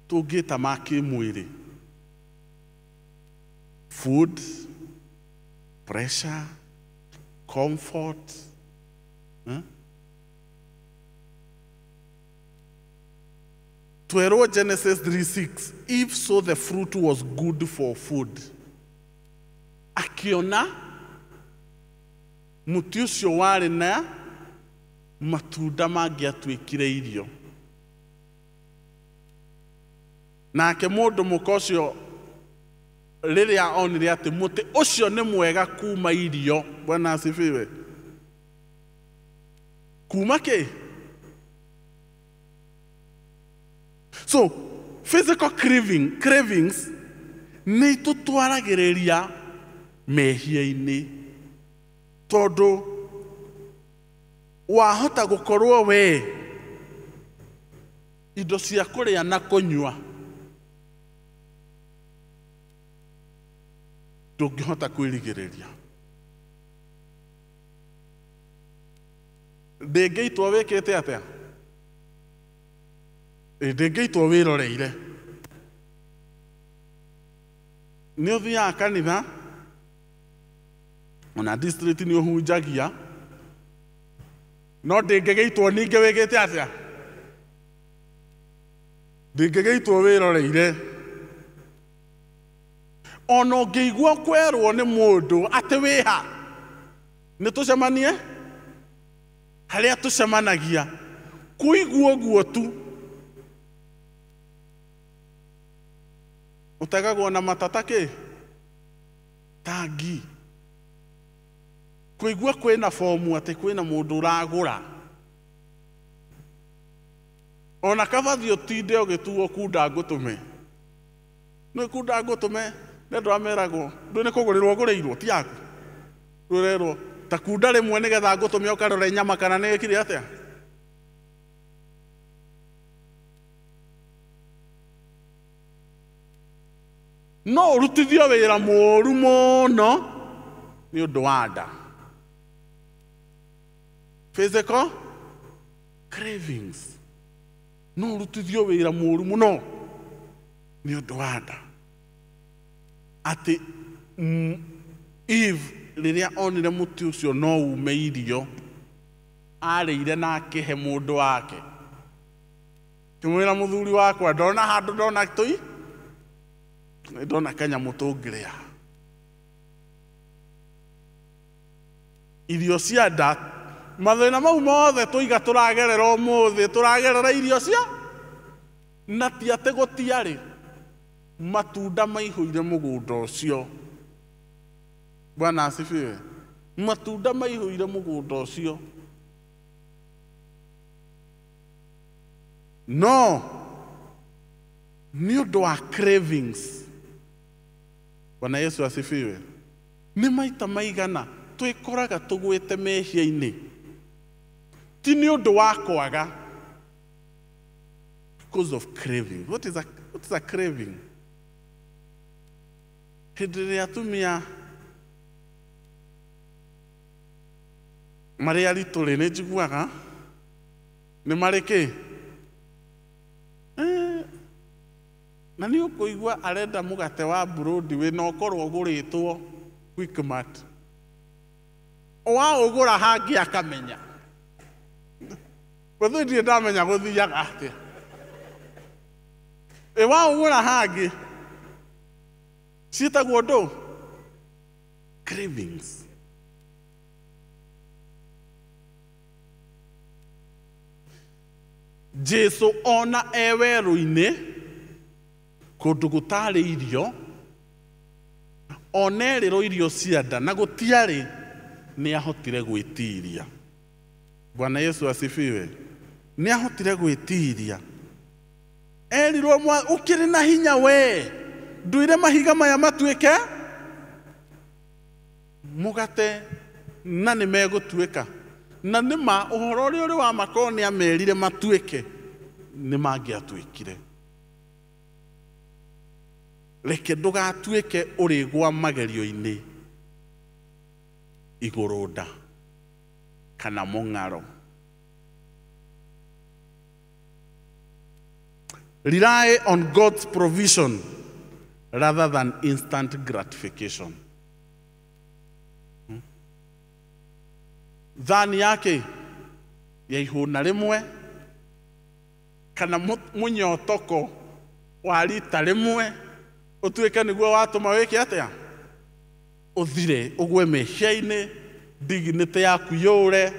Speaker 11: tũngĩta ma kĩmwĩrĩ. Food, pressure, comfort. Twerwo Genesis 3:6, if so the fruit was good for food. Akiona mũtĩ ũcio warĩ na matunda mangĩatuĩkire irio. Nake mũndũ mũka ũcio rĩrĩa onire atĩ mũtĩ ũcio nĩ mwega kuma irio. Bwana asifiwe. Kuma kĩ? So, physical cravings nĩ itũtwaragĩrĩria mehia-inĩ. Tondũ wahota gũkorwo we indo cia kũrĩa na kũnyua ndũngĩhota kwĩrigĩrĩria. Ndĩngĩitwo wĩkĩte atĩa? Ndĩngĩitwo wĩroreire. Nĩ ũthiaga kanitha ona district nĩ ũhunjagia, no ndĩngĩgĩitwo ningĩ wĩkĩte atĩa? Ndĩngĩgĩitwo wĩroreire. Ona ũngĩigua kwerwo nĩ mũndũ atĩ wĩha, nĩ tũcemanie harĩa tũcemanagia, kũigua ũguo tu ũtegagwo na matata kĩ? Tangi. Kũigua kwĩna fomu atĩ kwĩna mũndũ ũragũra. Ona kaba thiĩ ũtinde ũgĩtuo kunda ngũtũme. Nĩ kunda ngũtũme nĩ andũ ameragwo ndũ nĩ kũgũrĩrwo ũgũrĩirwo ti yaku. Rũrerwo ta kunda rĩmwe nĩgetha ngũtũme ũkarore nyama kana nĩ ĩkire atĩa. No ũrutithio wĩra mũũru mũno nĩ ũndũ wa nda. Physical cravings. No ũrutithio wĩra mũũru mũno nĩ ũndũ wa nda. Atĩ Eve rĩrĩa onire mũtĩ ũcio no ume irio, arĩire na akĩhe mũndũ wake. Kĩmwĩra mũthuri wakwa ndona handũ ndona tũi ndona kanyamũ tũngĩrĩa. Irio cia nda, mathĩna mau mothe tũiga tũragerera ũmũthĩ, tũragerera irio cia na ti atĩ gũtiarĩ matunda maihũire mũgũnda ũcio. Bwana asifiwe. Matunda maihũire mũgũnda ũcio. No nĩ ũndũ wa cravings. Bwana Yesu asifiwe. Nĩ maita maigana twĩkoraga tũgwĩte mehia-inĩ ti nĩ ũndũ wa kwaga, because of craving. What is a craving? Hĩndĩ ĩrĩa atumia marĩ aritũ rĩ, nĩ njiguaga nĩ marĩ kĩ na nĩ ũkũigua arenda mũgate wa burũndi wĩna ũkorwo ũgũrĩtwo Quickmart, waũgũra hangĩ akamenya gũthiĩ, ndirĩ ndamenya gũthiaga atĩa. Ĩ waũgũra hangĩ ciĩtagwo ndũ cravings. Jesu ona e werũ-inĩ kũndũ gũtarĩ irio, ona erĩrwo irio cia nda na gũtiarĩ, nĩ ahotire gwĩtiria. Bwana Yesu asifiwe. Nĩ ahotire gwĩtiria. Erirwo ũkĩrĩ na hinya we, nduire mahiga maya matuĩke mũgate na nĩ megũtuĩka. Na nĩ ma ũhoro ũrĩa ũrĩ wa makorwo nĩ amerire matuĩke, nĩ mangĩatuĩkire. Reke ndũgatuĩke ũrĩgwa magerio-inĩ igũrũ nda kana mũng'aro. Rely on God's provision rather than instant gratification. Thani yake ya ihũna rĩmwe kana mũnyotoko wa rita rĩmwe ũtuĩke nĩguo watũma wĩke atĩa, ũthire ũgwe mehia-inĩ, dignity yaku yũre,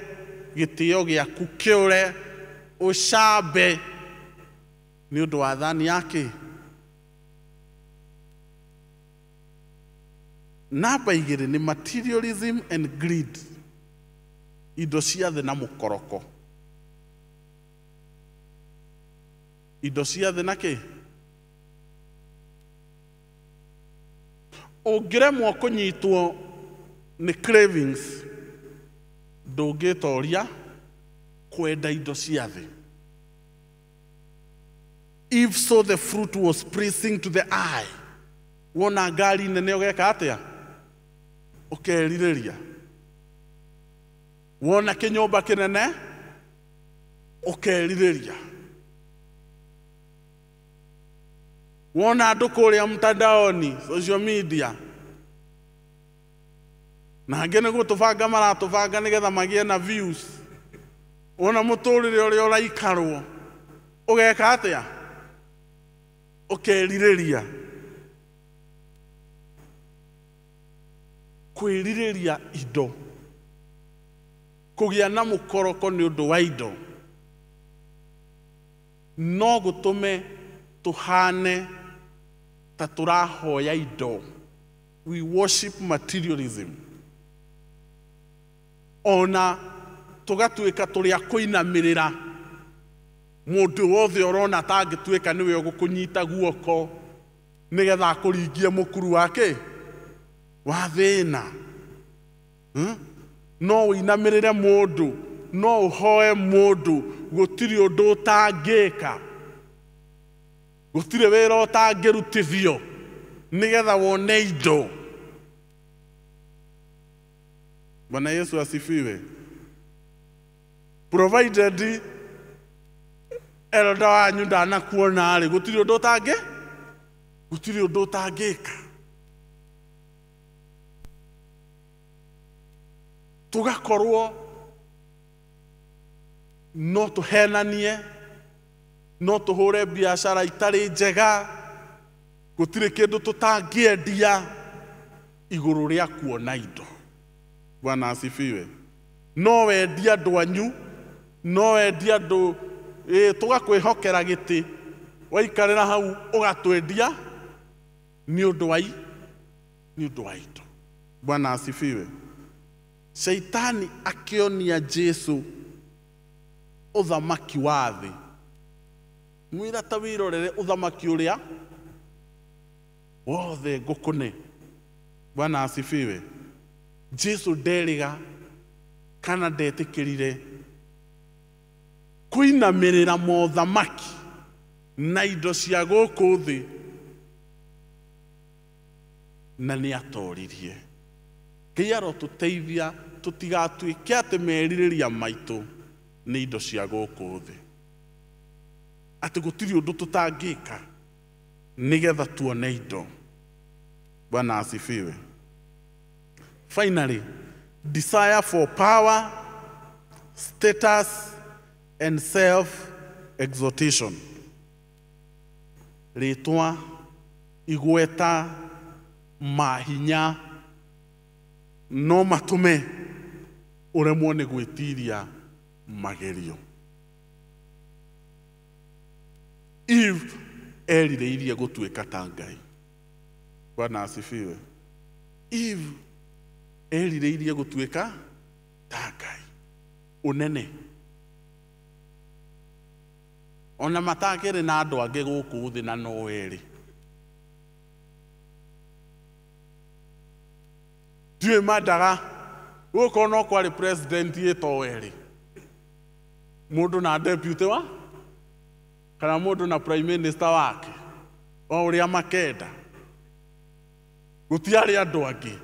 Speaker 11: gĩtĩo gĩaku kĩũre, ũcambe nĩ ũndũ wa thani yake. Namba igĩrĩ nĩ materialism and greed, indo cia thĩ na mũkoroko. Indo cia thĩ na kĩ? Ũngĩremwo kũnyitwo nĩ cravings, ndũngĩtoria kwenda indo cia thĩ. If so the fruit was pleasing to the eye, wona ngari nene ũgeka atĩa? Ũkerirĩria. Wona kĩnyũmba kĩnene ũkerirĩria. Wona andũ kũrĩa mtandaoni, social media, na angĩ nĩ gũtũbanga maratũbanga nĩgetha magĩe na views. Wona mũtũrĩre ũrĩa ũraikarwo ũgeka atĩa? Ũkerirĩria. Kwĩrirĩria indo, kũgĩa na mũkoroko nĩ ũndũ wa indo, no gũtũme tũhane ta tũrahoya indo. We worship materialism. Ona tũgatuĩka tũrĩ a kũinamĩrĩra mũndũ wothe ũrona ta angĩtuĩka nĩwe ũgũkũnyita guoko nĩgetha akũringie mũkuru wake wa thĩna. No ũinamĩrĩre mũndũ, no ũhoe mũndũ, gũtirĩ ũndũ ũtangĩka, gũtirĩ wĩra ũtangĩrutithio nĩgetha wone indo. Bwana Yesu asifiwe. Provided elder wanyu ndanakuona rĩ, gũtirĩ ũndũ ũtangĩ, gũtirĩ ũndũ ũtangĩka. Tũgakorwo no tũhenanie, no tũhũre biacara itarĩ njega, gũtirĩ kĩndũ tũtangĩendia igũrũ rĩa kuona indo. Bwana asifiwe. No wendie andũ anyu, no wendie andũ, tũgakwĩhokera gĩtĩ, waikarĩra hau ũgatwendia nĩ ũndũ wa nĩ ũndũ wa indo. Bwana asifiwe. Shaitani akĩonia Jesu ũthamaki wa thĩ, mwĩra ta wĩrorere ũthamaki ũrĩa wothe ngũkũne. Bwana asifiwe. Jesu nderĩga kana ndetĩkĩrire kũinamĩrĩra mothamaki na indo cia gũkũ thĩ. Na nĩ atoririe. Ngai arotũteithia tũtigatuĩke atĩ merirĩria maitũ nĩ indo cia gũkũ thĩ. Atĩ gũtirĩ ũndũ tũtangĩka nĩgetha tuone indo. Bwana asifiwe. Finally, desire for power, status, and self-exaltation. Rĩtwa, igweta, mahinya, no matũme ũremwo nĩ gwĩtiria magerio. Eve erirĩirie gũtuĩka ta Ngai. Bwana asifiwe. Eve erirĩirie gũtuĩka ta Ngai. Ũnene. Ona matakĩrĩ na andũ angĩ gũkũ thĩ na no erĩ. Ndiũĩ mandaga gũkorwo no kwarĩ president ĩto erĩ. Mũndũ na deputy wa kana mũndũ na prime minister wake o ũrĩa makenda. Gũtiarĩ andũ angĩ.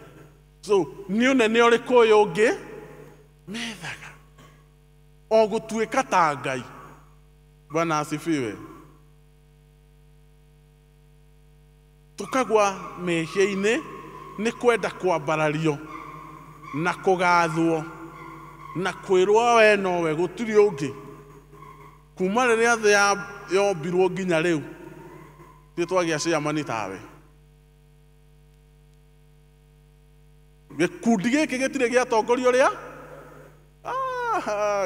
Speaker 11: So nĩ ũnene ũrĩkũ ũyũ ũngĩ methaga o gũtuĩka ta Ngai. Bwana asifiwe. Tukagwa mehia-inĩ nĩ kwenda kwambarario na kũgathwo na kwĩrwo we nowe gũtirĩ ũngĩ. Kuma rĩrĩa thĩ yombirwo nginya rĩu ti twagĩa ciamani tawe. Gĩkundi gĩkĩ gĩtirĩ gĩatongorio ũrĩa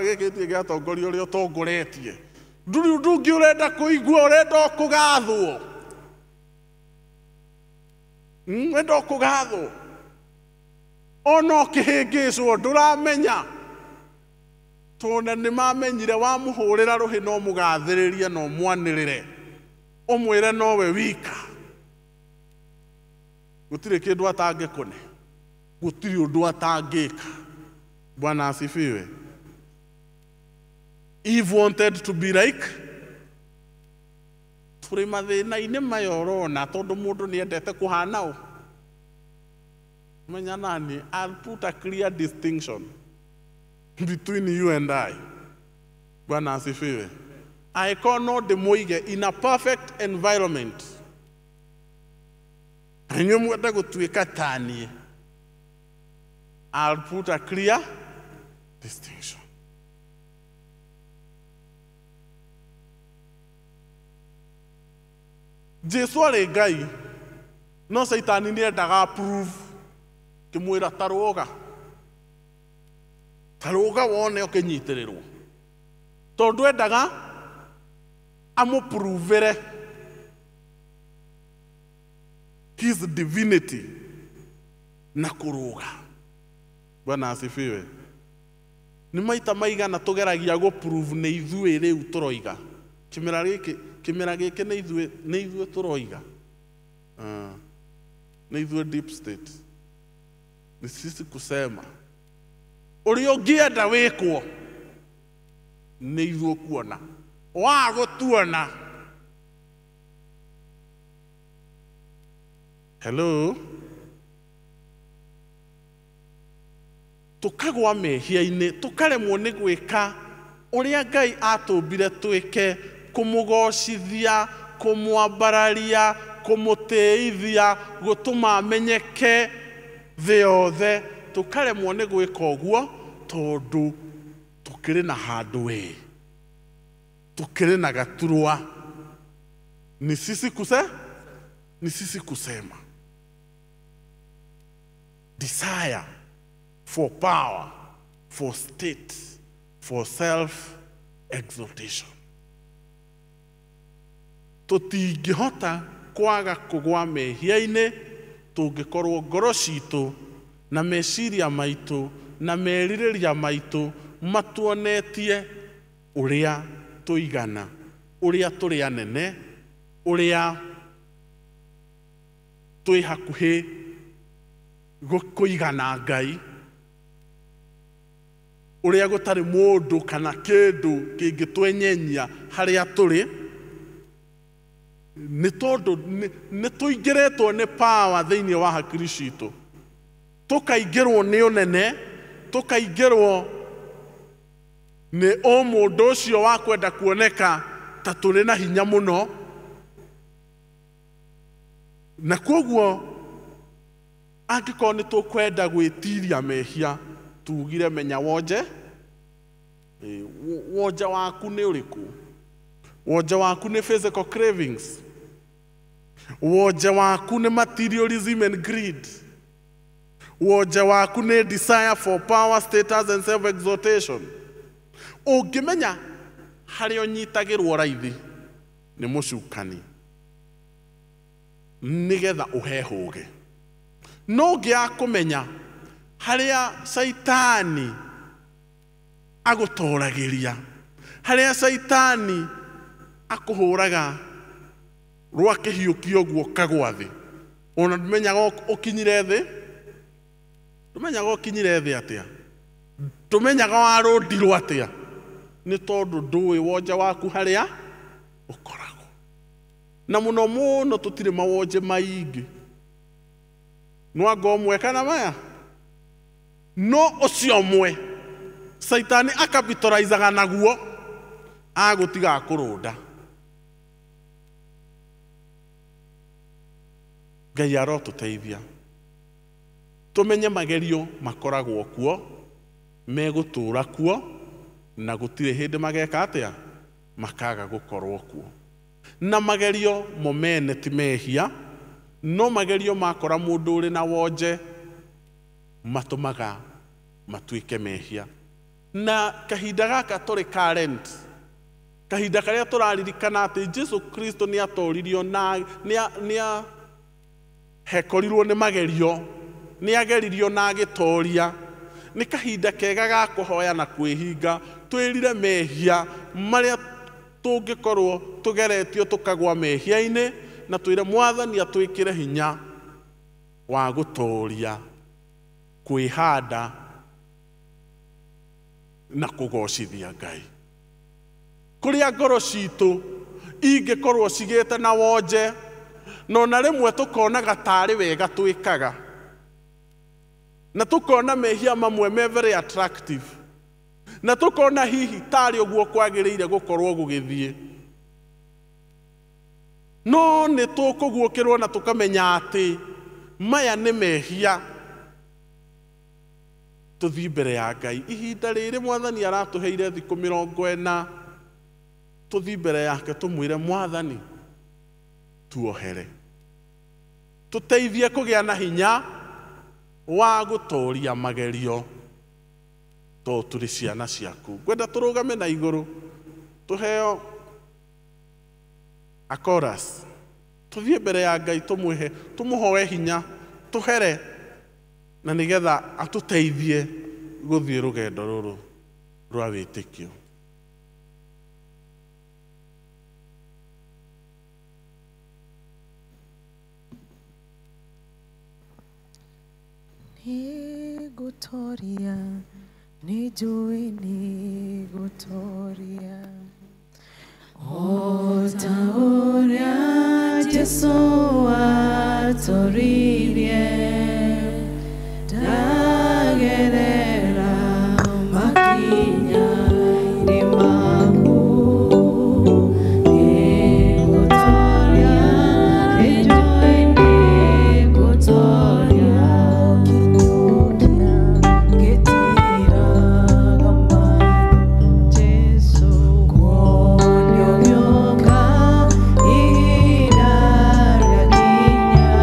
Speaker 11: gĩkĩ gĩtirĩ gĩatongorio ũrĩa ũtongoretie. Ndũrĩ ũndũ ũngĩ ũrenda kũigua, ũrenda o kũgathwo. Ũrenda o kũgathwo. Ona ũkĩhĩngĩcwo ndũramenya. Tondũ nĩ mamenyire wamũhũrĩra rũhĩ no mũgathĩrĩrie no mwanĩrĩre. Ũmwĩre nowe wika. Gũtirĩ kĩndũ atangĩkũne. Gũtirĩ ũndũ atangĩka. Bwana asifiwe. Eve wanted to be like tũrĩ mathĩna-inĩ maya ũrona tondũ mũndũ nĩendete kũhana ũ. Menya nani, I'll put a clear distinction between you and I. Bwana asifiwe. Angĩkorwo no ndĩmũige in a perfect environment, na inyuĩ mwende gũtuĩka ta niĩ, I'll put a clear distinction. Jesu arĩ Ngai, no Caitani nĩendaga approve, kĩmwĩra tarũga. Tarũga wone ũkĩnyitĩrĩrwo. Tondũ endaga amũpruvĩre his divinity na kũrũga. Bwana asifiwe. Nĩ maita maigana tũgeragia gũprove nĩ ithuĩ rĩu tũroiga. Kĩmera gĩkĩ nĩ ithuĩ tũroiga. Nĩ ithuĩ deep state. Ni sisi kusema. Ũrĩa ũngĩenda wĩkwo nĩ ithuĩ ũkuona. Wagũtuona. Hello? Tũkagwa mehia-inĩ, tũkaremwo nĩ gwĩka ũrĩa Ngai atũmbire twĩke, kũmũgocithia, kũmwambararia, kũmũtĩithia, gũtũma amenyeke thĩ yothe. Tũkaremwo nĩ gwĩka ũguo tondũ tũkĩrĩ na handũ we, tũkĩrĩ na gaturwa. Ni sisi kusema. Desire for power, for state, for self-exaltation. Tũtingĩhota kwaga kũgwa mehia-inĩ tũngĩkorwo ngoro citũ na meciria maitũ na merirĩria maitũ matuonetie ũrĩa tũigana, ũrĩa tũrĩ anene, ũrĩa twĩ hakuhĩ kũigana Ngai, ũrĩa gũtarĩ mũndũ kana kĩndũ kĩngĩtwenyenyia harĩa tũrĩ. Nĩ tondũ nĩ tũingĩrĩtwo nĩ power thĩinĩ wa hakiri citũ, tũkaingĩrwo nĩ ũnene, tũkaingĩrwo nĩ ũmũndũ ũcio wa kwenda kuoneka ta tũrĩ na hinya mũno. Na koguo angĩkorwo nĩ tũkwenda gwĩtiria mehia, tugire menya wonje. Wonje waku nĩ ũrĩkũ? Wonje waku nĩ physical cravings. Wonje waku nĩ materialism and greed. Wonje waku nĩ desire for power, status and self-exaltation. Ũngĩmenya harĩa ũnyitagĩrwo raithi nĩ mũcukani, nĩgetha ũhehũge. No ũngĩaga kũmenya harĩa caitani agũtoragĩria, harĩa caitani akũhũraga rwa kĩhiũkio ũguo ũkagũa thĩ, ona ndũmenyaga ũkinyire thĩ, ndũmenyaga ũkinyire thĩ atĩa, ndũmenyaga warũndirwo atĩa, nĩ tondũ ndũĩ wonje waku harĩa ũkoragwo. Na mũno mũno tũtirĩ mawonje maingĩ, nwanga ũmwe kana maya, no ũcio ũmwe caitani akapitũraizaga naguo agũtiga akũrũnda. Ngai arotũteithia tũmenye magerio makoragwo kuo, megũtũra kuo, na gũtirĩ hĩndĩ mageka atĩa, makaga gũkorwo kuo. Na magerio mo mene ti mehia, no magerio makora mũndũ ũrĩ na wonje matũmaga matuĩke mehia. Na kahinda gaka tũrĩ current, kahinda karĩa tũraririkana atĩ Jesu Kristo nĩ atoririo na nĩ hekorirwo nĩ magerio, nĩ ageririo na agĩtoria. Nĩ kahinda kega ga kũhoya na kwĩhinga, twĩrire mehia marĩa tũngĩkorwo tũgeretio tũkagwa mehia-inĩ, na twĩre Mwathani atwĩkĩre hinya wa gũtoria kwĩhanda na kũgocithia Ngai. Kũrĩa ngoro citũ ingĩkorwo cigĩte na wonje, no na rĩmwe tũkonaga tarĩ wega twĩkaga, na tũkona mehia mamwe me very attractive, na tũkona hihi tarĩ ũguo kwagĩrĩire gũkorwo gũgĩthiĩ, no nĩ tũkũguũkĩrwo na tũkamenya atĩ maya nĩ mehia. Tũthiĩ mbere ya Ngai ihinda rĩrĩ Mwathani aratũheire thikũ 40, tũthiĩ mbere yake tũmwĩre Mwathani tuohere, tũteithie kũgĩa na hinya wa gũtoria magerio, tondũ tũrĩ ciana ciaku. Ngwenda tũrũgame na igũrũ tũheo a chorus, tũthiĩ mbere ya Ngai tũmwĩhe, tũmũhoe hinya, tũhere, na nĩgetha atũteithie gũthiĩ rũgendo rũrũ rwa wĩtĩkio.
Speaker 12: Nĩngũtoria, nĩnjũĩ nĩngũtoria, o ta ũrĩa Jesũ atoririe, ndagerera makinya-inĩ maku. Nĩngũtoria, nĩnjũĩ nĩngũtoria, ngĩtiraga Jesũ kuonio gĩũka ihinda rĩakinya.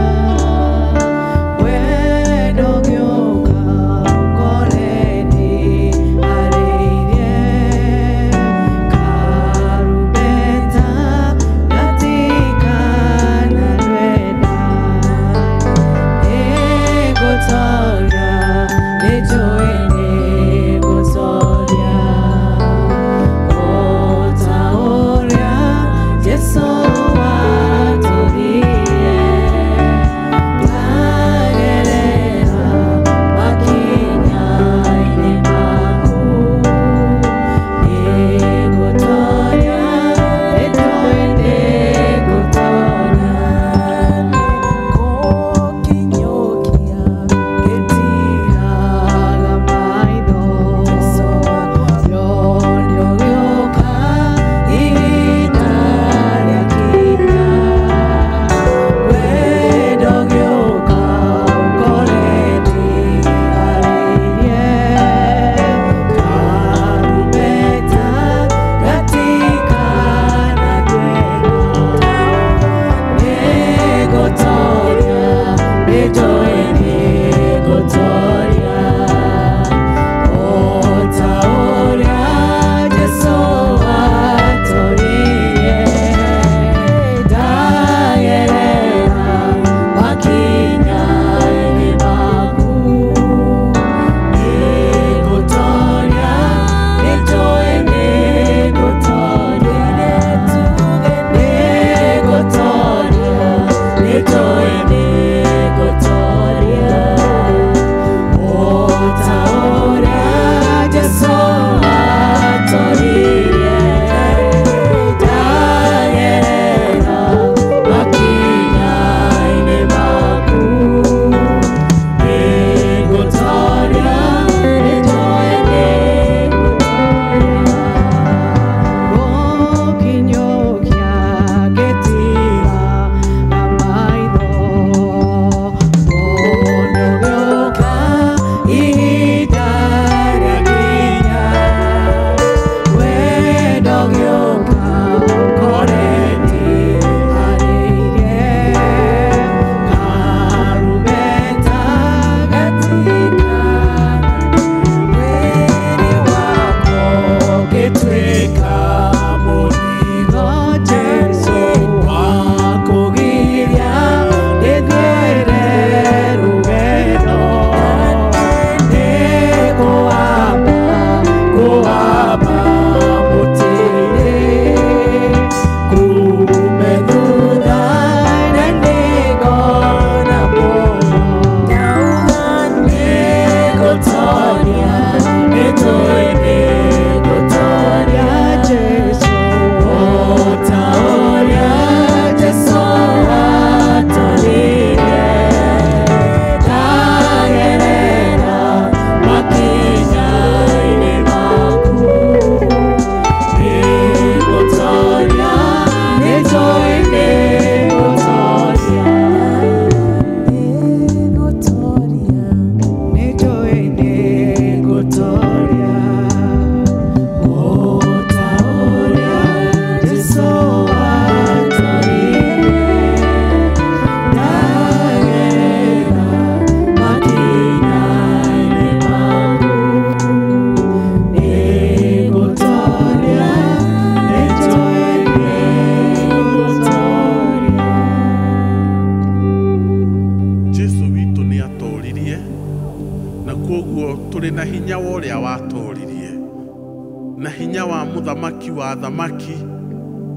Speaker 11: Mũthamaki wa thamaki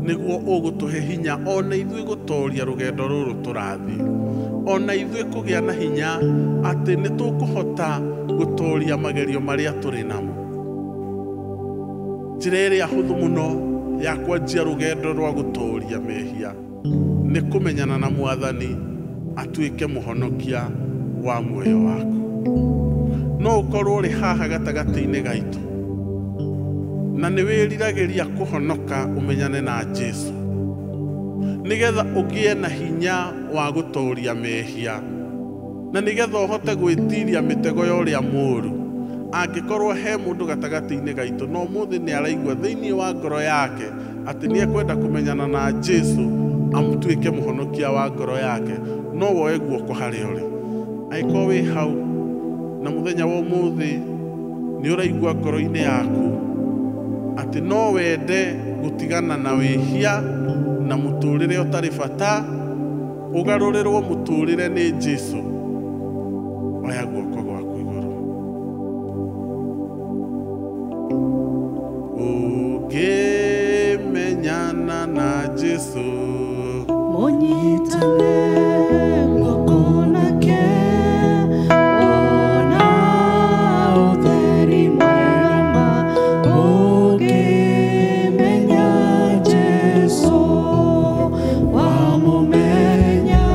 Speaker 11: nĩguo ũgũtũhe hinya ona ithuĩ gũtoria rũgendo rũrũ tũrathiĩ, ona ithuĩ kũgĩa na hinya atĩ nĩ tũkũhota gũtoria magerio marĩa tũrĩ namo. Njĩra ĩrĩa hũthũ mũno ya kwanjia rũgendo rwa gũtoria mehia nĩ kũmenyana na Mwathani atuĩke mũhonokia wa muoyo waku. No ũkorwo ũrĩ haha gatagatĩ-inĩ gaitũ na nĩ wĩriragĩria kũhonoka ũmenyane na Jesu nĩgetha ũgĩe na hinya wa gũtoria mehia na nĩgetha ũhote gwĩtiria mĩtego ya ũrĩa mũũru. Angĩkorwo he mũndũ gatagatĩ-inĩ gaitũ no ũmũthĩ nĩ araigua thĩinĩ wa ngoro yake atĩ nĩ ekwenda kũmenyana na Jesu amũtuĩke mũhonokia wa ngoro yake, no woe guoko harĩa ũrĩ. Angĩkorwo wĩ hau na mũthenya wa ũmũthĩ nĩ ũraigua ngoro-inĩ yaku atĩ no wende gũtigana na wĩhia na mũtũrĩre ũtarĩ bata, ũgarũrĩrwo mũtũrĩre nĩ Jesu, oya guoko gwaku igũrũ. Ũngĩmenyana na Jesu,
Speaker 12: mũnyitane guoko nake, wona ũtheri mwega ma. Ũngĩmenya Jesu, wamũmenya,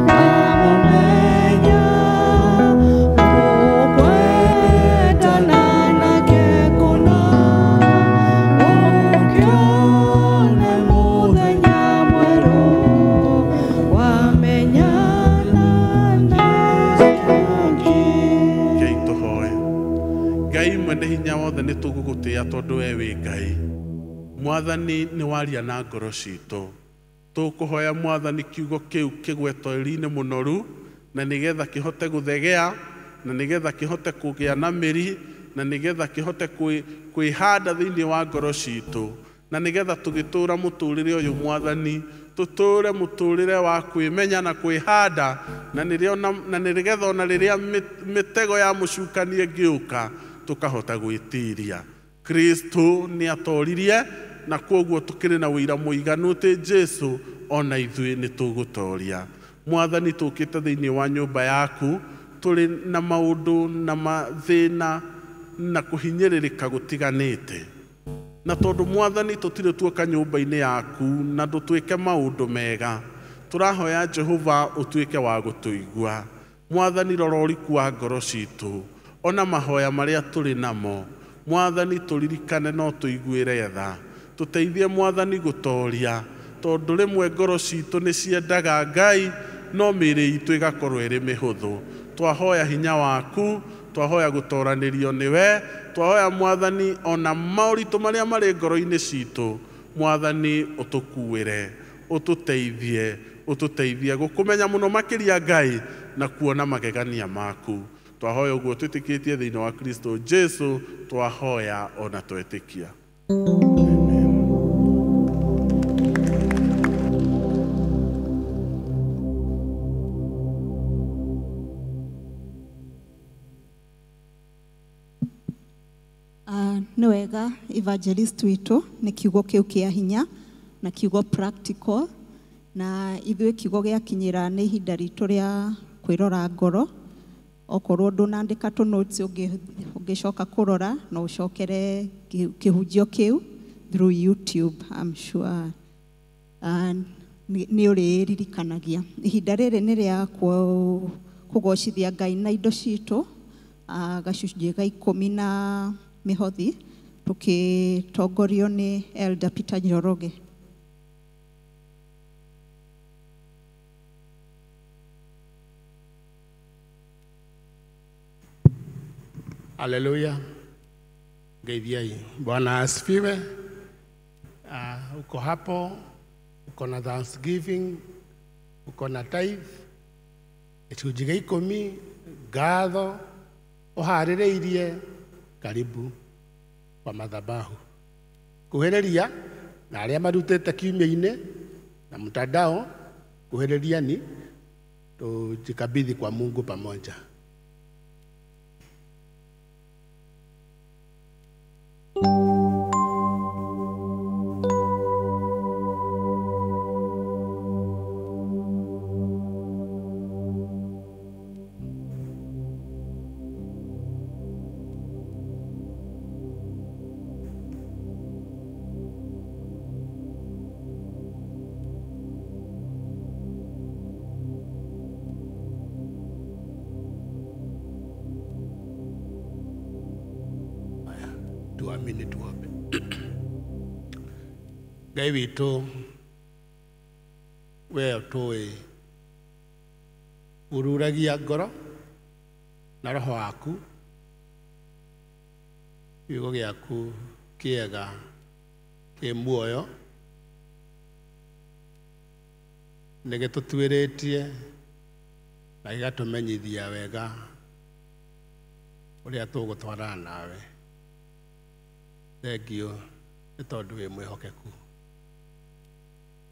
Speaker 12: wamũmenya, ũkwendana nake kũna, ũkĩone mũthenya mwerũ, wamenyana nake.
Speaker 11: Ngai tũhoe. Ngai mwene hinya wothe nĩ tũgũgũtĩĩa tondũ we wĩ Ngai. Mwathani nĩ waria na ngoro citũ. Tũkũhoya Mwathani kiugo kĩu kĩgwe tĩri-inĩ mũnoru na nĩgetha kĩhote gũthegea na nĩgetha kĩhote kũgĩa na mĩri na nĩgetha kĩhote kwĩhanda thĩinĩ wa ngoro citũ na nĩgetha tũgĩtũra mũtũrĩre ũyũ Mwathani tũtũre mũtũrĩre wa kwĩmenya na kwĩhanda na nĩgetha ona rĩrĩa mĩtego ya mũcukani ĩngĩũka tũkahota gwĩtiria. Kristo nĩ atoririe na kwoguo tũkĩrĩ na ũira mũiganu atĩ Jesu ona ithuĩ nĩ tũgũtoria. Mwathani tũkĩte thĩinĩ wa nyũmba yaku tũrĩ na maũndũ na mathĩna na kũhinyĩrĩrĩka gũtiganĩte, na tondũ Mwathani tũtirĩ tuoka nyũmba-inĩ yaku na ndũtwĩke maũndũ mega, tũrahoya Jehova ũtuĩke wa gũtũigua. Mwathani rora ũriku wa ngoro citũ ona mahoya marĩa tũrĩ namo. Mwathani tũririkane no tũiguĩre tha, tũteithie Mwathani gũtoria tondũ rĩmwe ngoro citũ nĩ ciendaga Ngai no mĩĩrĩ itũ ĩgakorwo ĩrĩ mĩhũthũ. Twahoya hinya waku, twahoya gũtoranĩrio nĩwe, twahoya Mwathani ona maũritũ marĩa marĩ ngoro-inĩ citũ, Mwathani ũtũkuĩre, ũtũteithie, ũtũteithie gũkũmenya mũno makĩria Ngai na kuona magegania maku. Twahoya ũguo twĩtĩkĩtie thĩinĩ wa Kristo Jesu, twahoya ona twetĩkia.
Speaker 1: Nĩ wega evangelist witũ nĩ kiugo kĩu kĩa hinya na kiugo practical, na ithuĩ kiugo gĩakinyĩra nĩ ihinda ritũ rĩa kwĩrora ngoro. Okorwo ndũnandĩka tũ notes ũngĩcoka kũrora no ũcokere kĩhunjio kĩu through YouTube, I'm sure nĩ ũrĩririkanagia. Ihinda rĩrĩ nĩ rĩa kũgocithia Ngai na indo citũ, gacunjĩ ga 10 na mĩhothi, tũkĩtongorio nĩ Elder Peter Njoroge.
Speaker 13: Haleluya. Ngeithiai. Bwana asifiwe. Uko hapo, uko na thanksgiving, uko na tithe, gĩcunjĩ gĩa 10, ngatho, ũharĩrĩirie, karibu kwa madhabahu. Kuhĩrĩria na arĩa marutĩte kiumia-inĩ na mtandao, kuhĩrĩria ni tujikabidhi kwa Mungu pamoja. Tuamini, tuombe. Ngai witũ, we ũtũĩ ururagia ngoro na roho waku, kiugo gĩaku kĩega kĩ muoyo nĩ gĩtũtuĩrĩtie na gĩgatũmenyithia wega ũrĩa tũgũtwarana nawe. Thengiũ nĩ tondũ wĩ mwĩhokeku.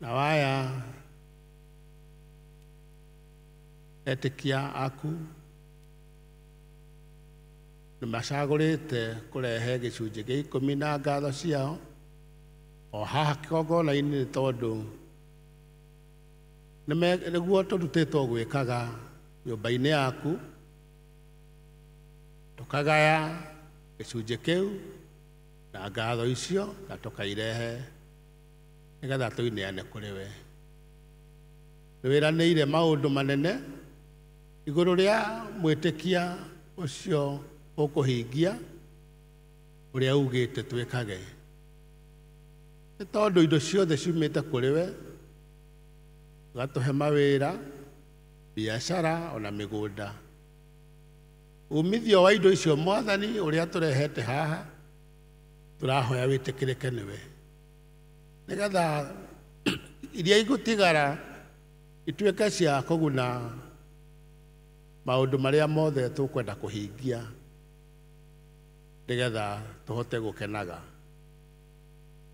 Speaker 13: Na waya etĩkia aku nĩ macagũrĩte kũrehe gĩcunjĩ gĩa ikũmi na ngatho ciao o haha kĩgongona-inĩ, nĩ tondũ nĩguo tũrutĩtwo gwĩkaga nyũmba-inĩ yaku, tũkagaya gĩcunjĩ kĩu na ngatho icio na tũkairehe nĩgetha tũineane kũrĩ we. Nĩ wĩranĩire maũndũ manene igũrũ rĩa mwĩtĩkia ũcio ũkũhingia ũrĩa ugĩte twĩkage, nĩ tondũ indo ciothe ciumĩte kũrĩ we, ũgatũhe mawĩra, biacara ona mĩgũnda. Umithio wa indo icio Mwathani ũrĩa tũrehete haha tũrahoya wĩtĩkĩrĩke nĩwe, nĩgetha iria igũtigara ituĩke cia kũguna maũndũ marĩa mothe tũkwenda kũhingia, nĩgetha tũhote gũkenaga.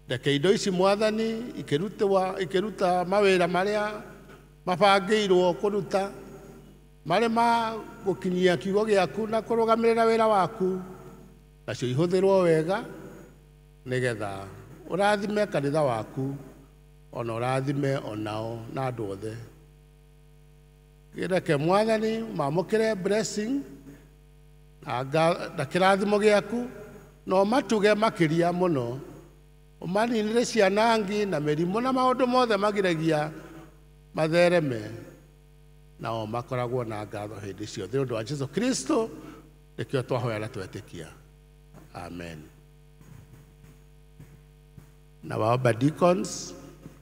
Speaker 13: Reke indo ici Mwathani ikĩruta mawĩra marĩa mabangĩirwo kũruta, marĩ ma gũkinyia kiugo gĩaku na kũrũgamĩrĩra wĩra waku, nacio ihũthĩrwo wega nĩgetha ũrathime kanitha waku ona ũrathime onao na andũ othe. Reke Mwathani mamũkĩre blessing na kĩrathimo gĩaku, na ũmatuge makĩria mũno, ũmaninĩre cianangi na mĩrimũ na maũndũ mothe magiragia mathereme, nao makoragwo na ngatho hĩndĩ ciothe. Nĩ ũndũ wa Jesũ Kristo nĩkĩo twahoya na twetĩkia. Amen. Na waomba deacons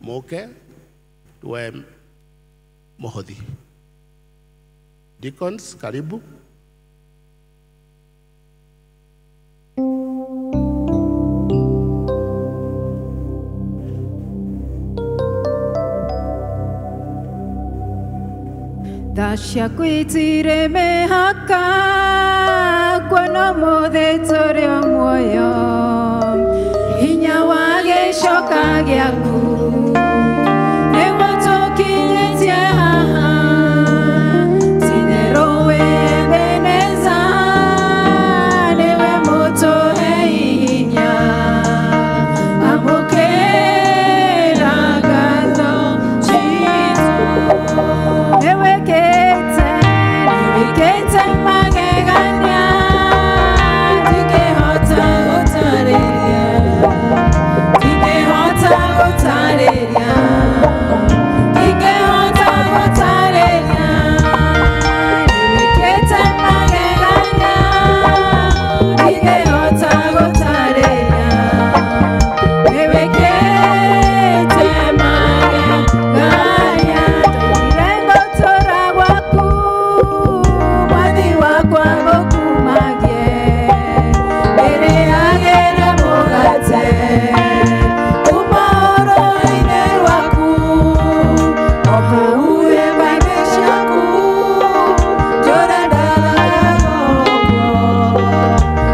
Speaker 13: moke tuwe mũhothi. Deacons, karibu.
Speaker 4: Tha ciaku itirĩ mĩhaka, kuona ũmũthĩ tũrĩ o muoyo, hinya wa gĩcoka gĩaku nĩguo tũkinyĩtie haha. Ti-itherũ wĩ Ebeneza, nĩwe mũtũhei hinya, amũkĩra ngatho citũ. Nĩwĩkĩte magegania, ndingĩhota gũtarĩria, ndingĩhota gũtarĩria, ndingĩhota gũtarĩria. Nĩwĩkĩte magegania, ndingĩhota gũtarĩria, nĩwĩkĩte magegania. Ndoigire ngũtũũra gwaku, Mwathi wakwa ngũkumagie, ndĩrĩagĩre mũgate kuma rũĩ-inĩ rwaku, o hau hema-inĩ ciaku, ndũre ndagagwo,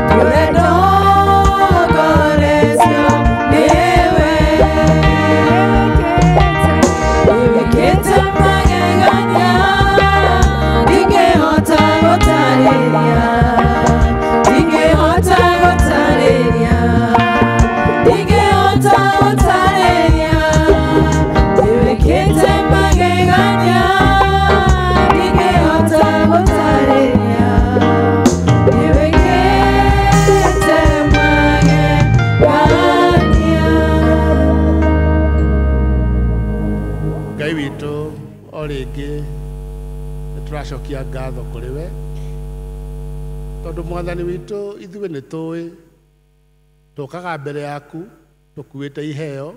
Speaker 4: ndũre ndongoretio nĩwe. Nĩwĩkĩte magegania, ndingĩhota gũtarĩria, ndingĩhota gũtarĩria, ndingĩhota gũtarĩria. Nĩwĩkĩte magegania, ndingĩhota gũtarĩria, nĩwĩkĩte magegania.
Speaker 13: Ngai witũ, o rĩngĩ nĩ tũracokia ngatho kũrĩ we, tondũ Mwathani witũ ithuĩ nĩ tũĩ Tũkaga mbere yaku tũkuĩte iheo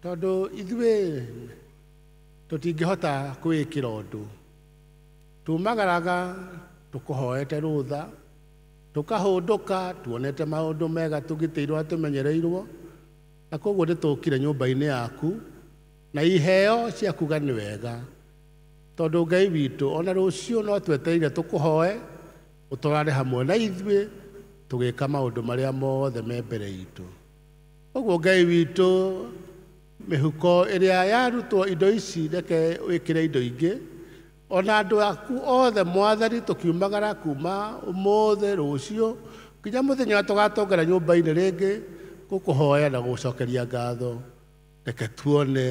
Speaker 13: tondũ ithuĩ tũtingĩhota kwĩĩkĩra ũndũ. Tumagaraga tũkũhoete rũtha, tũkahũndũka tuonete maũndũ mega tũgitĩirwo na tũmenyereirwo, na koguo nĩtũkire nyũmba-inĩ yaku na iheo cia kuga nĩ wega, tondũ Ngai witũ ona rũciũ no twetereire tũkũhoe ũtwarane hamwe na ithuĩ tũgĩka maũndũ marĩa mothe me mbere itũ. Ũguo Ngai witũ, mĩhuko ĩrĩa yarutwo indo ici reke wĩkĩre indo ingĩ, ona andũ aku othe Mwathani tũkiumagara kuma ũmũthĩ rũciũ nginya mũthenya ũrĩa tũgatũngana nyũmba-inĩ rĩngĩ gũkũhoya na gũgũcokeria ngatho, reke tuone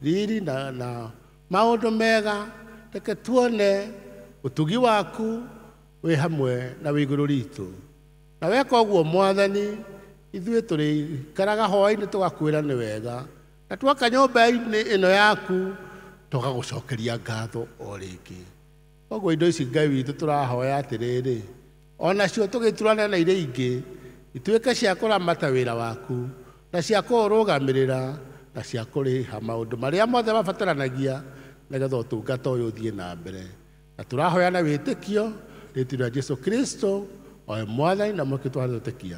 Speaker 13: riri na maũndũ mega, reke tuone ũtugi waku wĩ hamwe na wĩ igũrũ ritũ. Na weka ũguo Mwathani, ithuĩ tũrĩikaraga hwaĩ-inĩ tũgakwĩra nĩ wega, na twaka nyũmba-inĩ ĩno yaku tũgagũcokeria ngatho o rĩngĩ. Koguo indo ici Ngai witũ tũrahoya atĩrĩrĩ, onacio tũgĩturane na iria ingĩ ituĩke cia kũramata wĩra waku na cia kũũrũgamĩrĩra na cia kũrĩha maũndũ marĩa mothe mabataranagia nĩgetha ũtungata ũyũ ũthiĩ na mbere. Na tũrahoya na wĩtĩkio rĩĩtwa rĩa Jesũ Kristo o we Mwathani na Mũhonokia twatwĩtĩkia.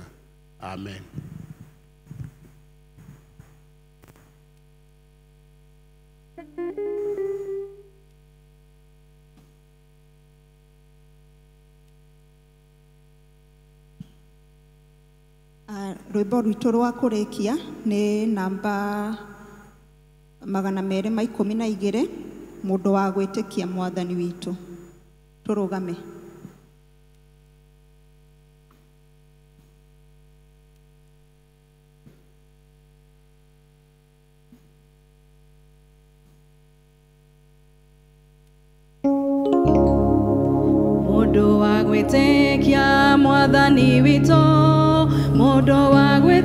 Speaker 13: Amen.
Speaker 1: Rwĩmbo rwitũ rwa kũrĩkia nĩ namba 212, mũndũ wa gwĩtĩkia Mwathani witũ. Tũrũgame.
Speaker 3: Mũndũ wa gwĩtĩkia Mwathani witũ, mũndũ wa gwĩtĩkia